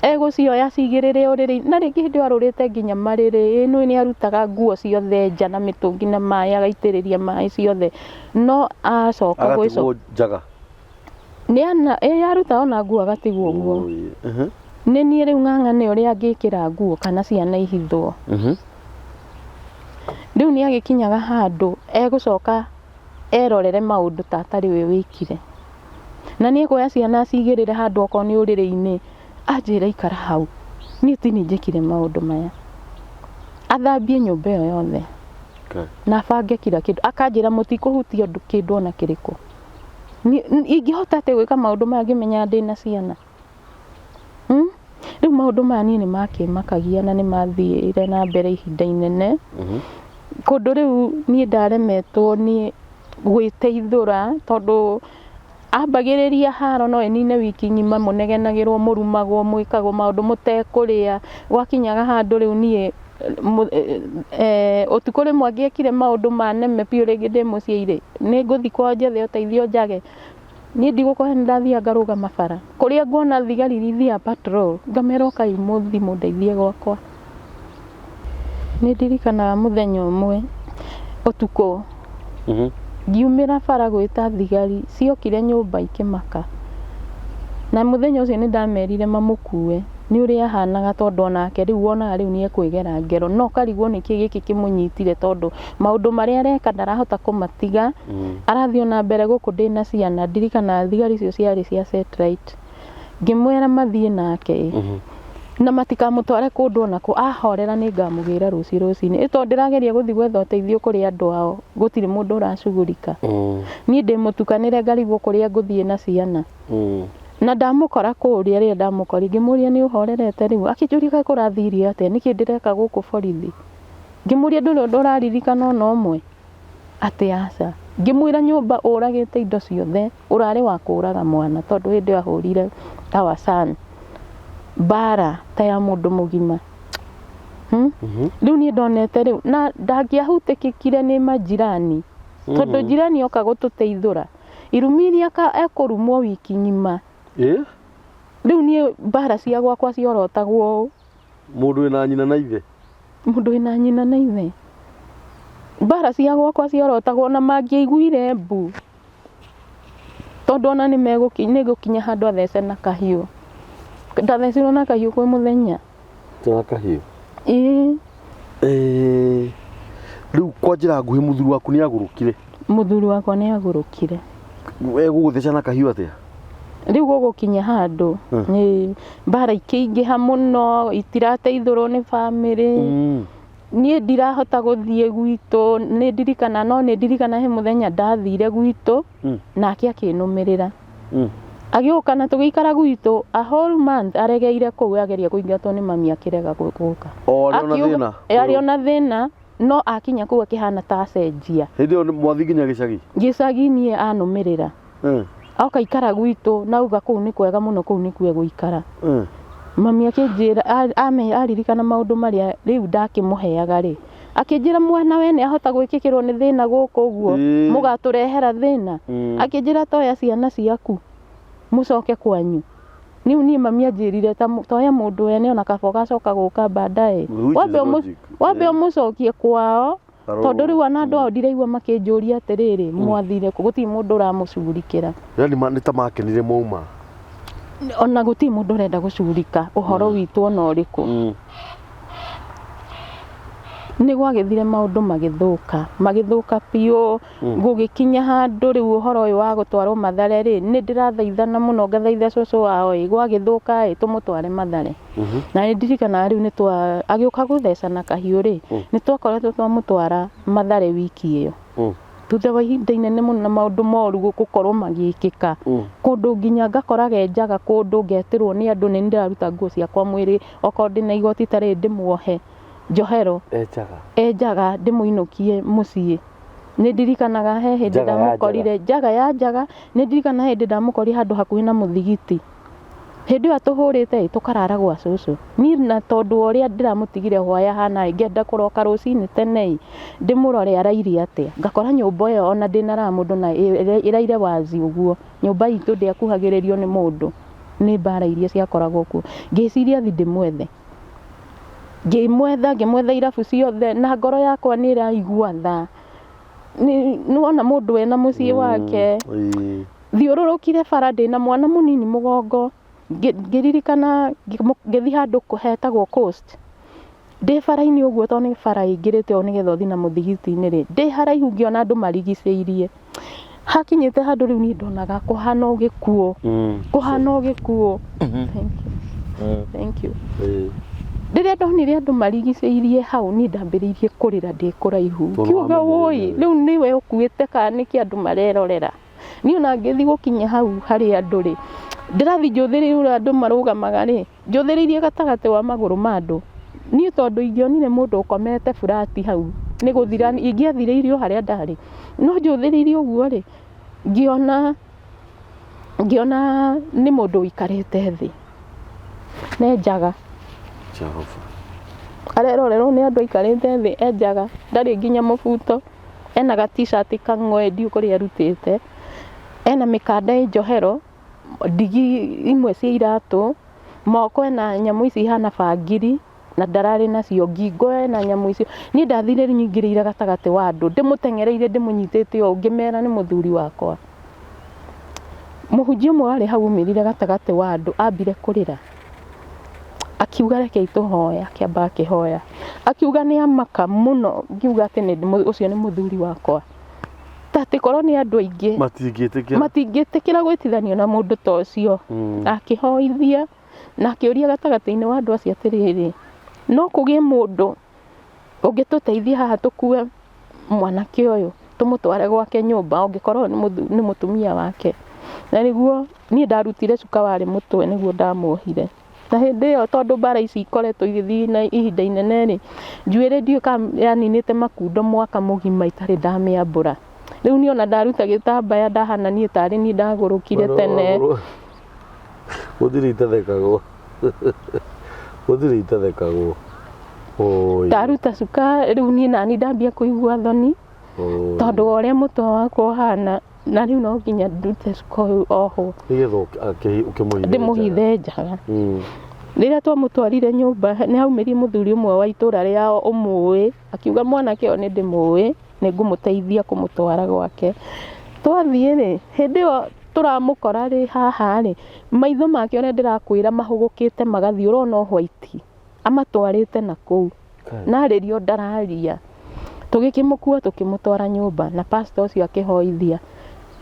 Speaker 2: Egũcioya acigĩrĩre ũrĩrĩ, na rĩngĩ hĩndĩ ĩyo arũrĩte nginya marĩrĩ, ĩ nĩũĩ nĩ arutaga nguo ciothe nja na mĩtũngi na maĩ agaitĩrĩria maĩ ciothe. No acoka gwĩcoka.
Speaker 1: Agatigwo njaga.
Speaker 2: Nĩ ana, ĩ aruta ona nguo agatigwo ũguo. Nĩ niĩ rĩu ng'ang'ane ũrĩa ngĩkĩra nguo kana ciana ihithwo. Rĩu nĩ agĩkinyaga handũ egũcoka erorere maũndũ ta atarĩ we wĩkire. Na nĩ ekuoya ciana acigĩrĩre handũ okorwo nĩ ũrĩrĩ-inĩ, anjĩre ikara hau, niĩ ti niĩ njĩkire maũndũ maya. Athambie nyũmba ĩyo yothe na abange kila kĩndũ, akanjĩra mũtikũhutia ũndũ kĩndũ ona kĩrĩkũ. Ingĩhota atĩa gwĩka maũndũ maya ngĩmenyaga ndĩna ciana? Hmm? Rĩu maũndũ maya niĩ nĩ makĩmakagia na nĩ mathire na mbere ihinda inene. Kũndũ rĩu niĩ ndaremetwo nĩ gwĩteithũra tondũ ambagĩrĩria haro no ĩnine wiki ng'ima mũnegenagĩrwo, mũrumagwo, mwĩkagwo maũndũ mũtekũrĩa. Gwakinyaga handũ rĩu niĩ ũtukũ rĩmwe angĩekire maũndũ maneme biũ rĩngĩ ndĩ mũciĩ rĩ, nĩ ngũthiĩ kwao njethe ũteithio njage. Niĩ ndigũkũhe nĩ ndathiaga ngarũgama bara. Kũrĩa nguona thigari iria ithiaga patrol, ngamera ũkai mũthiĩ mũndeithie gwakwa. Nĩ ndirikanaga mũthenya ũmwe ũtukũ, ngiumĩra bara gwĩta thigari, ciokire nyũmba ikĩmaka. Na mũthenya ũcio nĩ ndamerire mamũkue nĩ ũrĩa ahanaga tondũ onake rĩu wonaga rĩu nĩ ekwĩgera ngero. No ũkarigwo nĩkĩ gĩkĩ kĩmũnyitire tondũ maũndũ marĩa areka ndarahota kũmatiga. Arathiĩ o na mbere gũkũ ndĩna ciana, ndirikanaga thigari icio ciarĩ cia satellite. Ngĩmwĩra mathiĩ nake na matikamũtware kũndũ ona kũ, ahorera nĩ ngamũgĩra rũciũ rũcinĩ. Ĩ tondũ ndĩrageria gũthiĩ gwetha ũteithio kũrĩ andũ ao, gũtirĩ mũndũ ũracugurika. Niĩ ndĩ mũtukanĩre ngarigwo kũrĩa ngũthiĩ na ciana. Na ndamũkora kũrĩa rĩrĩa ndamũkorire ngĩmũria nĩ ũhorerete rĩu? Akĩnjũria kaĩ kũrathirie atĩa, nĩkĩ ndĩreka gũkũ borithi? Ngĩmũria ndũrĩ ũndũ ũraririkana ona ũmwe? Atĩ aca. Ngĩmwĩra nyũmba ũragĩte indo ciothe, ũrarĩ wa kũraga mwana tondũ hĩndĩ ĩyo ahũrire our son mbara ta ya mũndũ mũgima. Hmm? Rĩu niĩ ndonete rĩu na ndangĩahutĩkĩkire nĩ majirani tondũ jirani oka gũtũteithũra irumi iria ekũrumwo wiki ng'ima. Rĩu niĩ mbara cia gwakwa ciorotagwo ũũ.
Speaker 1: Mũndũ wĩna nyina na ithe.
Speaker 2: Mũndũ wĩna nyina na ithe. Mbara cia gwakwa ciorotagwo na mangĩaiguire mbu. Tondũ ona nĩ gũkinya handũ athece na kahiũ. Ndathecirwo na kahiũ kwĩ mũthenya.
Speaker 1: Na kahiũ?
Speaker 2: Ĩĩ.
Speaker 1: Rĩu kwa njĩra nguhĩ mũthuri waku nĩ agũrũkire?
Speaker 2: Mũthuri wakwa nĩ agũrũkire.
Speaker 1: Egũgũtheca na kahiũ atĩa?
Speaker 2: Rĩu gũgũkinya handũ nĩ mbara ikĩingĩha mũno, itirateithũrwo nĩ bamĩrĩ. Niĩ ndirahota gũthiĩ gwitũ, nĩ ndirikana no nĩ ndirikana he mũthenya ndathire gwitũ nake akĩnũmĩrĩra. Agĩũka na tũgĩikara gwitũ a whole month aregeire kũu ageria kũingatwo nĩ mami akĩrega gũka.
Speaker 1: O arĩ ona thĩna?
Speaker 2: Arĩ ona thĩna no akinya kũu akĩhana ta acenjia.
Speaker 1: Hĩndĩ ĩyo mwathiĩ nginya gĩcagi?
Speaker 2: Gĩcagi niĩ anũmĩrĩra. Oka ikara gwitũ na auga kũu nĩ kwega mũno kũu nĩkuo egũikara. Mami akĩnjĩra aririkana maũndũ marĩa rĩu ndakĩmũheaga rĩ, akĩnjĩra mwana we nĩ ahota gwĩkĩkĩrwo nĩ thĩna gũkũ ũguo mũgatũrehera thĩna. Akĩnjĩra toya ciana ciaku mũcoke kwanyu. Rĩu niĩ mami anjĩrire toya mũndũ wene ona kaba ũgacoka gũka baadaye. Wambe ũmũcokie kwao tondũ rĩu ona andũ ao ndiraigua makĩnjũria atĩrĩrĩ mwathire kũ, gũtirĩ mũndũ ũramũcugurikĩra.
Speaker 1: Yani nĩ ta makenire mwauma.
Speaker 2: Ona gũtirĩ mũndũ ũrenda gũcugurika ũhoro witũ ona ũrĩkũ. Nĩ gwagĩthire maũndũ magĩthũka, magĩthũka biũ, gũgĩkinya handũ rĩu ũhoro ũyũ wa gũtwarwo Mathare rĩ, nĩ ndĩrathaithana mũno ngathaitha cũcũ wao ĩ, gwagĩthũka ĩ, tũmũtware Mathare. Na nĩ ndirikanaga rĩu nĩ twa, agĩũka gũthecana kahiũ rĩ, nĩ twakoretwo twamũtwara Mathare wiki ĩyo. Thutha wa ihinda inene mũno na maũndũ moru gũkorwo magĩkĩka, kũndũ nginya ngakoraga enjaga kũndũ ngetĩrwo nĩ andũ nĩ ndĩraruta nguo ciakwa mwĩrĩ, okorwo ndĩna igoti ta rĩrĩ ndĩmuohe njohero.
Speaker 1: Enjaga?
Speaker 2: Enjaga ndĩmũinũkie mũciĩ. Nĩ ndirikanaga he hĩndĩ ndamũkorire, njaga ya njaga, nĩ ndirikanaga hĩndĩ ndamũkorire handũ hakuhĩ na mũthigiti. Hĩndĩ ĩyo atũhũrĩte ĩ, tũkarara gwa cũcũ. Niĩ na tondũ wa ũrĩa ndĩramũtigire hwaĩ ahana ĩ, ngenda kũroka rũcinĩ tene ĩ, ndĩmũrore araire atĩa. Ngakora nyũmba ĩyo ona ndĩnarara mũndũ na ĩraire wazi ũguo. Nyũmba itũ ndĩakuhagĩrĩrio nĩ mũndũ, nĩ mbara iria ciakoragwo kuo. Ngĩciria thiĩ ndĩmwethe. Ngĩmwetha, ngĩmwetha irabu ciothe na ngoro yakwa nĩ ĩraigua tha. Nĩ wona mũndũ ena mũciĩ wake. Thiũrũrũkire bara ndĩna mwana mũnini mũgongo, ngĩririkana ngĩthiĩ handũ hetagwo Coast. Ndĩ bara-inĩ ũguo tondũ nĩ bara ĩingĩrĩte ũũ nĩgetha ũthiĩ na mũthigiti-inĩ rĩ, ndĩ haraihu ngĩona andũ marigicĩirie. Hakinyĩte handũ rĩu niĩ ndonaga kũhana o gĩkuũ, kũhana o gĩkuũ. Thank you. Thank you. Rĩrĩa ndonire andũ marigicĩirie hau niĩ ndambĩrĩirie kũrĩra ndĩ kũraihu.
Speaker 1: Tondũ
Speaker 2: Ngiuga
Speaker 1: wamenyire
Speaker 2: wũi,
Speaker 1: nĩwe.
Speaker 2: rĩu nĩwe ũkuĩte kana nĩkĩ andũ marerorera. Niĩ ona ngĩthiĩ gũkinya hau harĩ andũ rĩ, ndĩrathiĩ njũthĩrĩirie ũrĩa andũ marũgamaga rĩ, njũthĩrĩirie gatagatĩ wa magũrũ ma andũ. Niĩ tondũ ingĩonire mũndũ ũkomete burati hau, nĩ gũthira ingĩathirĩire o harĩa ndarĩ. No njũthĩrĩirie ũguo rĩ, ngĩona ngĩona nĩ mũndũ ũikarĩte thĩ, na enjaga.
Speaker 1: Jehova.
Speaker 2: Arerorerwo nĩ andũ aikarĩte thĩ enjaga, ndarĩ nginya mũbuto. Ena ga t-shirt kang'oe ndiũĩ kũrĩa arutĩte, ena mĩkanda ĩ njohero, ndigi imwe cia iratũ, moko ena nyamũ ici ihana bangiri na ndararĩ nacio, ngingo ena nyamũ icio. Niĩ ndathire nyingĩrĩire gatagatĩ wa andũ ndĩmũteng'ereire ndĩmũnyitĩte ũũ ngĩmera nĩ mũthuri wakwa. Mũhunjia ũmwe warĩ hau aumĩrire gatagatĩ wa andũ ambire kũrĩra. Akiuga rekei tũhoe, akĩamba akĩhoya. Akiuga nĩ amaka mũno ngiuga atĩ ũcio nĩ mũthuri wakwa. Ta atĩ korwo nĩ andũ aingĩ
Speaker 1: Matingĩtĩkĩra.
Speaker 2: matingĩtĩkĩra gwĩtithanio na mũndũ ta ũcio. Akĩhoithia na akĩũria gatagatĩ-inĩ wa andũ acio atĩrĩrĩ, no kũgĩe mũndũ ũngĩtũteithia haha tũkue mwanake ũyũ tũmũtware gwake nyũmba ũngĩkorwo nĩ mũtumia wake. Na nĩguo niĩ ndarutire cuka warĩ mũtwe nĩguo ndamuohire. Na hĩndĩ ĩyo tondũ mbara ici ikoretwo igĩthiĩ na ihinda inene rĩ, njuĩrĩ ndiũĩ kana yaninĩte makundo mwaka mũgima itarĩ ndamĩambũra. Rĩu niĩ ona ndaruta gĩtambaya ndahana niĩ tarĩ niĩ ndagũrũkire tene.
Speaker 1: Gũtirĩ itathekagwo. Gũtirĩ itathekagwo. Oi.
Speaker 2: Ndaruta cuka rĩu niĩ nani ndambia kũigua thoni
Speaker 1: Oi.
Speaker 2: tondũ wa ũrĩa mũtwe wakwa ũhana na rĩu no nginya ndute cuka ũyũ ohwo
Speaker 1: Nĩgetha ũkĩmũhithe
Speaker 2: ndĩmũhithe njaga. Rĩrĩa twamũtwarire nyũmba nĩ haumĩrire mũthuri ũmwe wa itũra rĩao ũmũĩ akiuga mwanake ũyũ nĩ ndĩmũĩ nĩ ngũmũteithia kũmũtwara gwake. Twathiĩ rĩ, hĩndĩ ĩyo tũramũkora rĩ haha rĩ, maitho make ũrĩa ndĩrakwĩra mahũgũkĩte magathiĩ ũrona o white. Amatwarĩte na kũu na arĩrio ndararia. Tũgĩkĩmũkua tũkĩmũtwara nyũmba na pastor ũcio akĩhoithia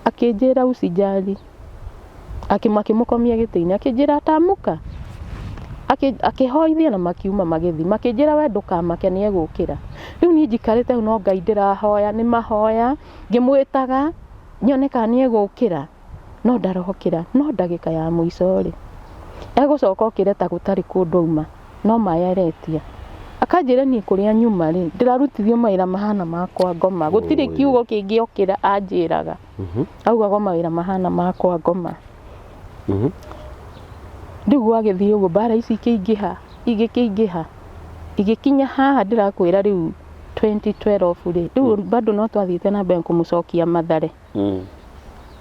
Speaker 2: akĩnjĩra usijali, akĩmũkomia gĩtĩ-inĩ akĩnjĩra atamuka, akĩhoithia na makiuma magĩthiĩ makĩnjĩra we ndũkamake nĩ egũkĩra. Rĩu niĩ njikarĩte hau no Ngai ndĩrahoya nĩ mahoya ngĩmwĩtaga nyone kana nĩ egũkĩra no ndarokĩra. No ndagĩka ya mũico rĩ, egũcoka okĩre ta gũtarĩ kũndũ auma no maĩ aretia. Akanjĩra niĩ kũrĩa nyuma rĩ, ndĩrarutithio mawĩra mahana ma kwa ngoma. Gũtirĩ kiugo kĩngĩ okĩra anjĩraga. Augaga o mawĩra mahana ma kwa ngoma. Rĩu gwagĩthiĩ ũguo mbara ici ikĩingĩha, igĩkĩingĩha, igĩkinya haha ndĩrakwĩra rĩu 2012 rĩ, rĩu bado no twathiĩte na mbere kũmũcokia Mathare.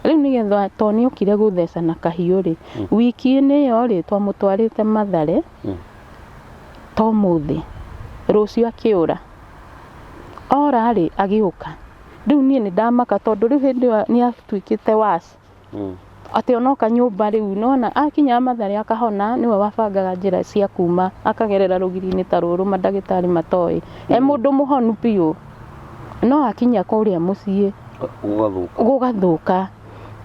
Speaker 2: Rĩu nĩgetha tondũ nĩ okire gũtheca na kahiũ rĩ, wiki-inĩ ĩyo rĩ, twamũtwarĩte Mathare ta ũmũthĩ, rũciũ akĩũra. Ora rĩ, agĩũka. Rĩu niĩ nĩ ndamaka tondũ rĩu hĩndĩ ĩyo nĩ atuĩkĩte worse. Atĩ ona oka nyũmba rĩu nĩwona akinya Mathare akahona nĩwe wabangaga njĩra cia kuma akagerera rũgiri-inĩ ta rũrũ mandagĩtarĩ matoĩ. E mũndũ mũhonu biũ. No akinya kũrĩa mũciĩ
Speaker 1: Gũgathũka.
Speaker 2: Gũgathũka.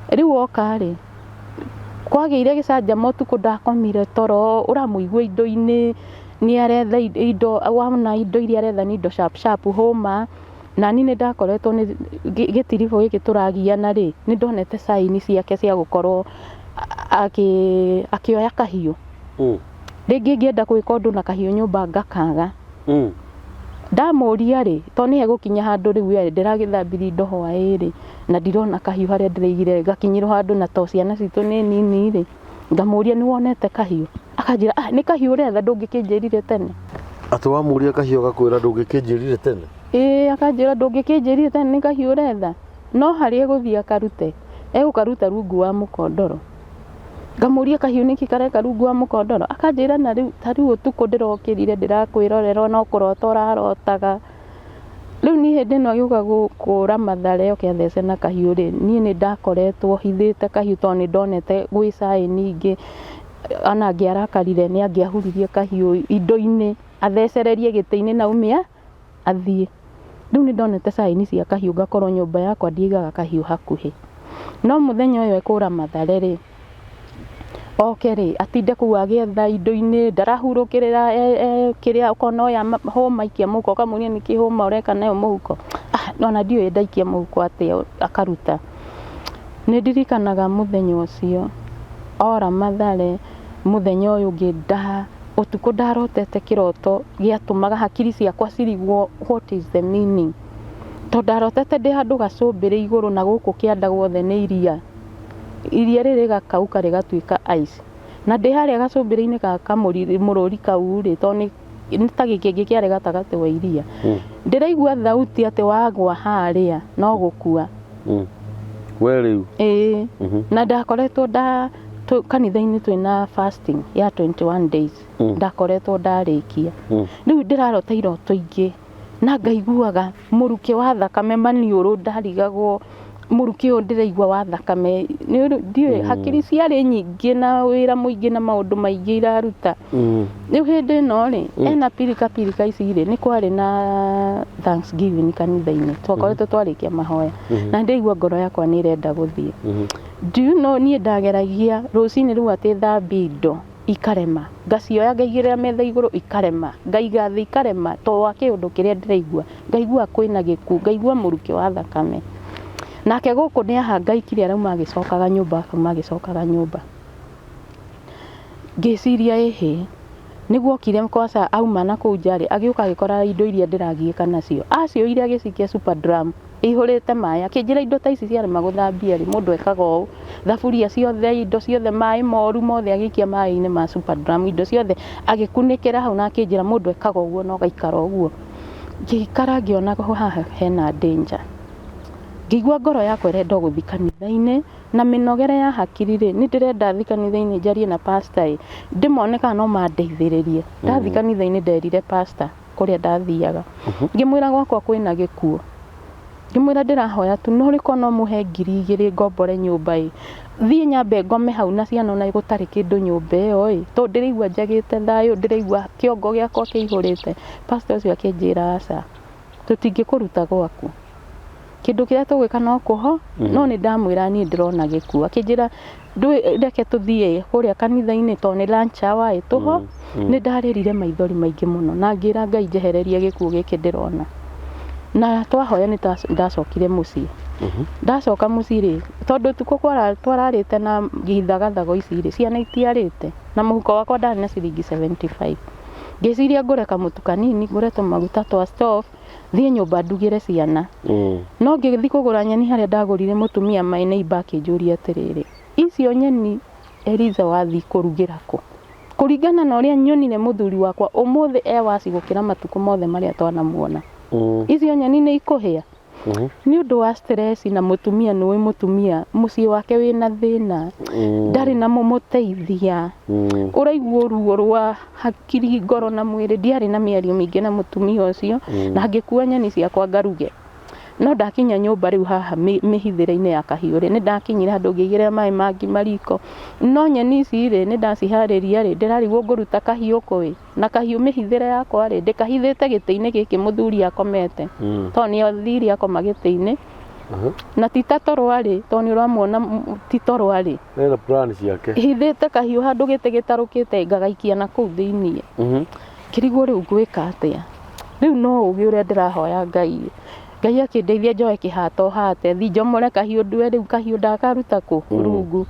Speaker 2: Rĩu oka rĩ, kwagĩire gĩcanjama ũtukũ ndakomire toro, ũramũigua indo-inĩ, nĩ aretha indo, wona indo iria aretha nĩ indo sharp sharp, hũma. Na niĩ nĩ ndakoretwo nĩ gĩtiribũ gĩkĩ tũragiana rĩ, nĩ ndonete sign ciake cia gũkorwo akĩoya kahiũ. Rĩngĩ ngĩenda gwĩka ũndũ na kahiũ nyũmba ngakaga. Ndamũria rĩ, tondũ nĩ hegũkinya handũ rĩu we ndĩragĩthambirie indo hwaĩ rĩ, na ndirona kahiũ harĩa ndĩraigire gakinyĩrwo handũ na to ciana citũ nĩ nini rĩ, Ngamũria, "Nĩ wonete kahiũ?" Akanjĩra, "Ah, nĩ kahiũ ũretha? Ndũngĩkĩnjĩrire tene."
Speaker 1: Atĩ wamũria kahiũ gakwĩra ndũngĩkĩnjĩrire tene?
Speaker 2: Ĩĩ, akanjĩra, "Ndũngĩkĩnjĩrire tene, nĩ kahiũ ũretha." No harĩa egũthiĩ akarute, egũkaruta rungu wa mũkondoro. Ngamũria, "Kahiũ nĩkĩ kareka rungu wa mũkondoro?" Akanjĩra, "Na rĩu ta rĩu ũtukũ ndĩrokĩrire ndĩrakwĩrorera, no kũrota ũrarotaga." Rĩu niĩ hĩndĩ ĩno agĩũka kũra Mathare oke athece na kahiũ rĩ, niĩ nĩ ndakoretwo hithĩte kahiũ tondũ nĩ ndonete gwĩ sign ingĩ, ona angĩarakarire nĩ angĩahuririe kahiũ indo-inĩ, athecererie gĩtĩ-inĩ na aume athiĩ. Rĩu nĩ ndonete sign cia kahiũ, ngakorwo nyũmba yakwa ndiaigaga kahiũ hakuhĩ. No mũthenya ũyũ ekũra Mathare rĩ, oke rĩ, atinde kũu agĩetha indo-inĩ, ndarahurũkĩrĩra kĩrĩa, ũkona oya hũma aikia mũhuko, ũkamũria, "Nĩkĩ hũma ũreka nayo mũhuko?" "Ah, ona ndiũĩ ndaikia mũhuko atĩa," akaruta. Nĩ ndirikanaga mũthenya ũcio ora Mathare, mũthenya ũyũ ũngĩ nda ũtukũ ndarotete kĩroto gĩatũmaga hakiri ciakwa cirigwo what is the meaning, tondũ ndarotete ndĩ handũ gacũmbĩrĩ igũrũ na gũkũ kĩanda guothe nĩ iria, iria rĩrĩ rĩgakauka rĩgatuĩka ice, na ndĩ harĩa gacũmbĩrĩ-inĩ ga kamũrũri kau rĩ, tondũ nĩ ta gĩkĩngĩ kĩarĩ gatagatĩ wa iria, ndĩraigua thauti atĩ wagwa harĩa no gũkua.
Speaker 1: We rĩu?
Speaker 2: Ĩĩ. Na ndakoretwo nda kanitha-inĩ twĩna fasting ya 21 days. Ndakoretwo ndarĩkia. Rĩu ndĩrarota iroto ingĩ na ngaiguaga mũrukĩ wa thakame maniũrũ, ndarigagwo mũrukĩ ũyũ ndĩraigua wa thakame ndiũĩ. Hakiri ciarĩ nyingĩ na wĩra mũingĩ na maũndũ maingĩ iraruta. Rĩu hĩndĩ ĩno rĩ, ena pirika pirika ici rĩ, nĩ kwarĩ na thanksgiving kanitha-inĩ, twakoretwo twarĩkia mahoya na ndĩraigua ngoro yakwa nĩ ĩrenda gũthiĩ. Do you know, niĩ ndageragia rũcinĩ rĩu atĩ thambie indo ikarema, ngacioya ngaigĩrĩra metha igũrũ ikarema, ngaiga thĩ ikarema, to wa kĩũndũ kĩrĩa ndĩraigua, ngaigua kwĩna gĩkuũ, ngaigua mũrukĩ wa thakame. Nake gũkũ nĩ ahangaikire, arauma agĩcokaga nyũmba, akauma agĩcokaga nyũmba. Ngĩciria ĩhĩ, nĩguo okire kwaca auma na kũu nja rĩ, agĩũka agĩkora indo iria ndĩragiĩka nacio, acioire agĩcikia super drum ĩihũrĩte maĩ, akĩnjĩra, "Indo ta ici ciarema gũthambia rĩ, mũndũ ekaga ũũ." Thaburia ciothe, indo ciothe, maĩ moru mothe agĩikia maĩ-inĩ ma super drum, indo ciothe agĩkunĩkĩra hau na akĩnjĩra, "Mũndũ ekaga ũguo na ũgaikara ũguo." Ngĩikara ngĩona haha hena danger, ngĩigua ngoro yakwa ĩrenda gũthiĩ kanitha-inĩ na mĩnogere ya hakiri rĩ, nĩ ndĩrenda thiĩ kanitha-inĩ njarie na pastor ĩ, ndĩmone kana no mandeithĩrĩrie. Ndathiĩ kanitha-inĩ, nderire pastor kũrĩa ndathiaga, ngĩmwĩra gwakwa kwĩna gĩkuũ, ngĩmwĩra ndĩrahoya tu no rĩko no mũhe 2000 ngombore nyũmba ĩ, thiĩ nyambe ngome hau na ciana ona gũtarĩ kĩndũ nyũmba ĩyo ĩ, tondũ ndĩraigua njagĩte thayũ, ndĩraigua kĩongo gĩakwa kĩihũrĩte. Pastor ũcio akĩnjĩra, "Aca, tũtingĩkũruta gwaku, kĩndũ kĩrĩa tũgwĩka no kũho." No nĩ ndamwĩra niĩ ndĩrona gĩkuũ. Akĩnjĩra, "Reke tũthiĩ kũrĩa kanitha-inĩ tondũ nĩ lunch hour ĩ, tũho." Nĩ ndarĩrire maithori maingĩ mũno na ngĩra Ngai njehererie gĩkuũ gĩkĩ ndĩrona, na twahoya nĩ ndacokire mũciĩ. Ndacoka mũciĩ rĩ, tondũ ũtukũ twararĩte na ithagathago ici rĩ, ciana itiarĩte, na mũhuko wakwa ndarĩ na ciringi 75. Ngĩciria ngũre kamũtu kanini, ngũre tũmaguta twa stove, thiĩ nyũmba ndugĩre ciana. No ngĩgĩthiĩ kũgũra nyeni harĩa ndagũrire mũtumia my neighbor akĩnjũria atĩrĩrĩ, "Icio nyeni Eliza wathiĩ kũrugĩra kũ? Kũringana na ũrĩa nyonire mũthuri wakwa ũmũthĩ e waci gũkĩra matukũ mothe marĩa twanamuona. Icio nyeni nĩ ikũhĩa?" Nĩ ũndũ wa stress na mũtumia, nĩũĩ mũtumia mũciĩ wake wĩna thĩna, ndarĩ na mũmũteithia, ũraigua ruo rwa hakiri, ngoro na mwĩrĩ. Ndiarĩ na mĩario mĩingĩ na mũtumia ũcio na ngĩkua nyeni ciakwa ngaruge. No ndakinya nyũmba rĩu haha mĩhithĩre-inĩ ya kahiũ rĩ, nĩ ndakinyire handũ ngĩigĩrĩra maĩ mangima riko, no nyeni ici rĩ, nĩ ndaciharĩria rĩ, ndĩrarigwo ngũruta kahiũ kũ ĩ, na kahiũ mĩhithĩre yakwa rĩ, ndĩkahithĩte gĩtĩ-inĩ gĩkĩ mũthuri akomete, tondũ nĩ athire akoma gĩtĩ-inĩ na ti ta toro arĩ, tondũ nĩ ũramuona ti toro arĩ.
Speaker 1: Ena plan ciake.
Speaker 2: Hithĩte kahiũ handũ gĩtĩ gĩtarũkĩte, ngagaikia na kũu thĩiniĩ. Ngĩrigwo rĩu ngwĩka atĩa rĩu, no ũgĩ ũrĩa ndĩrahoya Ngai, Ngai akĩndeithia njoe kĩhato hate thi njomore kahiũ, ndue rĩu kahiũ ndakaruta kũ rungu.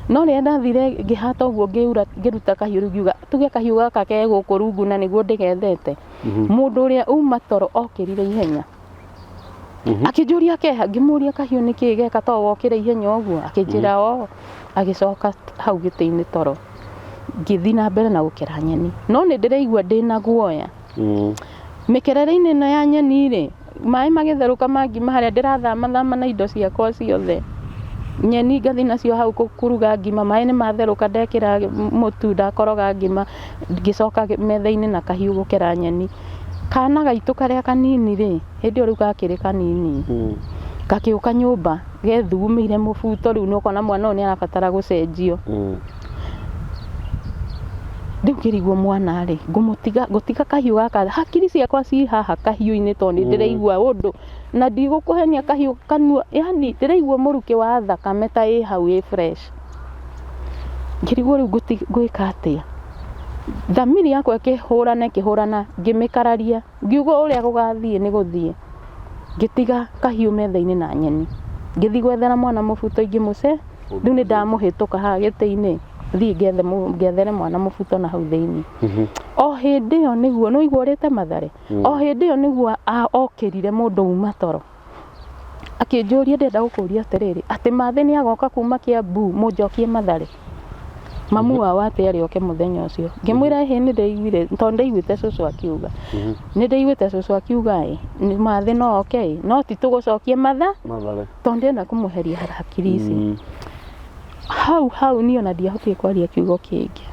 Speaker 2: No rĩrĩa ndathire ngĩhata ũguo, ngĩruta kahiũ rĩu, ngiuga tuge kahiũ gaka ke gũkũ rungu na nĩguo ndĩgethete. Mũndũ ũrĩa uma toro okĩrire ihenya. Akĩnjũria keha, ngĩmũria kahiũ nĩkĩ geka to wokĩra ihenya ũguo, akĩnjĩra o, agĩcoka hau gĩtĩ-inĩ toro. Ngĩthiĩ na mbere na gũkera nyeni, no nĩ ndĩraigua ndĩna guoya. Mĩkerere-inĩ ĩno ya nyeni rĩ, maĩ magĩtherũka ma ngima harĩa ndĩrathamathama na indo ciakwa ciothe. Nyeni ngathiĩ nacio hau kũruga ngima, maĩ nĩ matherũka ndekĩra mũtu ndakoroga ngima, ngĩcoka metha-inĩ na kahiũ gũkera nyeni. Kana gaitũ karĩa kanini rĩ, hĩndĩ ĩyo rĩu gakĩrĩ kanini, gakĩũka nyũmba gethugumĩire mũbuto, rĩu nĩ ũkona mwana ũyũ nĩ arabatara gũcenjio. Rĩu ngĩrigwo mwana rĩ, ngũmũtiga ngũtiga kahiũ gaka, hakiri ciakwa ci haha kahiũ-inĩ tondũ nĩ ndĩraigua ũndũ na ndigũkũhenia kahiũ kanua, yani ndĩraigua mũrukĩ wa thakame ta ĩ hau ĩ fresh. Ngĩrigwo rĩu ngwĩka atĩa. Thamiri yakwa ĩkĩhũrana ĩkĩhũrana, ngĩmĩkararia, ngiuga ũrĩa gũgathiĩ nĩ gũthiĩ. Ngĩtiga kahiũ metha-inĩ na nyeni. Ngĩthiĩ gwethera mwana mũbuto ingĩmũce, rĩu nĩ ndamũhĩtũka haha gĩtĩ-inĩ, thiĩ ngethere mwana mũbuto na hau thĩinĩ. O hĩndĩ ĩyo nĩguo, nĩ waigua ũrĩte Mathare? O hĩndĩ ĩyo nĩguo okĩrire mũndũ uma toro. Akĩnjũria ndĩrenda gũkũria atĩrĩrĩ, atĩ Mathĩ nĩ agoka kuma Kiambu mũnjokie Mathare? Mamu wao atĩ arĩ oke mũthenya ũcio. Ngĩmwĩra ĩhĩ nĩ ndĩraiguire, tondũ ndaiguĩte cũcũ akiuga. Nĩ ndaiguĩte cũcũ akiuga ĩ, Mathĩ no oke ĩ, no ti tũgũcokie Matha,
Speaker 1: Mathare.
Speaker 2: tondũ ndĩrenda kũmweheria hakiri ici. Hau hau niĩ ona ndiahotire kwaria kiugo kĩngĩ.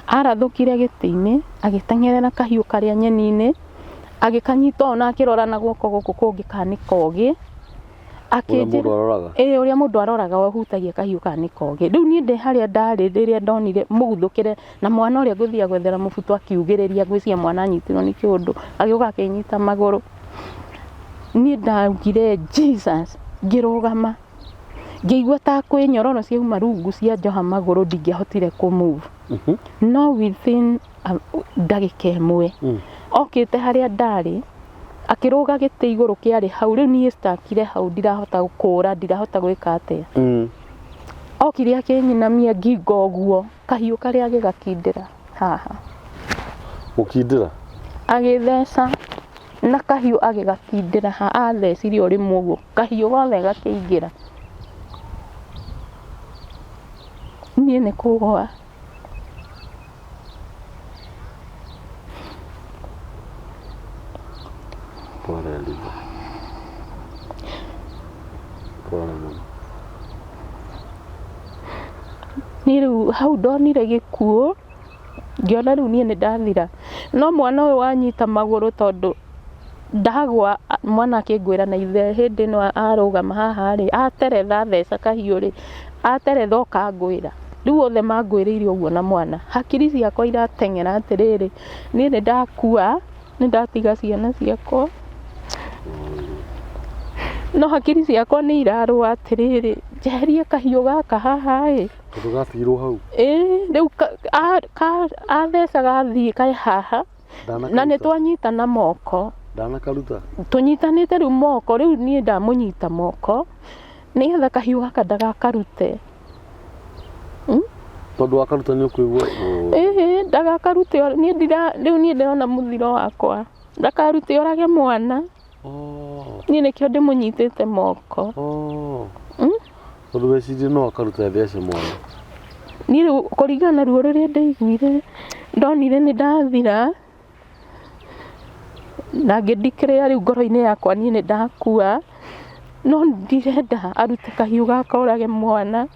Speaker 2: Arathũkire gĩtĩ-inĩ, agĩteng'erera kahiũ karĩa nyeni-inĩ, agĩkanyita ũũ na akĩrora na guoko gũkũ kũngĩ kana nĩ kogĩ.
Speaker 1: Ũrĩa mũndũ aroraga.
Speaker 2: Ĩĩ ũrĩa mũndũ aroraga ũhutagia kahiũ kana nĩ kogĩ. Rĩu niĩ ndĩ harĩa ndarĩ rĩrĩa ndonire mũguthũkĩre na mwana ũrĩa ngũthiaga gwethera mũbuto akiugĩrĩria, ngwĩciria mwana anyitirwo nĩ kĩũndũ, agĩũka akĩnyita magũrũ. Niĩ ndaugire Jesus, ngĩrũgama, ngĩigua ta kwĩ nyororo ciauma rungu cia njoha magũrũ, ndingĩahotire kũ move. No within ndagĩka ĩmwe, okĩte harĩa ndarĩ, akĩrũga gĩtĩ igũrũ kĩarĩ hau, rĩu niĩ stuckire hau ndirahota kũra, ndirahota gwĩka atĩa. Okire akĩnyinamia ngingo ũguo, kahiũ karĩa agĩgakindĩra haha.
Speaker 1: Gũkindĩra?
Speaker 2: Agĩtheca na kahiũ agĩgakindĩra haha, athecire o rĩmwe ũguo, kahiũ gothe gakĩingĩra. Niĩ nĩ kũgũa.
Speaker 1: Pole Eliza. Pole mũno.
Speaker 2: Niĩ rĩu hau ndonire gĩkuũ, ngĩona rĩu niĩ nĩ ndathira. No mwana ũyũ wanyita magũrũ tondũ ndagwa mwana akĩngwĩra na ithe hĩndĩ ĩno arũgama haha rĩ, ateretha atheca kahiũ rĩ, ateretha oka ngwĩra. Rĩu othe mangwĩrĩire ũguo na mwana. Hakiri ciakwa irateng'era atĩrĩrĩ, niĩ nĩ ndakua, nĩ ndatiga ciana ciakwa. No hakiri ciakwa nĩ irarũa atĩrĩrĩ, njeherie kahiũ gaka haha ĩ.
Speaker 1: Tondũ gatigirwo hau.
Speaker 2: Ĩĩ, rĩu atheca gathiĩ kaĩ haha, na nĩ twanyitana moko.
Speaker 1: Ndanakaruta.
Speaker 2: Tũnyitanĩte rĩu moko, rĩu niĩ ndamũnyita moko, nĩgetha kahiũ gaka ndagakarute.
Speaker 1: Tondũ wakaruta nĩ ũkũigua.
Speaker 2: Ĩhĩ, ndagakarute, niĩ ndira, rĩu niĩ ndĩrona mũthiro wakwa. Ndakarute orage mwana. Niĩ nĩkĩo ndĩmũnyitĩte moko.
Speaker 1: Tondũ wecirie no akaruta thece mwana.
Speaker 2: Niĩ rĩu kũringana na ruo rũrĩa ndaiguire, ndonire nĩ ndathira, na ngĩ declare rĩu ngoro-inĩ yakwa niĩ nĩ ndakua, no ndirenda arute kahiũ gaka orage mwana.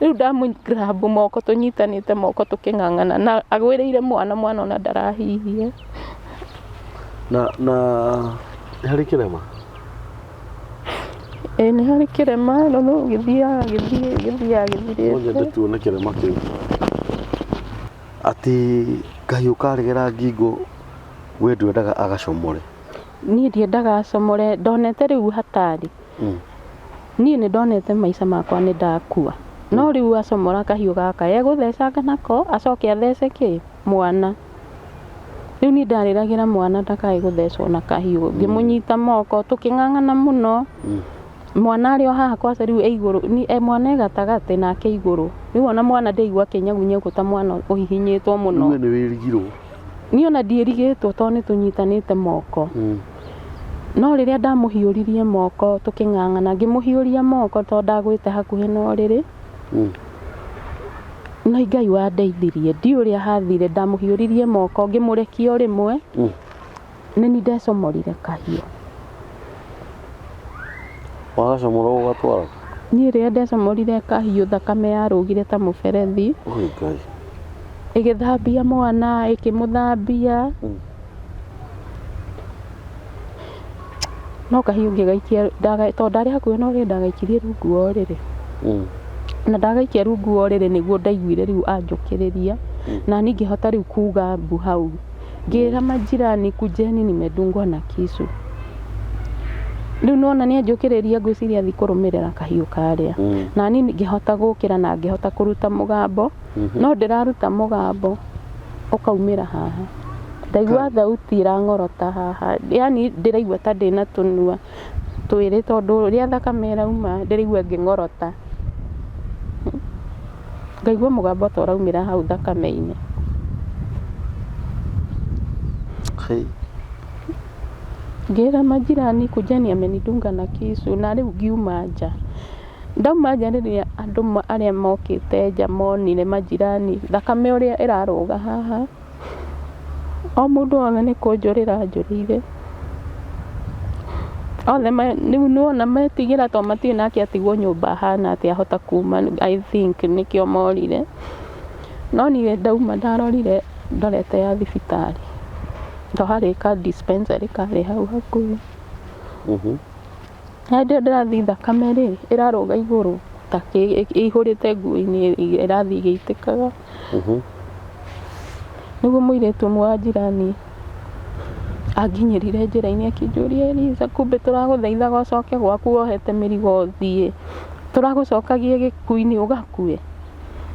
Speaker 2: Rĩu ndamũ grab moko tũnyitanĩte moko tũkĩng'ang'ana na agwĩrĩire mwana, mwana ona ndarahihia.
Speaker 1: Na na harĩ kĩrema?
Speaker 2: Ĩĩ nĩ harĩ kĩrema, no no gĩthiaga gĩthiĩ gĩthiaga gĩthirĩte.
Speaker 1: No nyende tuone kĩrema kĩu. Atĩ kahiũ karegera ngingo we ndwendaga agacomore?
Speaker 2: Niĩ ndiendaga acomore, ndonete rĩu hatari. Niĩ nĩ ndonete maica makwa nĩ ndakua. No rĩu acomora kahiũ gaka, egũthecanga nako, acoke athece kĩ? Mwana. Rĩu niĩ ndarĩragĩra mwana ndakae gũthecwo na kahiũ. Ngĩmũnyita moko, tũkĩng'ang'ana mũno. Mwana arĩ o haha kwaca rĩu e igũrũ, e mwana e gatagatĩ nake igũrũ. Rĩu ona mwana ndaigua akĩnyagunyia ũguo ta mwana ũhihinyĩtwo mũno.
Speaker 1: Rĩu we nĩ wĩrigirwo?
Speaker 2: Niĩ ona ndiĩrigĩtwo tondũ nĩ tũnyitanĩte moko. No rĩrĩa ndamũhiũririe moko tũkĩng'ang'ana, ngĩmũhiũria moko tondũ ndagwĩte hakuhĩ na ũrĩrĩ, no Ngai wandeithirie, ndiũĩ ũrĩa hathire, ndamũhiũririe moko ngĩmũrekia o rĩmwe, nĩ ni ndecomorire kahiũ.
Speaker 1: Wagacomora ũgatwara?
Speaker 2: Niĩ rĩrĩa ndecomorire kahiũ thakame yarũgire ta mũberethi.
Speaker 1: Oi Ngai.
Speaker 2: Ĩgĩthambia mwana, ĩkĩmũthambia. No kahiũ ngĩgaikia, tondũ ndarĩ hakuhĩ na ũrĩrĩ ndagaikirie rungu wa ũrĩrĩ. Na ndagaikia rungu wa ũrĩrĩ nĩguo ndaiguire rĩu anjũkĩrĩria, na niĩ ngĩhota rĩu kuga mbu hau. Ngĩra majirani kujeni nimedungwa na kisu. Rĩu nĩwona nĩanjũkĩrĩria ngwĩciria athiĩ kũrũmĩrĩra kahiũ karĩa. Na niĩ ngĩhota gũkĩra na ngĩhota kũruta mũgambo, no ndĩraruta mũgambo ũkaumĩra haha. Ndaigua thauti ĩrang'orota haha, yaani ndĩraigua ta ndĩna tũnua twĩrĩ tondũ ũrĩa thakame ĩrauma ndĩraigua ngĩng'orota. Ngaigua mũgambo ta ũraumĩra hau thakame-inĩ.
Speaker 1: Hey.
Speaker 2: Ngĩra majirani kujeni amenidunga na kisu na rĩu ngiuma nja. Ndauma nja rĩrĩa andũ arĩa mokĩte nja monire majirani thakame ũrĩa ĩrarũga haha, o mũndũ wothe nĩ kũnjũrĩra anjũrĩire. Othe rĩu nĩwona metigĩra tondũ matiũĩ nake atigwo nyũmba ahana atĩa ahota kuma, I think nĩkĩo morire. No niĩ ndauma ndarorire ndorete ya thibitarĩ. To harĩ ka dispensary karĩ hau hakuhĩ. Hĩndĩ ĩyo ndĩrathiĩ thakame rĩ, ĩrarũga igũrũ ta ĩihũrĩte nguo-inĩ ĩrathiĩ ĩgĩitĩkaga. Nĩguo mũirĩtu ũmwe wa jirani anginyĩrire njĩra-inĩ akĩnjũria, Eliza kumbe tũragũthaithaga ũcoke gwaku wohete mĩrigo ũthiĩ, tũragũcokagia gĩkuũ-inĩ ũgakue.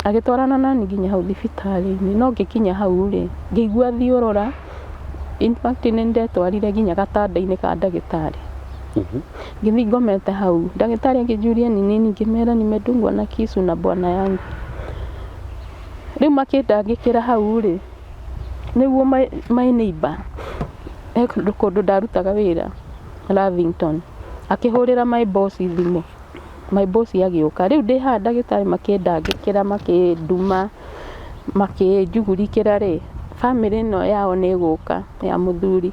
Speaker 2: Agĩtwarana nani nginya hau thibitarĩ-inĩ, no ngĩkinya hau rĩ, ngĩigua thiũrũra, in fact nĩ ndetwarire nginya gatanda-inĩ ka ndagĩtarĩ. Ngĩthiĩ ngomete hau, ndagĩtarĩ akĩnjũria ni nini, ngĩmera nimedungwa na kisu na bwana yangu. Rĩu makĩndangĩkĩra hau rĩ, nĩguo my neighbor, he kũndũ ndarutaga wĩra Lavington, akĩhũrĩra my boss thimũ, my boss agĩũka. Rĩu ndĩ haha ndagĩtarĩ makĩndangĩkĩra makĩnduma, makĩnjugurikĩra rĩ, bamĩrĩ ĩno yao nĩ ĩgũka ya mũthuri.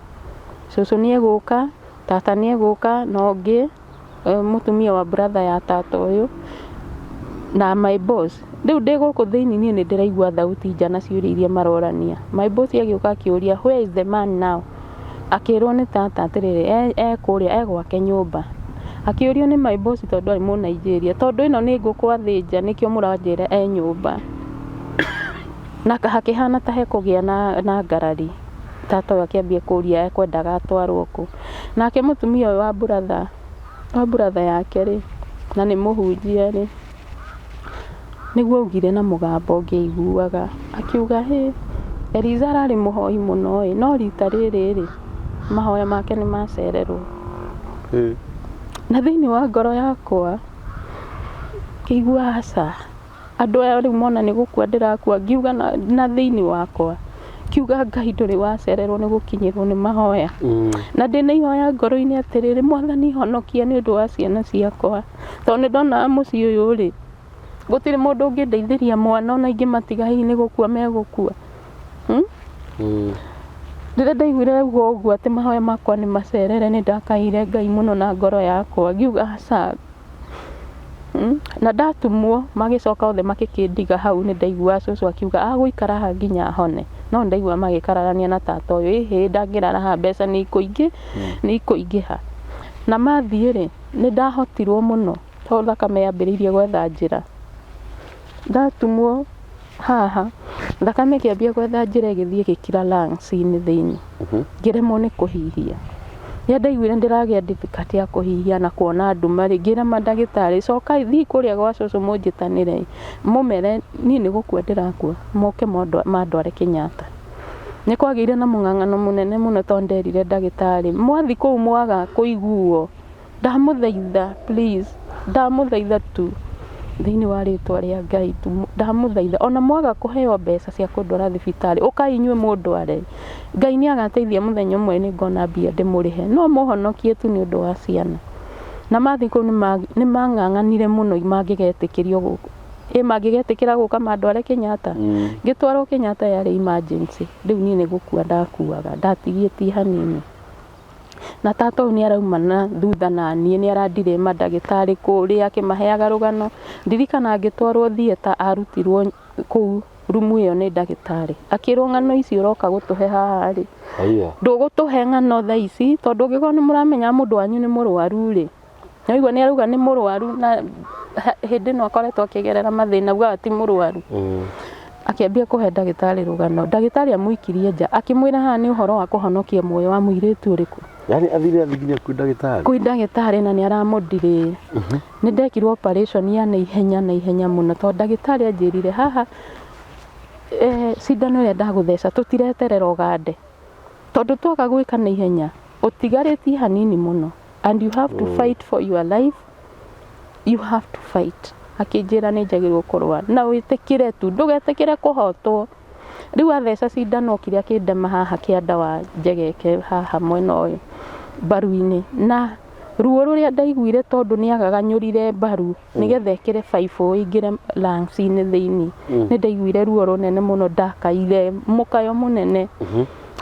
Speaker 2: Cũcũ nĩ egũka, tata nĩ egũka na ũngĩ mũtumia wa brother ya tata ũyũ na my boss. Rĩu ndĩ gũkũ thĩinĩ niĩ nĩ ndĩraigua thauti nja na ciũria iria marorania. My boss agĩũka akĩũria where is the man now? Akĩrwo nĩ tata atĩrĩrĩ e kũrĩa e gwake nyũmba. Akĩũrio nĩ my boss tondũ arĩ mũnaijeria, tondũ ĩno nĩ ngũkũ athĩnja nĩkĩo mũranjĩra e nyũmba. Na hakĩhana ta hekũgĩa na ngarari. Tata ũyũ akĩambia kũria ekwendaga atwarwo kũ. Nake mũtumia ũyũ wa brother yake rĩ, na nĩ mũhunjia rĩ, nĩguo augire na mũgambo ngĩiguaga, akiuga hĩ, Eliza ararĩ mũhoi mũno ĩ, no rita rĩrĩ rĩ, mahoya make nĩ macererwo. Na thĩinĩ wa ngoro yakwa ngĩigua aca, andũ aya rĩu mona nĩ gũkua ndĩrakua, ngiuga na thĩinĩ wakwa, ngiuga Ngai ndũrĩ wacererwo nĩ gũkinyĩrwo nĩ mahoya. Na ndĩna ihoya ngoro-inĩ atĩrĩrĩ, Mwathani honokia nĩ ũndũ wa ciana ciakwa. Tondũ nĩ ndonaga mũciĩ ũyũ rĩ, gũtirĩ mũndũ ũngĩndeithĩria mwana ona ingĩmatiga hihi nĩ gũkua megũkua. Rĩrĩa ndaiguire auga ũguo atĩ mahoya makwa nĩ macerere nĩ ndakaĩire Ngai mũno na ngoro yakwa ngiuga aca. Na ndatumwo magĩcoka othe magĩkĩndiga hau nĩ ndaiguaga cũcũ akiuga agũikara haha nginya ahone. No nĩ ndaiguaga magĩkararania na tata ũyũ, ĩhĩ ndangĩrara haha mbeca nĩ ikũingĩha. Na mathiĩ rĩ, nĩ ndahotirwo mũno tondũ thakame yambĩrĩirie gwetha njĩra. Ndatumwo haha, thakame ĩkĩambia gwetha njĩra ĩgĩthiĩ ĩgĩkira lungs-inĩ thĩinĩ. Ngĩremwo nĩ kũhihia. Rĩrĩa ndaiguire ndĩragĩa difficulty ya kũhihia na kuona nduma rĩ, ngĩra mandagĩtarĩ cokai thiĩi kũrĩa gwa cũcũ mũnjĩtanĩre mũmere niĩ nĩ gũkua ndĩrakua, moke mandware Kenyatta. Nĩ kwagĩire na mũng'ang'ano mũnene mũno tondũ nderire ndagĩtarĩ mwathiĩ kũu mwaga kũiguo, ndamũthaitha please, ndamũthaitha tu. Thĩinĩ wa rĩtwa rĩa Ngai tu ndamũthaitha ona mwaga kũheo mbeca cia kũndwara thibitarĩ ũkai inyuĩ mũndware. Ngai nĩ agateithia mũthenya ũmwe nĩ ngona mbia ndĩmũrĩhe no mũhonokie tu nĩ ũndũ wa ciana. Na mathiĩ kũu nĩ mang'ang'anire mũno mangĩgetĩkĩrio gũkũ. Ĩ mangĩgetĩkĩra gũka mandware Kenyatta? Ngĩtwarwo Kenyatta yarĩ emergency. Rĩu niĩ nĩ gũkua ndakuaga ndatigĩtie hanini. Na tata ũyũ nĩ arauma na thutha na niĩ nĩ arandirĩ mandagĩtarĩ kũrĩa akĩmaheaga rũgano. Ndirikana ngĩtwarwo theatre arutirwo kũu rumu ĩyo nĩ ndagĩtarĩ. Akĩrwo ng'ano ici ũroka gũtũhe haha rĩ, ndũgũtũhe ng'ano thaa ici tondũ ũngĩkorwo nĩ mũramenya mũndũ wanyu nĩ mũrwaru rĩ, nĩwaigua nĩ arauga nĩ mũrwaru na hĩndĩ ĩno akoretwo akĩgerera mathĩna augaga ti mũrwaru. Akĩambia kũhe ndagĩtarĩ rũgano. Ndagĩtarĩ amũikirie nja akĩmwĩra haha nĩ ũhoro wa kũhonokia muoyo wa mũirĩtu ũrĩkũ.
Speaker 1: Yani athire athi nginya kwĩ ndagĩtarĩ.
Speaker 2: Kwĩ ndagĩtarĩ na nĩ aramũndirĩ. Nĩ ndekirwo operation ya naihenya naihenya mũno tondũ ndagĩtarĩ anjĩrire haha cindano ĩrĩa ndagũtheca tũtireterera ũgande. Tondũ twaga gwĩka naihenya ũtigarĩtie hanini mũno and you have to fight for your life, you have to fight. Akĩnjĩra nĩ njagĩrĩirwo kũrũa na wĩtĩkĩre tu ndũgetĩkĩre kũhotwo. Rĩu atheca cindano okire akĩndema haha kĩanda wa njegeke haha mwena ũyũ mbaru-inĩ na ruo rũrĩa ndaiguire tondũ nĩ agaganyũrire mbaru nĩgetha ĩkĩre baibũ ĩingĩre lungs-inĩ thĩinĩ nĩ ndaiguire ruo rũnene mũno ndakaire mũkayo mũnene.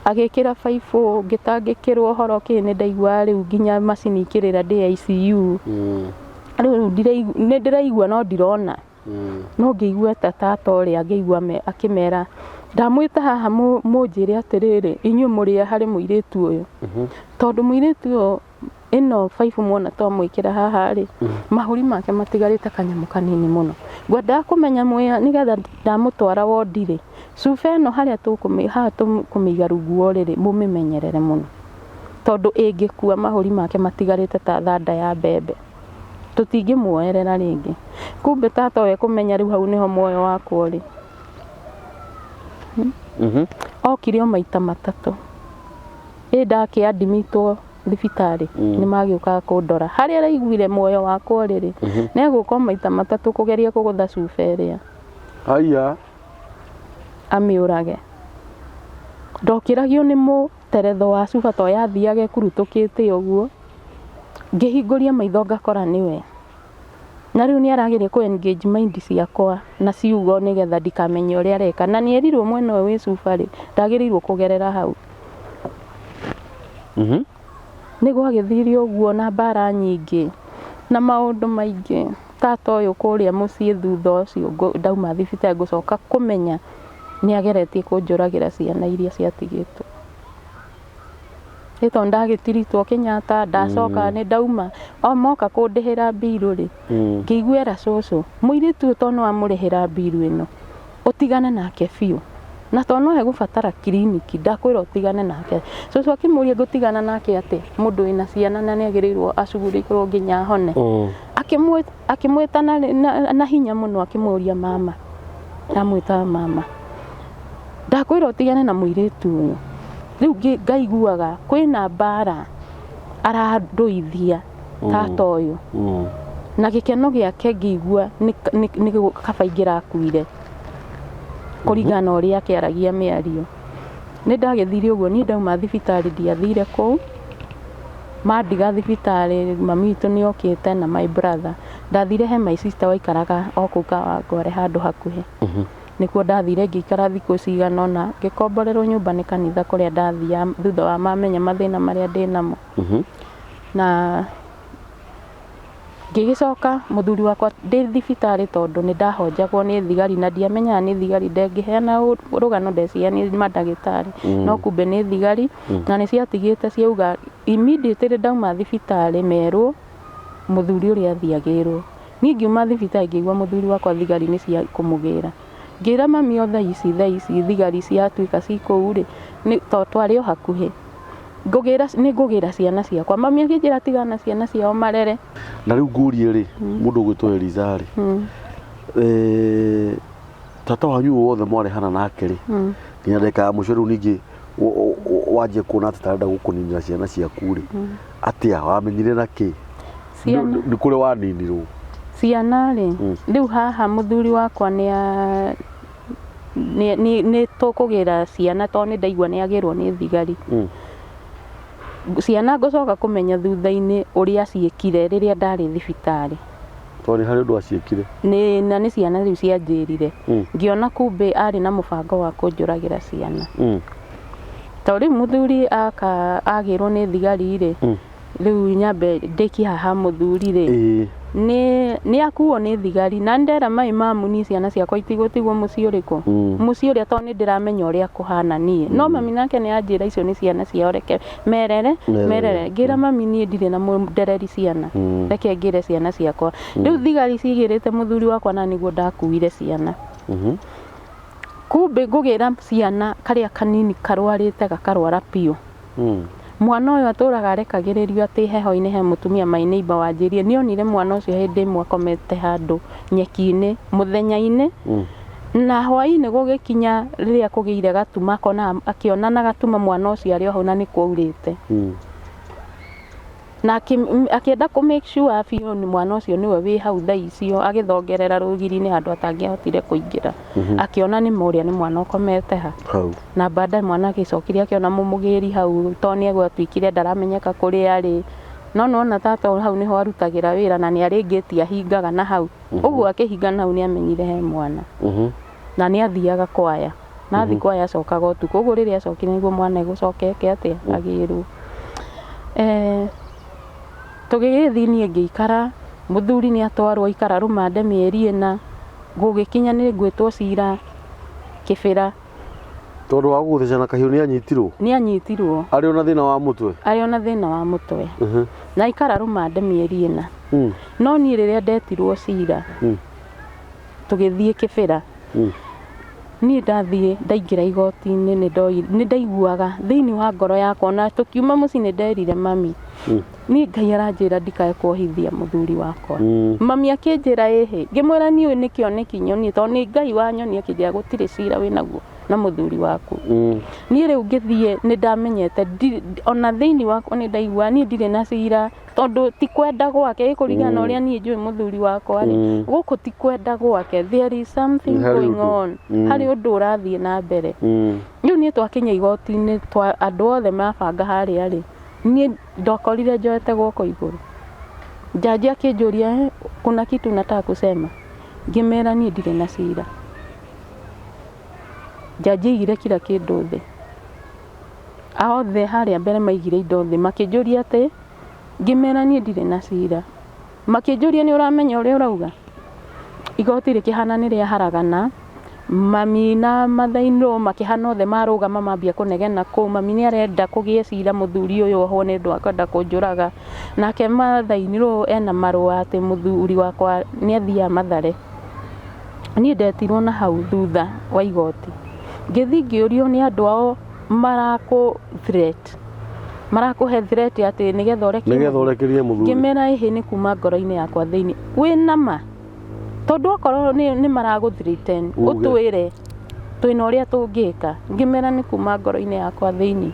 Speaker 2: Agĩkĩra baibũ ngĩtangĩkĩrwo ũhoro kĩ nĩ ndaiguaga rĩu nginya macini ikĩrĩra ndĩ ICU. Rĩu nĩ ndĩraigua no ndirona. No ngĩigua ta tata ũrĩa ngĩigua akĩmera ndamwĩta haha mũnjĩre atĩrĩrĩ inyuĩ mũrĩ a harĩ mũirĩtu ũyũ. Tondũ mũirĩtu ũyũ ĩno baibũ mwona twamwĩkĩra haha rĩ, mahũri make matigarĩte kanyamũ kanini mũno. Ngwendaga kũmenya mwĩ nĩgetha ndamũtwara wondi rĩ, cuba ĩno harĩa haha tũkũmĩiga rungu wa ũrĩrĩ mũmĩmenyerere mũno. Tondũ ĩngĩkua mahũri make matigarĩte ta thanda ya mbembe. Tũtingĩmuoerera rĩngĩ. Kumbe tata ũyũ ekũmenya rĩu hau nĩho muoyo wakwa ũrĩ. Okire o maita matatũ. Ĩ ndakĩ admitwo thibitarĩ nĩ magĩũkaga kũndora. Harĩa araiguire muoyo wakwa ũrĩ rĩ, nĩ egũka o maita matatũ kũgeria kũgũtha cuba ĩrĩa.
Speaker 1: Haiya.
Speaker 2: Amĩũrage. Ndokĩragio nĩ mũteretho wa cuba to yathiaga ĩkurutũkĩte ũguo. Ngĩhingũria maitho ngakora nĩwe. Na rĩu nĩ arageria kũ engage mind ciakwa na ciugo nĩgetha ndikamenye ũrĩa areka. Na nĩ erirwo mwena ũyũ wĩ cuba rĩ, ndagĩrĩirwo kũgerera hau. Nĩ gwagĩthire ũguo na mbara nyingĩ na maũndũ maingĩ. Tata ũyũ kũrĩa mũciĩ thutha ũcio ndauma thibitarĩ ngũcoka kũmenya nĩ ageretie kũnjũragĩra ciana iria ciatigĩtwo. Ĩ tondũ ndagĩtiritwo Kenyatta ndacoka nĩ ndauma o moka kũndĩhĩra mbiru rĩ, ngĩigua era cũcũ mũirĩtu ũyũ tondũ nĩ wamũrĩhĩra mbiru ĩno ũtigane nake biũ. Na tondũ no egũbatara kiriniki ndakwĩra ũtigane nake. Cũcũ akĩmũria ngũtigana nake atĩa mũndũ wĩna ciana na nĩ agĩrĩirwo acugurĩkĩrwo nginya ahone. Akĩmwĩta na hinya mũno akĩmũria mama. Amwĩtaga mama. Ndakwĩra ũtigane na mũirĩtu ũyũ. Rĩu ngaiguaga kwĩna mbara arandũithia tata ũyũ. Na gĩkeno gĩake ngĩigua nĩ kaba ingĩrakuire kũringana na ũrĩa akĩaragia mĩario. Nĩ ndagĩthire ũguo niĩ ndauma thibitarĩ ndiathire kũu. Mandiga thibitarĩ mami witũ nĩ okĩte na my brother. Ndathire he my sister waikaraga o kũu Kawangware handũ hakuhĩ. Nĩkuo ndathire ngĩikara thikũ cigana ũna ngĩkomborerwo nyũmba nĩ kanitha kũrĩa ndathiaga thutha wa mamenya mathĩna marĩa ndĩnamo. Na ngĩgĩcoka mũthuri wakwa ndĩ thibitarĩ tondũ nĩ ndahonjagwo nĩ thigari na ndiamenyaga nĩ thigari ndengĩheana rũgano ndeciria nĩ mandagĩtarĩ no kumbe nĩ thigari na nĩ ciatigĩte ciauga immediately ndauma thibitarĩ merwo mũthuri ũrĩa athiĩ agĩrwo. Niĩ ngiuma thibitarĩ ngĩigua mũthuri wakwa thigari nĩ cia kũmũgĩra. Ngĩra mami o thaa ici thigari ciatuĩka ci kũu rĩ, tondũ twarĩ o hakuhĩ. Nĩ ngũgĩra ciana ciakwa. Mami akĩnjĩra tigana na ciana ciao marere.
Speaker 1: Na rĩu ngũrie rĩ, mũndũ ũgwĩtwo Eliza rĩ, tata wanyu wothe mwarehana nake rĩ, nginya ndagĩka ya mũico rĩu ningĩ wanjia kuona atĩ tarenda gũkũninĩra ciana ciaku rĩ, atĩa wamenyire na kĩ? Nĩ kũrĩ waninirwo?
Speaker 2: Ciana rĩ, rĩu haha mũthuri wakwa nĩ a- nĩ nĩ- nĩ tũkũgĩra ciana tondũ nĩ ndaigua nĩ agĩrwo nĩ thigari. Ciana ngũcoka kũmenya thutha-inĩ ũrĩa ciĩkire rĩrĩa ndarĩ thibitarĩ.
Speaker 1: Tondũ nĩ harĩ ũndũ aciĩkire.
Speaker 2: Nĩ na nĩ ciana rĩu cianjĩrire. Ngĩona kumbe arĩ na mũbango wa kũnjũragĩra ciana. Tondũ rĩu mũthuri aka agĩrwo nĩ thigari rĩ, rĩu nyambe ndĩkie haha mũthuri rĩ, nĩ akuo nĩ thigari na ndera mai mamu niĩ ciana ciakwa itigũtigwo mũciĩ ũrĩkũ? Mũciĩ ũrĩa tondũ nĩ ndĩramenya ũrĩa kũhana niĩ. No mami nake nĩ anjĩra icio nĩ ciana ciao reke merere.
Speaker 1: Merere.
Speaker 2: Merere. Ngĩra mami niĩ ndirĩ na mũndereri ciana. Reke ngĩre ciana ciakwa. Rĩu thigari cigĩrĩte mũthuri wakwa na nĩguo ndakuire ciana. Kumbe ngũgĩra ciana karĩa kanini karwarĩte gakarwara biũ. Mwana ũyũ atũraga arekagĩrĩrio atĩ heho-inĩ he mũtumia my neighbor wanjĩrire nĩ onire mwana ũcio hĩndĩ ĩmwe akomete handũ nyeki-inĩ mũthenya-inĩ. Na hwaĩ-inĩ gũgĩkinya rĩrĩa kũgĩire gatuma akona akĩona na gatuma mwana ũcio arĩ o hau na nĩ kwaurĩte. Na akĩenda kũ make sure biũ nĩ mwana ũcio nĩwe wĩ hau thaa icio agĩthongerera rũgiri-inĩ handũ atangĩahotire kũingĩra. Akĩona nĩ ma ũrĩa nĩ mwana ũkomete ha.
Speaker 1: Hau.
Speaker 2: Na baadaye mwana agĩcokire akĩona mũmũgĩri hau tondũ nĩ egwatuĩkire ndaramenyeka kũrĩa arĩ. No nĩwona tata hau nĩho arutagĩra wĩra na nĩ arĩ ngĩti ahingaga na hau. Ũguo akĩhinga na hau nĩ amenyire he mwana. Na nĩ athiaga kwaya. Na athiĩ kwaya acokaga ũtukũ. Ũguo rĩrĩa acokire nĩguo mwana egũcoka eke atĩa? Agĩrwo. Tũgĩgĩthiĩ niĩ ngĩikara, mũthuri nĩ atwarwo aikara rũmande mĩeri 4, gũgĩkinya nĩ ngwĩtwo cira Kĩbĩra.
Speaker 1: Tondũ wa gũgũtheca na kahiũ nĩ anyitirwo?
Speaker 2: Nĩ anyitirwo.
Speaker 1: Arĩ ona thĩna wa mũtwe?
Speaker 2: Arĩ ona thĩna wa mũtwe. Na aikara rũmande mĩeri 4. No niĩ rĩrĩa ndetirwo cira, tũgĩthiĩ Kĩbĩra. Niĩ ndathiĩ ndaingĩra igoti-inĩ nĩ ndaiguaga thĩinĩ wa ngoro yakwa na tũkiuma mũciĩ nĩ nderire mami. Niĩ Ngai aranjĩra ndikae kuohithia mũthuri wakwa. Mami akĩnjĩra ĩhĩ, ngĩmwĩra niĩ nĩ kĩoneki nyonie tondũ nĩ Ngai wanyonia akĩnjĩra gũtirĩ cira wĩnaguo na mũthuri waku. Niĩ rĩu ngĩthiĩ nĩ ndamenyete ona thĩinĩ wakwa nĩ ndaiguaga niĩ ndirĩ na cira tondũ ti kwenda gwake ĩkũringana na ũrĩa niĩ njũĩ mũthuri wakwa rĩ, gũkũ ti kwenda gwake, there is something
Speaker 1: Harĩ
Speaker 2: going
Speaker 1: ũndũ.
Speaker 2: on. Harĩ ũndũ ũrathiĩ na mbere. Rĩu niĩ twakinya igoti-inĩ twa andũ othe mabanga harĩa rĩ, niĩ ndokorire njoete guoko igũrũ. Jaji akĩnjũria, kuna kitu nataka kusema? Ngĩmera niĩ ndirĩ na cira. Jaji aigire kila kĩndũ thĩ. Othe harĩa mbere maigire indo thĩ makĩnjũria atĩ, ngĩmera niĩ ndirĩ na cira. Makĩnjũria nĩ ũramenya ũrĩa ũrauga? Igoti rĩkĩhana nĩ rĩaharagana, mami na mother-in-law makĩhana othe marũgama mambia kũnegena kũu, mami nĩ arenda kũgĩe cira mũthuri ũyũ ohwo nĩ ũndũ wa kwenda kũnjũraga. Nake mother-in-law ena marũa atĩ mũthuri wakwa nĩ athiaga Mathare. Niĩ ndetirwo na hau thutha wa igoti. Ngĩthiĩ ngĩũrio nĩ andũ ao marakũ threat. Marakũhe threat atĩ nĩgetha ũrekie
Speaker 1: Nĩgetha ũrekerie mũthuri.
Speaker 2: Ngĩmera ĩhĩ nĩ kuma ngoro-inĩ yakwa thĩinĩ. Wĩna ma? Tondũ okorwo nĩ maragũ threaten,
Speaker 1: Uge.
Speaker 2: ũtwĩre twĩna ũrĩa tũngĩka. Ngĩmera nĩ kuma ngoro-inĩ yakwa thĩinĩ.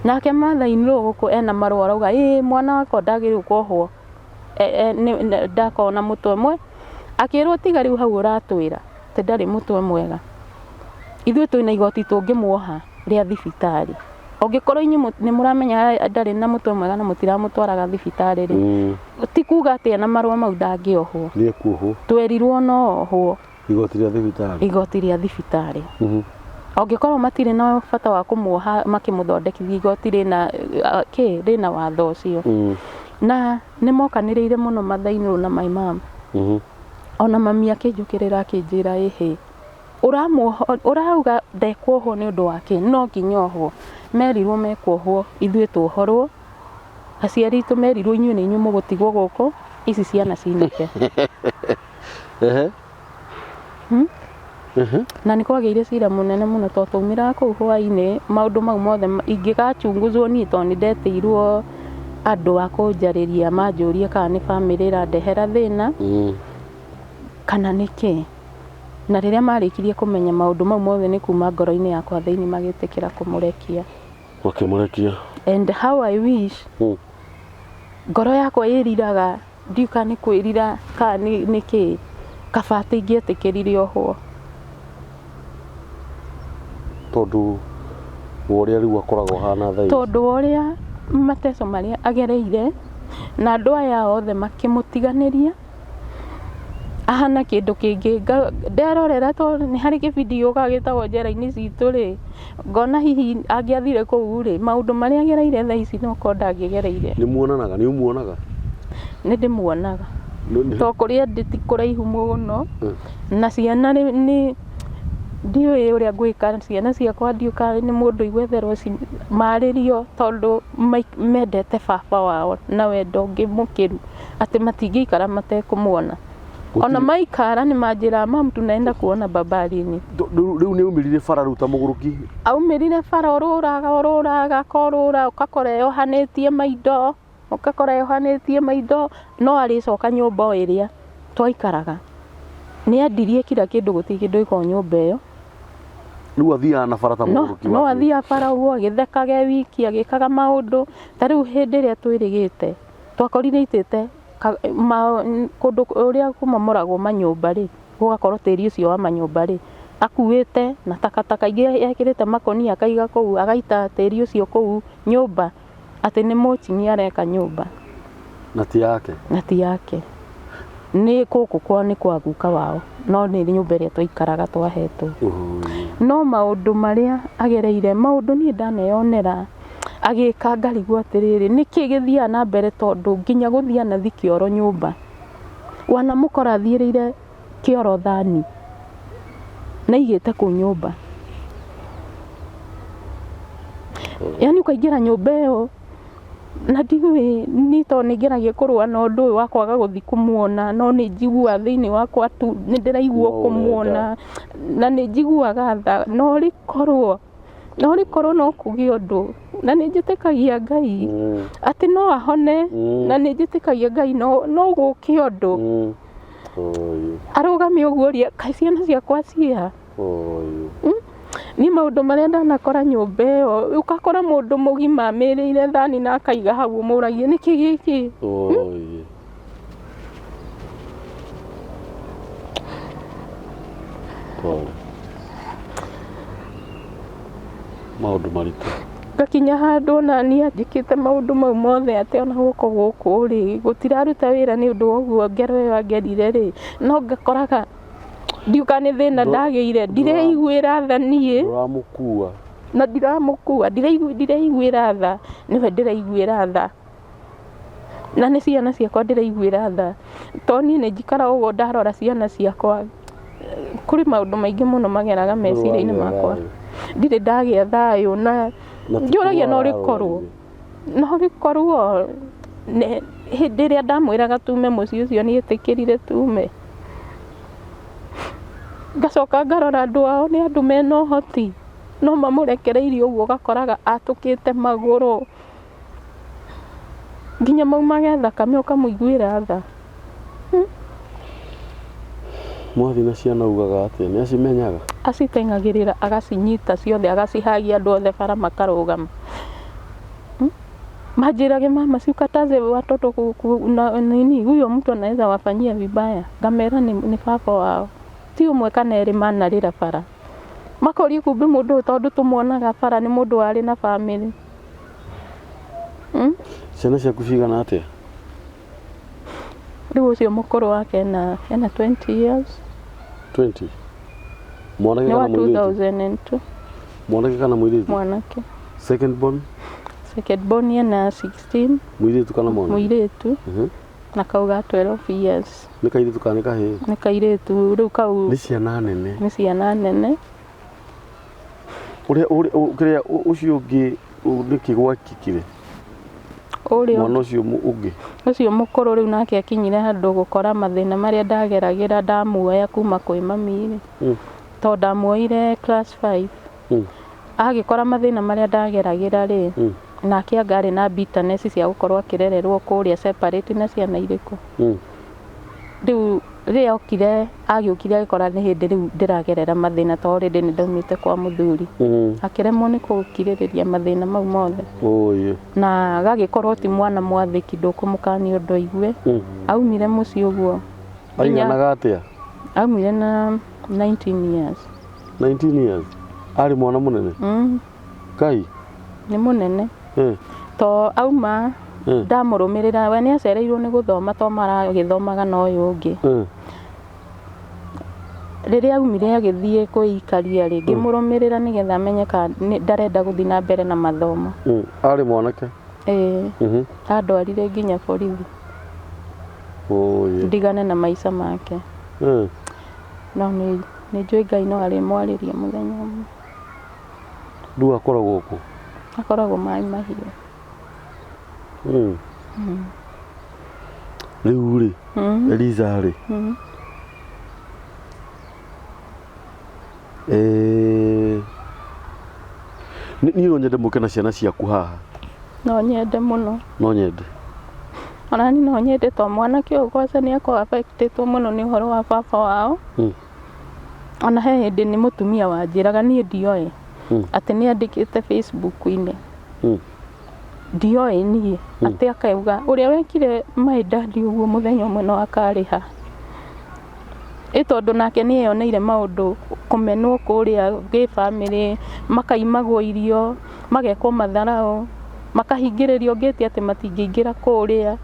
Speaker 2: Nake mother-in-law gũkũ ena marũa arauga ĩĩ mwana wakwa ndagĩrĩirwo kuohwo ndakorwo na mũtwe mwe. Akĩrwo tiga rĩu hau ũratwĩra atĩ ndarĩ mũtwe mwega. Ithuĩ twĩna igoti tũngĩmuoha rĩa thibitarĩ. Ũngĩkorwo inyuĩ nĩ mũramenya ndarĩ na mũtwe mwega na mũtiramũtwaraga thibitarĩ rĩ, ti kuga atĩ ena marũa mau ndangĩohwo.
Speaker 1: Nĩ ekuohwo.
Speaker 2: Twerirwo no ohwo.
Speaker 1: Igoti rĩa thibitarĩ.
Speaker 2: Igoti rĩa thibitarĩ. Angĩkorwo matirĩ na bata wa kũmuoha makĩmũthondekithia igoti rĩna kĩ rĩna watho ũcio. Na nĩ mokanĩrĩire mũno mother-in-law na my mom. Ona mami akĩnjũkĩrĩra akĩnjĩra ĩhĩ, ũrauga ndekuohwo nĩ ũndũ wa kĩ? No nginya ohwo. Merirwo mekuohwo ithuĩ tuohorwo. Aciari aitũ merirwo inyuĩ nĩ inyuĩ mũgũtigwo gũkũ, ici ciana cinũke. Na nĩ kwagĩire cira mũnene mũno tondũ twaumĩraga kũu hwaĩ-inĩ maũndũ mau mothe ingĩgachunguzwo niĩ tondũ nĩ ndetĩirwo andũ a kũnjarĩria manjũrie kana nĩ bamĩrĩ ĩrandehera thĩna kana nĩ kĩ. Na rĩrĩa marĩkirie kũmenya maũndũ mau mothe nĩ kuma ngoro-inĩ yakwa thĩinĩ magĩtĩkĩra kũmũrekia.
Speaker 1: Makĩmũrekia.
Speaker 2: And how I wish ngoro yakwa ĩriraga Ndiũĩ kana nĩ kwĩrira kana nĩ kĩĩ, kaba atĩ ingĩetĩkĩrire ohwo.
Speaker 1: Tondũ wa ũrĩa rĩu akoragwo ahana thaa ici.
Speaker 2: Tondũ wa ũrĩa mateso marĩa agereire na andũ aya othe makĩmũtiganĩria, ahana kĩndũ kĩngĩ. Nderorera tondũ nĩ harĩ gĩbindi gĩũkaga gĩtagwo Njera-inĩ Citũ rĩ, ngona hihi angĩathire kũu rĩ, maũndũ marĩa agereire thaa ici no korwo ndangĩgereire.
Speaker 1: Nĩ muonanaga? Nĩ ũmuonaga?
Speaker 2: Nĩ ndĩmuonaga. To kũrĩa ndĩ ti kũraihu mũno, na ciana nĩ ndiũĩ ũrĩa ngwĩka, ciana ciakwa ndiũĩ kana nĩ mũndũ igwetherwo marĩrio tondũ mendete baba wao na wendo ũngĩ mũkĩru, atĩ matingĩikara matekũmuona. Ona maikara nĩ manjĩraga mum tunaenda kuona baba lini.
Speaker 1: Rĩu nĩ aumĩrire bara rĩu ta mũgũrũki?
Speaker 2: Aumĩrire bara orũraga orũraga akorũra ũgakora eyohanĩtie maindo, ũgakora eyohanĩtie maindo no arĩcoka nyũmba o ĩrĩa twaikaraga. Nĩ endirie kira kĩndũ gũtirĩ kĩndũ gĩkoragwo nyũmba ĩyo.
Speaker 1: Rĩu athiaga na bara ta mũgũrũki?
Speaker 2: No athiaga bara ũguo agĩthekaga e wiki agĩkaga maũndũ. Ta rĩu hĩndĩ ĩrĩa twĩrĩgĩte twakorire aitĩte kũndũ ũrĩa kũmomoragwo manyũmba rĩ, gũgakorwo tĩri ũcio wa manyũmba rĩ, akuĩte na takataka ingĩ ekĩrĩte makũnia akaiga kũu, agaita tĩri ũcio kũu nyũmba atĩ nĩ mũchini areka nyũmba.
Speaker 1: Na ti yake?
Speaker 2: Na ti yake. Nĩ gũkũ kwao nĩ kwa guka wao, no nĩ nyũmba ĩrĩa twaikaraga twahetwo. No maũndũ marĩa agereire, maũndũ niĩ ndaneyonera agĩka ngarigwo atĩrĩrĩ, nĩkĩ gĩthiaga na mbere tondũ nginya gũthiĩ anathi kĩoro nyũmba. Wanamũkora athiĩrĩire kĩoro thani na aigĩte kũu nyũmba. Yaani ũkaingĩra nyũmba ĩyo na ndiũĩ niĩ tondũ nĩ ngeragia kũrũa na ũndũ ũyũ wa kwaga gũthiĩ kũmuona no nĩ njiguaga thĩinĩ wakwa tu nĩ ndĩraigua kũmuona na nĩ njiguaga tha no rĩkorwo no rĩkorwo no kũgĩe ũndũ na nĩ njĩtĩkagia Ngai atĩ no ahone na nĩ njĩtĩkagia Ngai no gũke ũndũ arũgame ũguo ũrie kaĩ ciana ciakwa ciĩha. Niĩ maũndũ marĩa ndanakora nyũmba ĩyo, ũgakora mũndũ mũgima amĩrĩire thani na akaiga hau ũmũragie nĩkĩ gĩkĩ?
Speaker 1: Pole. Maũndũ maritũ.
Speaker 2: Ngakinya handũ ona niĩ anjĩkĩte maũndũ mau mothe atĩ ona guoko gũkũ rĩ, gũtiraruta wĩra nĩ ũndũ wa ũguo ngero ĩyo angerire rĩ, no ngakoraga ndiũĩ kana nĩ thĩna ndagĩire, ndireiguĩra tha niĩ.
Speaker 1: Ndũramũkua.
Speaker 2: Na ndiramũkua, ndireiguĩra tha, nĩwe ndĩraiguĩra tha. Na nĩ ciana ciakwa ndĩraiguĩra tha. Tondũ niĩ nĩ njikaraga ũguo ndarora ciana ciakwa, kũrĩ maũndũ maingĩ mũno mageraga meciria-inĩ makwa. Ndirĩ ndagĩa thayũ na njũragia no rĩkorwo, no rĩkorwo hĩndĩ ĩrĩa ndamwĩraga tume mũciĩ ũcio nĩ etĩkĩrire tume. Ngacoka ngarora andũ ao nĩ andũ mena ũhoti, no mamũrekereirie ũguo ũgakoraga atũkĩte magũrũ nginya maumage thakame ũkamũiguĩra tha.
Speaker 1: Mwathiĩ na ciana ugaga atĩa? Nĩ acimenyaga?
Speaker 2: Aciteng'agĩrĩra agacinyita ciothe agacihagia andũ othe bara makarũgama. Manjĩrage mama si ukataze watoto na nini huyo mtu anaweza wafanyia vibaya. Ngamera nĩ baba wao. Ti ũmwe kana erĩ manarĩra bara. Makoria kumbe mũndũ ũyũ tondũ tũmuonaga bara nĩ mũndũ warĩ na bamĩrĩ.
Speaker 1: Ciana ciaku cigana atĩa?
Speaker 2: Rĩu ũcio mũkũrũ wake ena 20 years.
Speaker 1: 20? Mwanake
Speaker 2: Nĩ wa
Speaker 1: kana mũirĩtu?
Speaker 2: 2002.
Speaker 1: Mwanake kana mũirĩtu?
Speaker 2: Mwanake.
Speaker 1: Second born?
Speaker 2: Second born ena 16.
Speaker 1: Mũirĩtu kana mwanake?
Speaker 2: Mũirĩtu. Na kau ga 12 years.
Speaker 1: Nĩ kairĩtu kana nĩ kahĩĩ?
Speaker 2: Nĩ kairĩtu rĩu kau.
Speaker 1: Nĩ ciana nene.
Speaker 2: Nĩ ciana nene.
Speaker 1: Ũrĩa kĩrĩa ũcio ũngĩ nĩkĩ gwekĩkire?
Speaker 2: Ũrĩa
Speaker 1: Mwana ũcio ũngĩ.
Speaker 2: Ũcio mũkũrũ rĩu nake akinyire handũ gũkora mathĩna marĩa ndageragĩra ndamuoya kuma kwĩ mami rĩ. Tondũ ndamuoire class 5. Agĩkora mathĩna marĩa ndageragĩra rĩ, nake anga arĩ na bitterness cia gũkorwo akĩrererwo kũrĩa separate na ciana irĩkũ. Rĩu Rĩrĩa okire, agĩũkire agĩkora nĩ hĩndĩ rĩu ndĩragerera mathĩna tondũ already nĩ ndaumĩte kwa mũthuri. Akĩremwo nĩ gũkirĩrĩria mathĩna mau mothe.
Speaker 1: Ũyĩ.
Speaker 2: Na gagĩkorwo ti mwana mwathĩki, ndũkũmũkania ũndũ aigue. Aumire mũciĩ ũguo.
Speaker 1: Aiganaga atĩa?
Speaker 2: Aumire na 19 years.
Speaker 1: 19 years. Arĩ mwana mũnene?
Speaker 2: Mm.
Speaker 1: Kai.
Speaker 2: Nĩ mũnene. To auma ndamũrũmĩrĩra, we nĩ acereirwo nĩ gũthoma to maragĩthomaga na ũyũ ũngĩ. Rĩrĩa aumire agĩthiĩ kwĩikaria rĩ, ngĩmũrũmĩrĩra nĩgetha amenye kana ndarenda gũthiĩ na mbere na mathomo.
Speaker 1: Arĩ mwanake?
Speaker 2: Ĩĩ. Andwarire nginya borithi.
Speaker 1: Ũyĩ.
Speaker 2: Ndigane na maica make. No nĩ njũĩ Ngai no arĩmwarĩria mũthenya ũmwe.
Speaker 1: Rĩu akoragwo kũ?
Speaker 2: Akoragwo Maĩ Mahiũ.
Speaker 1: Rĩu rĩ, Eliza rĩ, niĩ no nyende mũke na ciana ciaku haha.
Speaker 2: No nyende mũno.
Speaker 1: No nyende.
Speaker 2: Ona niĩ no nyende to mwanake ũyũ kwaca nĩ akoragwo affected mũno nĩ ũhoro wa baba wao. Ona he hĩndĩ nĩ mũtumia wanjĩraga niĩ ndioĩ atĩ nĩ andĩkĩte Facebook-inĩ. Ndioĩ niĩ atĩ akauga ũrĩa wekire my dad ũguo mũthenya ũmwe no akarĩha. Ĩ tondũ nake nĩ eyoneire maũndũ kũmenwo kũrĩa gĩ bamĩrĩ, makaimagwo irio, magekwo matharaũ, makahingĩrĩrio ngĩti atĩ matingĩingĩra kũrĩa.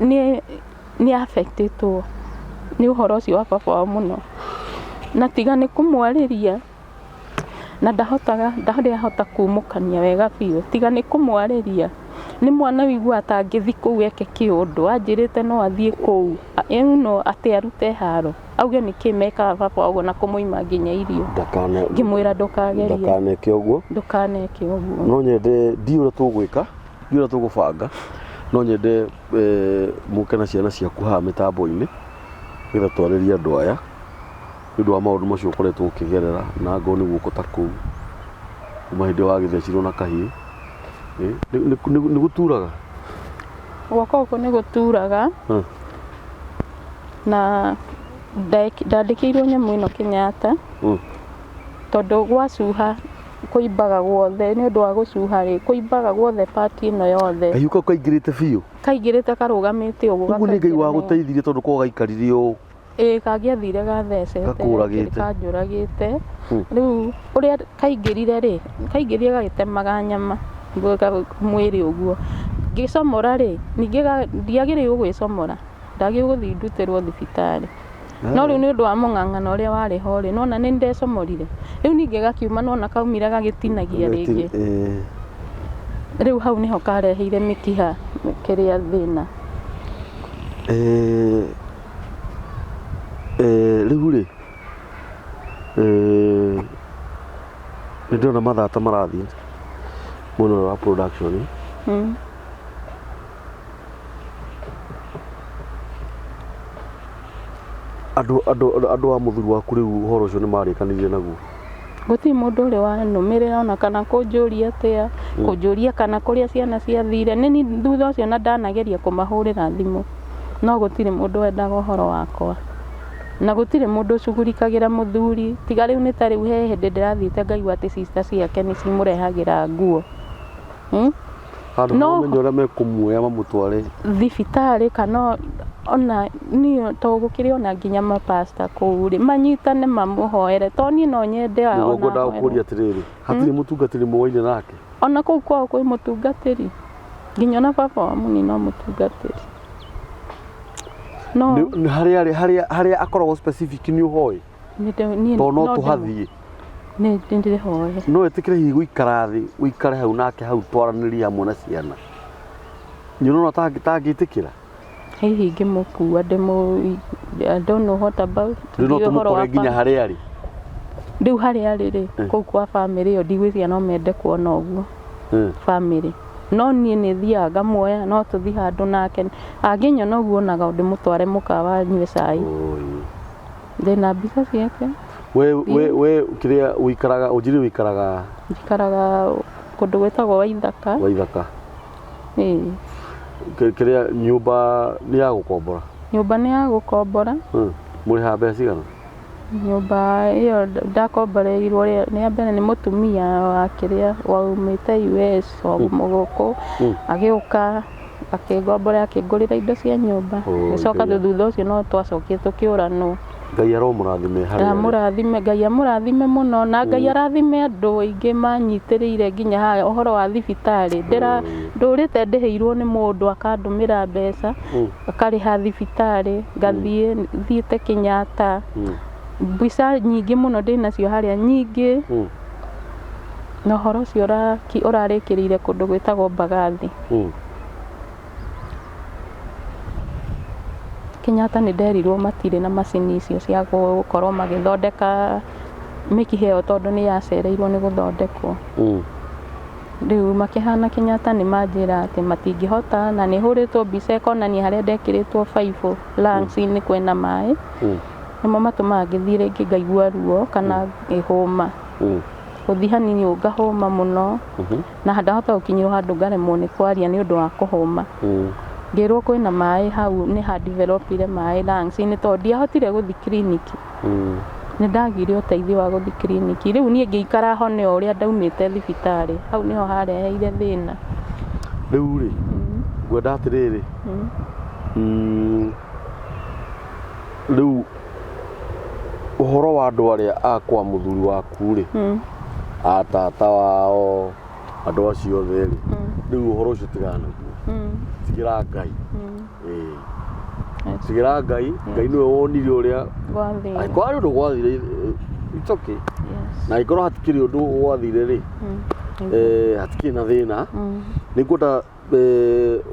Speaker 2: Nĩ affectĩtwo nĩ ũhoro ũcio wa baba wao mũno. Na tiga nĩ kũmwarĩria na ndahotaga, ndarĩ ahota kumũkania wega biũ, tiga nĩ kũmwarĩria nĩ mwana ũiguaga ta angĩthiĩ kũu eke kĩũndũ, anjĩrĩte no athiĩ kũu no atĩ arute haro, auge nĩkĩ mekaga baba wao ũguo na kũmũima nginya irio. Ngĩmwĩra ndũkagerie.
Speaker 1: Ndakaneke ũguo.
Speaker 2: Ndũkaneke ũguo.
Speaker 1: No nyende ndiũĩ ũrĩa tũgwĩka, ndiũĩ ũrĩa tũgũbanga, no nyende mũke na ciana ciaku haha mĩtambo-inĩ nĩgetha twarĩrie andũ aya nĩ ũndũ wa maũndũ macio ũkoretwo ũkĩgerera na ngorwo nĩ guoko ta kũu kuma hĩndĩ ĩyo wagĩthecirwo na kahiũ. Nĩ gũturaga?
Speaker 2: Guoko gũkũ nĩ gũturaga na ndandĩkĩirwo nyamũ ĩno Kenyatta tondũ gwacuha kũimbaga guothe nĩ ũndũ wa gũcuha rĩ, kũimbaga guothe part ĩno yothe.
Speaker 1: Kahiũ kau kaingĩrĩte biũ?
Speaker 2: Kaingĩrĩte karũgamĩte ũguo.
Speaker 1: Ũguo nĩ Ngai wagũteithirie tondũ korwo gaikarire ũũ.
Speaker 2: Ĩĩ kangĩathire gathecete.
Speaker 1: Gakũragĩte.
Speaker 2: Kanjũragĩte. Rĩu ũrĩa kaingĩrire rĩ, kaingĩrire gagĩtemaga nyama mwĩrĩ ũguo. Ngĩcomora rĩ, ningĩ ndiagĩrĩirwo gwĩcomora, ndagĩrĩirwo gũthiĩ ndutĩrwo thibitarĩ. No rĩu nĩ ũndũ wa mũng'ang'ano ũrĩa warĩ ho rĩ, nĩwona nĩ ndecomorire. Rĩu ningĩ gakiuma nĩwona kaumire gagĩtinagia rĩngĩ. Rĩu hau nĩho kareheire mĩkiha kĩrĩa thĩna.
Speaker 1: Rĩu rĩ, nĩ ndĩrona mathaa ta marathiĩ mwena ũyũ wa production. Andũ a mũthuri waku rĩu ũhoro ũcio nĩ marĩkanĩire naguo?
Speaker 2: Gũtirĩ mũndũ ũrĩ wanũmĩrĩra ona kana kũnjũria atĩa, kũnjũria kana kũrĩa ciana ciathire. Nĩ niĩ thutha ũcio na ndanageria kũmahũrĩra thimũ, no gũtirĩ mũndũ wendaga ũhoro wakwa. Na gũtirĩ mũndũ ũcugurikagĩra mũthuri, tiga rĩu nĩ ta rĩu he hĩndĩ ndĩrathiĩte ngaigua atĩ sister ciake nĩ cimũrehagĩra nguo.
Speaker 1: Handũ ha ũmenye ũrĩa mekũmuoya mamũtware
Speaker 2: thibitarĩ kana ona niĩ to gũkĩrĩ ona nginya mapasta kũu rĩ, manyitane mamũhoere to niĩ no nyende
Speaker 1: ona. Nĩguo ngwendaga gũkũria atĩrĩrĩ, hatirĩ mũtungatĩri mũwaine nake?
Speaker 2: Ona kũu kwao kwĩ mũtungatĩri, nginya ona baba wa mũnini no mũtungatĩri. No
Speaker 1: harĩa harĩa akoragwo specific nĩ ũhoĩ? Tondũ no tũhathiĩ.
Speaker 2: Nĩ ndĩhoe.
Speaker 1: No wĩtĩkĩre hihi gũikara thĩ, ũikare hau nake hau twaranĩrie hamwe na ciana? Nĩ ũrona tangĩtĩkĩra?
Speaker 2: Hihi ngĩmũkua ndĩmũ I don't know what about.
Speaker 1: Rĩu no tũmũkore nginya harĩa arĩ?
Speaker 2: Rĩu harĩa arĩ rĩ, kũu kwa bamĩrĩ ĩyo ndigwĩciria no mende kuona ũguo. Bamĩrĩ. No niĩ nĩ thiaga ngamuoya, no tũthiĩ handũ nake. Angĩnyona ũguo onaga ndĩmũtware mũkawa anyue cai. Ndĩna mbica ciake.
Speaker 1: We kĩrĩa ũikaraga, ũnjĩre ũikaraga?
Speaker 2: Njikaraga kũndũ gwĩtagwo Waithaka.
Speaker 1: Waithaka.
Speaker 2: Ĩĩ.
Speaker 1: Kĩrĩa nyũmba nĩ ya gũkombora?
Speaker 2: Nyũmba nĩ ya gũkombora.
Speaker 1: Mũrĩhaga mbeca cigana?
Speaker 2: Nyũmba ĩyo ndakomboreirwo rĩa mbere nĩ mũtumia wa kĩrĩa waumĩte US wa gũkũ, agĩũka akĩngomborera, akĩngũrĩra indo cia nyũmba. Gĩcoka thutha ũcio no twacokire tũkĩũranwo.
Speaker 1: Ngai aromũrathime harĩa arĩ.
Speaker 2: Amũrathime, Ngai amũrathime mũno, na Ngai arathime andũ aingĩ manyitĩrĩire nginya haha ũhoro wa thibitarĩ. Ndĩra ndũrĩte ndĩhĩirwo nĩ mũndũ akandũmĩra mbeca, akarĩha thibitarĩ, ngathiĩ thiĩte Kenyatta. Mbica nyingĩ mũno ndĩnacio harĩa nyingĩ. Na ũhoro ũcio ũrarĩkĩrĩire kũndũ gwĩtagwo Mbagathi. Kenyatta nĩ nderirwo matirĩ na macini icio cia gũkorwo magĩthondeka mĩkiha ĩyo tondũ nĩ yacereirwo nĩ gũthondekwo. Rĩu makĩhana Kenyatta nĩ manjĩra atĩ matingĩhota, na nĩ hũrĩtwo mbica ĩkonania harĩa ndekĩrĩtwo baibũ lungs-inĩ kwĩna maĩ. Nĩmo matũmaga ngĩthiĩ rĩngĩ ngaigua ruo kana ngĩhũma. Gũthiĩ hanini ũguo ngahũma mũno, na ndahota gũkinyĩrwo handũ ngaremwo nĩ kwaria nĩ ũndũ wa kũhũma. Ngĩrwo kwĩna maĩ hau nĩ ha develop ire maĩ lungs inĩ tondũ ndiahotire gũthiĩ clinic. Nĩ ndagire ũteithio wa gũthiĩ clinic. Rĩu niĩ ngĩikara hone o ũrĩa ndaumĩte thibitarĩ. Hau nĩho hareheire thĩna.
Speaker 1: Rĩu rĩ, ngwenda atĩrĩrĩ, rĩu ũhoro wa andũ arĩa a kwa mũthuri waku rĩ, a tata wao, andũ acio othe rĩ, rĩu ũhoro ũcio tigana naguo. Tigĩra Ngai. Ĩĩ. Tigĩra Ngai, Ngai nĩwe wonire ũrĩa
Speaker 2: gwathire.
Speaker 1: Angĩkorwo harĩ ũndũ gwathire, it's okay. Na angĩkorwo hatikĩrĩ ũndũ gwathire rĩ, hatikĩrĩ na thĩna. Nĩ ngwenda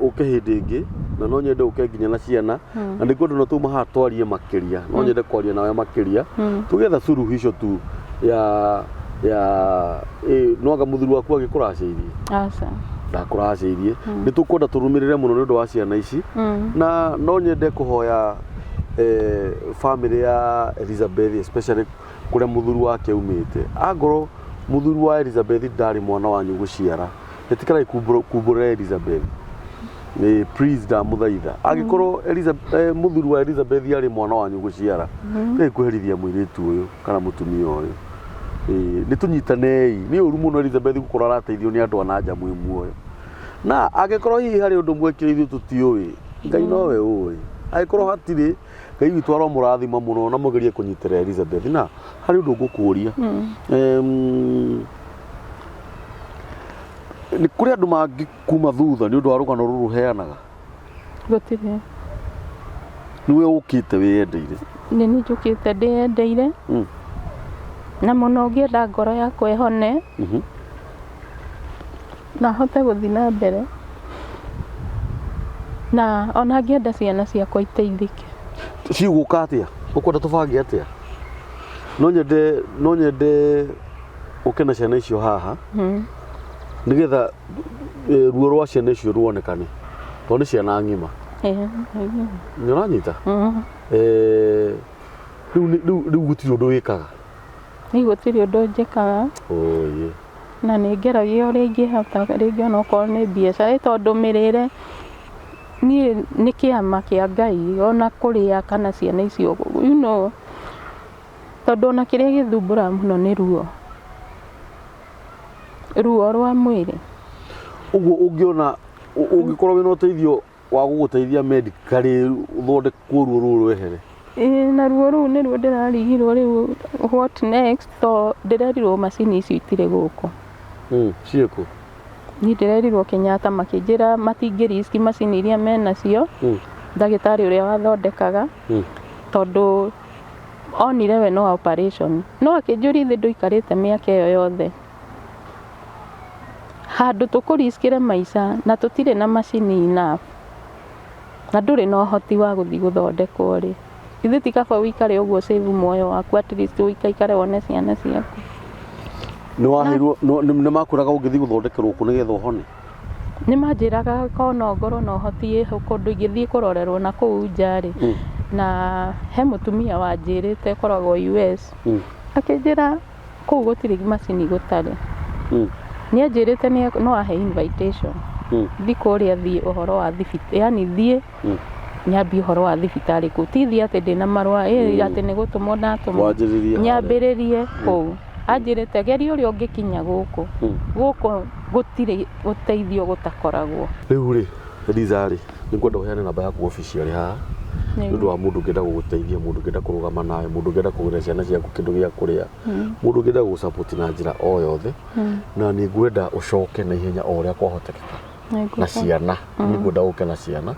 Speaker 1: ũke hĩndĩ ĩngĩ, na no nyende ũke nginya na ciana, na nĩ ngwenda no tuma haha twarie makĩria, no nyende kwaria nawe makĩria, tũgĩetha suluhisho tu ya no anga mũthuri waku agĩkũracĩirie?
Speaker 2: Aca.
Speaker 1: Ndakũracĩirie. Nĩ tũkwenda tũrũmĩrĩre mũno nĩ ũndũ wa ciana ici, na no nyende kũhoya family ya Elizabeth, especially kũrĩa mũthuri wake aumĩte. Angorwo mũthuri wa Elizabeth ndarĩ mwana wanyu gũciara, ĩtĩkĩrai kumbũrĩra Elizabeth. Please, ndamũthaitha. Angĩkorwo mũthuri wa Elizabeth arĩ mwana wanyu gũciara, tigai kweherithia mũirĩtu ũyũ kana mũtumia ũyũ. Nĩ tũnyitanei. Nĩ ũru mũno Elizabeth gũkorwo arateithio nĩ andũ a na nja mwĩ muoyo. Na angĩkorwo hihi harĩ ũndũ mwekire ithuĩ tũtiũĩ, Ngai nowe ũĩ. Angĩkorwo hatirĩ, Ngai witũ aromũrathima mũno na mũgerie kũnyitĩrĩra Elizabeth. Na harĩ ũndũ ngũkũria. Nĩ kũrĩ andũ mangĩkuma thutha nĩ ũndũ wa rũgano rũrũ ũheanaga?
Speaker 2: Gũtirĩ.
Speaker 1: Nĩwe ũkĩte wĩyendeire?
Speaker 2: Nĩ niĩ njũkĩte ndĩyendeire. Na mũno ngĩenda ngoro yakwa ĩhone, na hote gũthiĩ na mbere, na ona ngĩenda ciana ciakwa iteithĩke.
Speaker 1: Cigũka atĩa? Ũkwenda tũbange atĩa? No nyende ũke na ciana icio haha, nĩgetha ruo rwa ciana icio ruonekane, tondũ nĩ ciana ng'ima. Nĩ ũranyita? Rĩu gũtirĩ ũndũ wĩkaga?
Speaker 2: Niĩ gũtirĩ ũndũ njĩkaga.
Speaker 1: Oye.
Speaker 2: Na nĩ ngeragia ũrĩa ingĩhota, rĩngĩ onokorwo nĩ biacara, ĩ tondũ mĩrĩre niĩ nĩ kĩama kĩa Ngai, ona kũrĩa kana ciana icio, tondũ ona kĩrĩa gĩthumbũraga mũno nĩ ruo, ruo rwa mwĩrĩ.
Speaker 1: Ũguo ũngĩona ũngĩkorwo wĩna ũteithio wa gũgũteithia medically ũthondekwo ruo rũu rwehere?
Speaker 2: Ĩĩ, na ruo rũu nĩruo ndĩrarigirwo rĩu what next, to ndĩrerirwo macini icio itirĩ gũkũ.
Speaker 1: Ciĩkũ?
Speaker 2: Niĩ ndĩrerirwo Kenyatta, makĩnjĩra matingĩ risk macini iria menacio, ndagĩtarĩ ũrĩa wathondekaga, tondũ onire we no operation, no akĩnjũria ithe ndũikarĩte mĩaka ĩyo yothe handũ tũkũriskĩre maica na tũtirĩ na macini enough na ndũrĩ na ũhoti wa gũthiĩ gũthondekwo rĩ, ithuĩ ti kaba ũikare ũguo, save muoyo waku, at least ũikaikare wone ciana ciaku.
Speaker 1: Nĩ waheirwo, nĩ makwĩraga ũngĩthiĩ gũthondekerwo kũ nĩgetha ũhone?
Speaker 2: Nĩ manjĩraga korwo no ngorwo na ũhoti kũndũ ingĩthiĩ kũrorerwo na kũu nja rĩ, na he mũtumia wanjĩrĩte ũkoragwo US, akĩnjĩra kũu gũtirĩ macini gũtarĩ. Nĩ anjĩrĩte no ahe invitation, thi kũrĩa, thiĩ ũhoro wa thibitarĩ, yani thiĩ. Nyambie ũhoro wa thibitarĩ kũu, tithi atĩ ndĩna marũa ĩ atĩ nĩ gũtũmwo ndatũmwo.
Speaker 1: Wanjĩrĩrie harĩa.
Speaker 2: Nyambĩrĩrie kũu. Anjĩrĩte geria ũrĩa ũngĩkinya gũkũ. Gũkũ gũtirĩ ũteithio gũtakoragwo.
Speaker 1: Rĩu rĩ, Eliza rĩ, nĩ ngwenda ũheane namba yaku officially haha nĩ ũndũ wa mũndũ ũngĩenda gũgũteithia, mũndũ ũngĩenda kũrũgama nawe, mũndũ ũngĩenda kũgũrĩra ciana ciaku kĩndũ gĩa kũrĩa, mũndũ ũngĩenda gũgũ na njĩra o yothe, na nĩ ngwenda ũcoke na ihenya o ũrĩa kwahotekeka na ciana. Nĩ ngwenda ũke na ciana,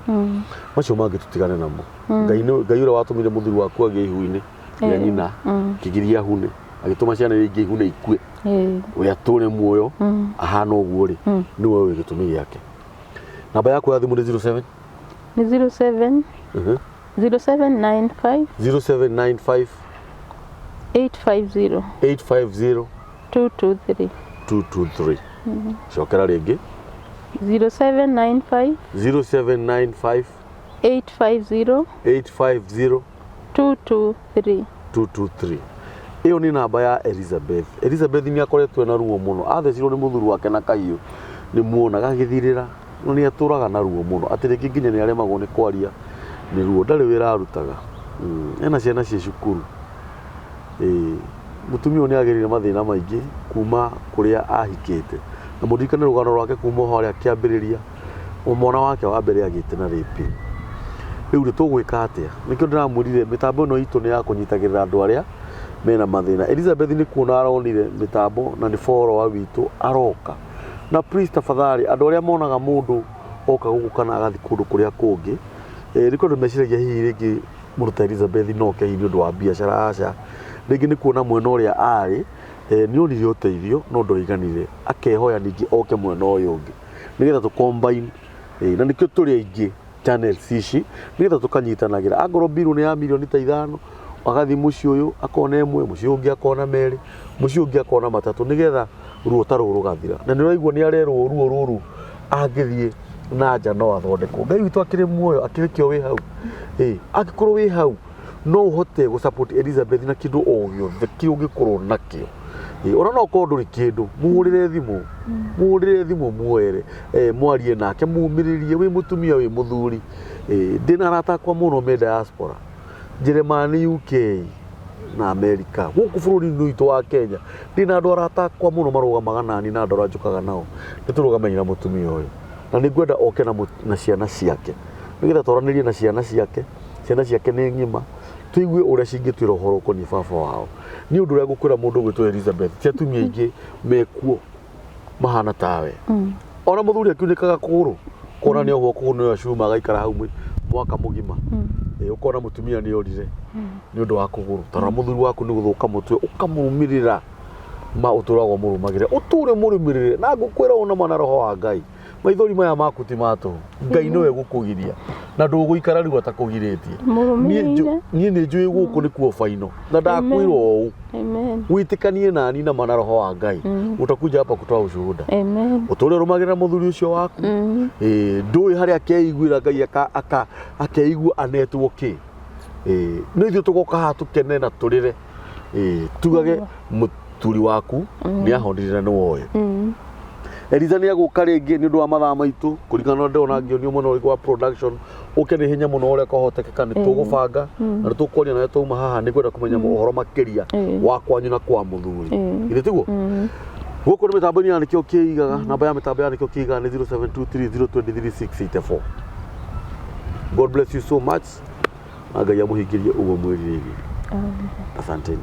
Speaker 1: macio mangĩ tũtigane namo. Ngai Ngai ũrĩa watũmire mũthuri waku agĩe ihu-inĩ rĩa nyina kĩgiria ahune, agĩtũma ciana iria ingĩ ihune ikue, we atũre muoyo ahana ũguo rĩ, nĩwe ũĩ gĩtũmi gĩake. Namba yaku ya thimũ nĩ 07?
Speaker 2: Nĩ 07 0795
Speaker 1: 0795
Speaker 2: 850
Speaker 1: 850
Speaker 2: 223.
Speaker 1: 223. Cokera rĩngĩ.
Speaker 2: 0795
Speaker 1: 0795
Speaker 2: 850
Speaker 1: 850
Speaker 2: 223.
Speaker 1: 223. Ĩyo nĩ namba ya Elizabeth. Elizabeth nĩ akoretwo na ruo mũno, athecirwo nĩ mũthuri wake na kahiũ, nĩ muona gagĩthirĩra, no nĩ atũraga na ruo mũno atĩ rĩngĩ nginya nĩ aremagwo nĩ kwaria nĩ ruo. Ndarĩ wĩra arutaga. Ena ciana ciĩ cukuru. Ĩĩ, mũtumia ũyũ nĩ agereire mathĩna maingĩ kuma kũrĩa ahikĩte, na mũririkane rũgano rwake kuma o harĩa kĩambĩrĩria, mwana wake wa mbere agĩte na rape. Rĩu rĩ, tũgwĩka atĩa? Nĩkĩo ndĩramwĩrire mĩtambo ĩno itũ nĩ ya kũnyitagĩrĩra andũ arĩa mena mathĩna. Elizabeth nĩ kuona aronire mĩtambo na nĩ follower witũ aroka. Na please tafadhali, andũ arĩa monaga mũndũ oka gũkũ kana agathiĩ kũndũ kũrĩa kũngĩ, nĩ kũndũ meciragia hihi rĩngĩ mũndũ ta Elizabeth no oke hihi nĩ ũndũ wa biacara. Aca, rĩngĩ nĩ kuona mwena ũrĩa arĩ, nĩ onire ũteithio no ndwaiganire, akehoya ningĩ oke mwena ũyũ ũngĩ nĩgetha tũ combine, na nĩkĩo tũrĩ aingĩ channels ici, nĩgetha tũkanyitanagĩra. Angorwo mbirũ nĩ ya mirioni ta 5, agathiĩ mũciĩ ũyũ akona ĩmwe, mũciĩ ũyũ ũngĩ akona merĩ, mũciĩ ũngĩ akona matatũ, nĩgetha ruo ta rũrũ rũgathira. Na nĩ ũraigua nĩ arerwo ruo rũrũ angĩthiĩ na nja no athondekwo. Ngai witũ akĩrĩ muoyo, akĩrĩ kĩo wĩ hau. Ĩ angĩkorwo wĩ hau no ũhote gũ support Elizabeth na kĩndũ o gĩothe kĩ ũngĩkorwo nakĩo. Ĩ, ona no ũkorwo ndũrĩ kĩndũ, mũhũrĩre thimũ, mũhũrĩre thimũ, muoere, mwarie nake, mumĩrĩrie, wĩ mũtumia wĩ mũthuri. Ndĩna arata akwa mũno me diaspora, Njĩrĩmani, UK na Amerika, gũkũ bũrũri-inĩ witũ wa Kenya ndĩna andũ arata akwa mũno marũgamaga nani na andũ arĩa njũkaga nao. Nĩ tũrũgamaine na mũtumia ũyũ na nĩ ngwenda oke na ciana ciake, nĩgetha twaranĩrie na ciana ciake. Ciana ciake nĩ ng'ima, tũigue ũrĩa cingĩtwĩra ũhoro ũkoniĩ baba wao. Nĩ ũndũ ũrĩa ngũkwĩra, mũndũ ũgwĩtwo Elizabeth, ti atumia aingĩ mekuo mahana tawe. Ona mũthuri akiunĩkaga kũgũrũ, kona nĩ ohwo kũgũrũ nĩ cuma, agaikara hau mwaka mũgima. Ũkona mũtumia nĩ orire nĩ ũndũ wa kũgũrũ. Tarora mũthuri waku nĩ gũthũka mũtwe, ũkamũrũmĩrĩra ma ũtũraga ũmũrũmagĩrĩra, ũtũre ũmũrũmĩrĩre. Na ngũkwĩra ũũ na ma na roho wa Ngai, maithori maya maku ti ma tũhũ. Ngai nĩwe gũkũgiria na ndũgũikara rĩu atakũgirĩtie.
Speaker 2: Mũrũmĩrĩire.
Speaker 1: Niĩ nĩ njũĩ gũkũ nĩkuo final, na ndakwĩra ũũ,
Speaker 2: Amen.
Speaker 1: wĩtĩkanie nani na ma na roho wa Ngai, utakuja hapa kutoa ushuhuda.
Speaker 2: Amen.
Speaker 1: Ũtũre ũrũmagĩrĩra mũthuri ũcio waku. Ĩĩ, ndũĩ harĩa akeiguĩra Ngai akeigua anetwo kĩ. Ĩĩ, nĩ ithuĩ tũgoka haha tũkene na tũrĩre. Ĩĩ, tugage mũthuri waku nĩ ahonire na nĩ woĩ. Eliza nĩ agũka rĩngĩ nĩ ũndũ wa mathaa maitũ, kũringana na ndĩrona ngĩonio mwena ũrĩkũ wa production, ũke nĩ hinya mũno ũrĩa kwahotekeka. Nĩ tũgũbanga na nĩ tũkwaria nawe twauma haha. Nĩ ngwenda kũmenya ũhoro makĩria wa kwanyu na kwa mũthuri. Githĩ tiguo? Gũkũ nĩ mĩtambo-inĩ ya Nĩkĩo Kĩigaga. Namba ya mĩtambo ya Nĩkĩo Kĩigaga nĩ 0723023684. God bless you so much, na Ngai amũhingĩrie ũguo mwĩrirĩirie. Asanteni.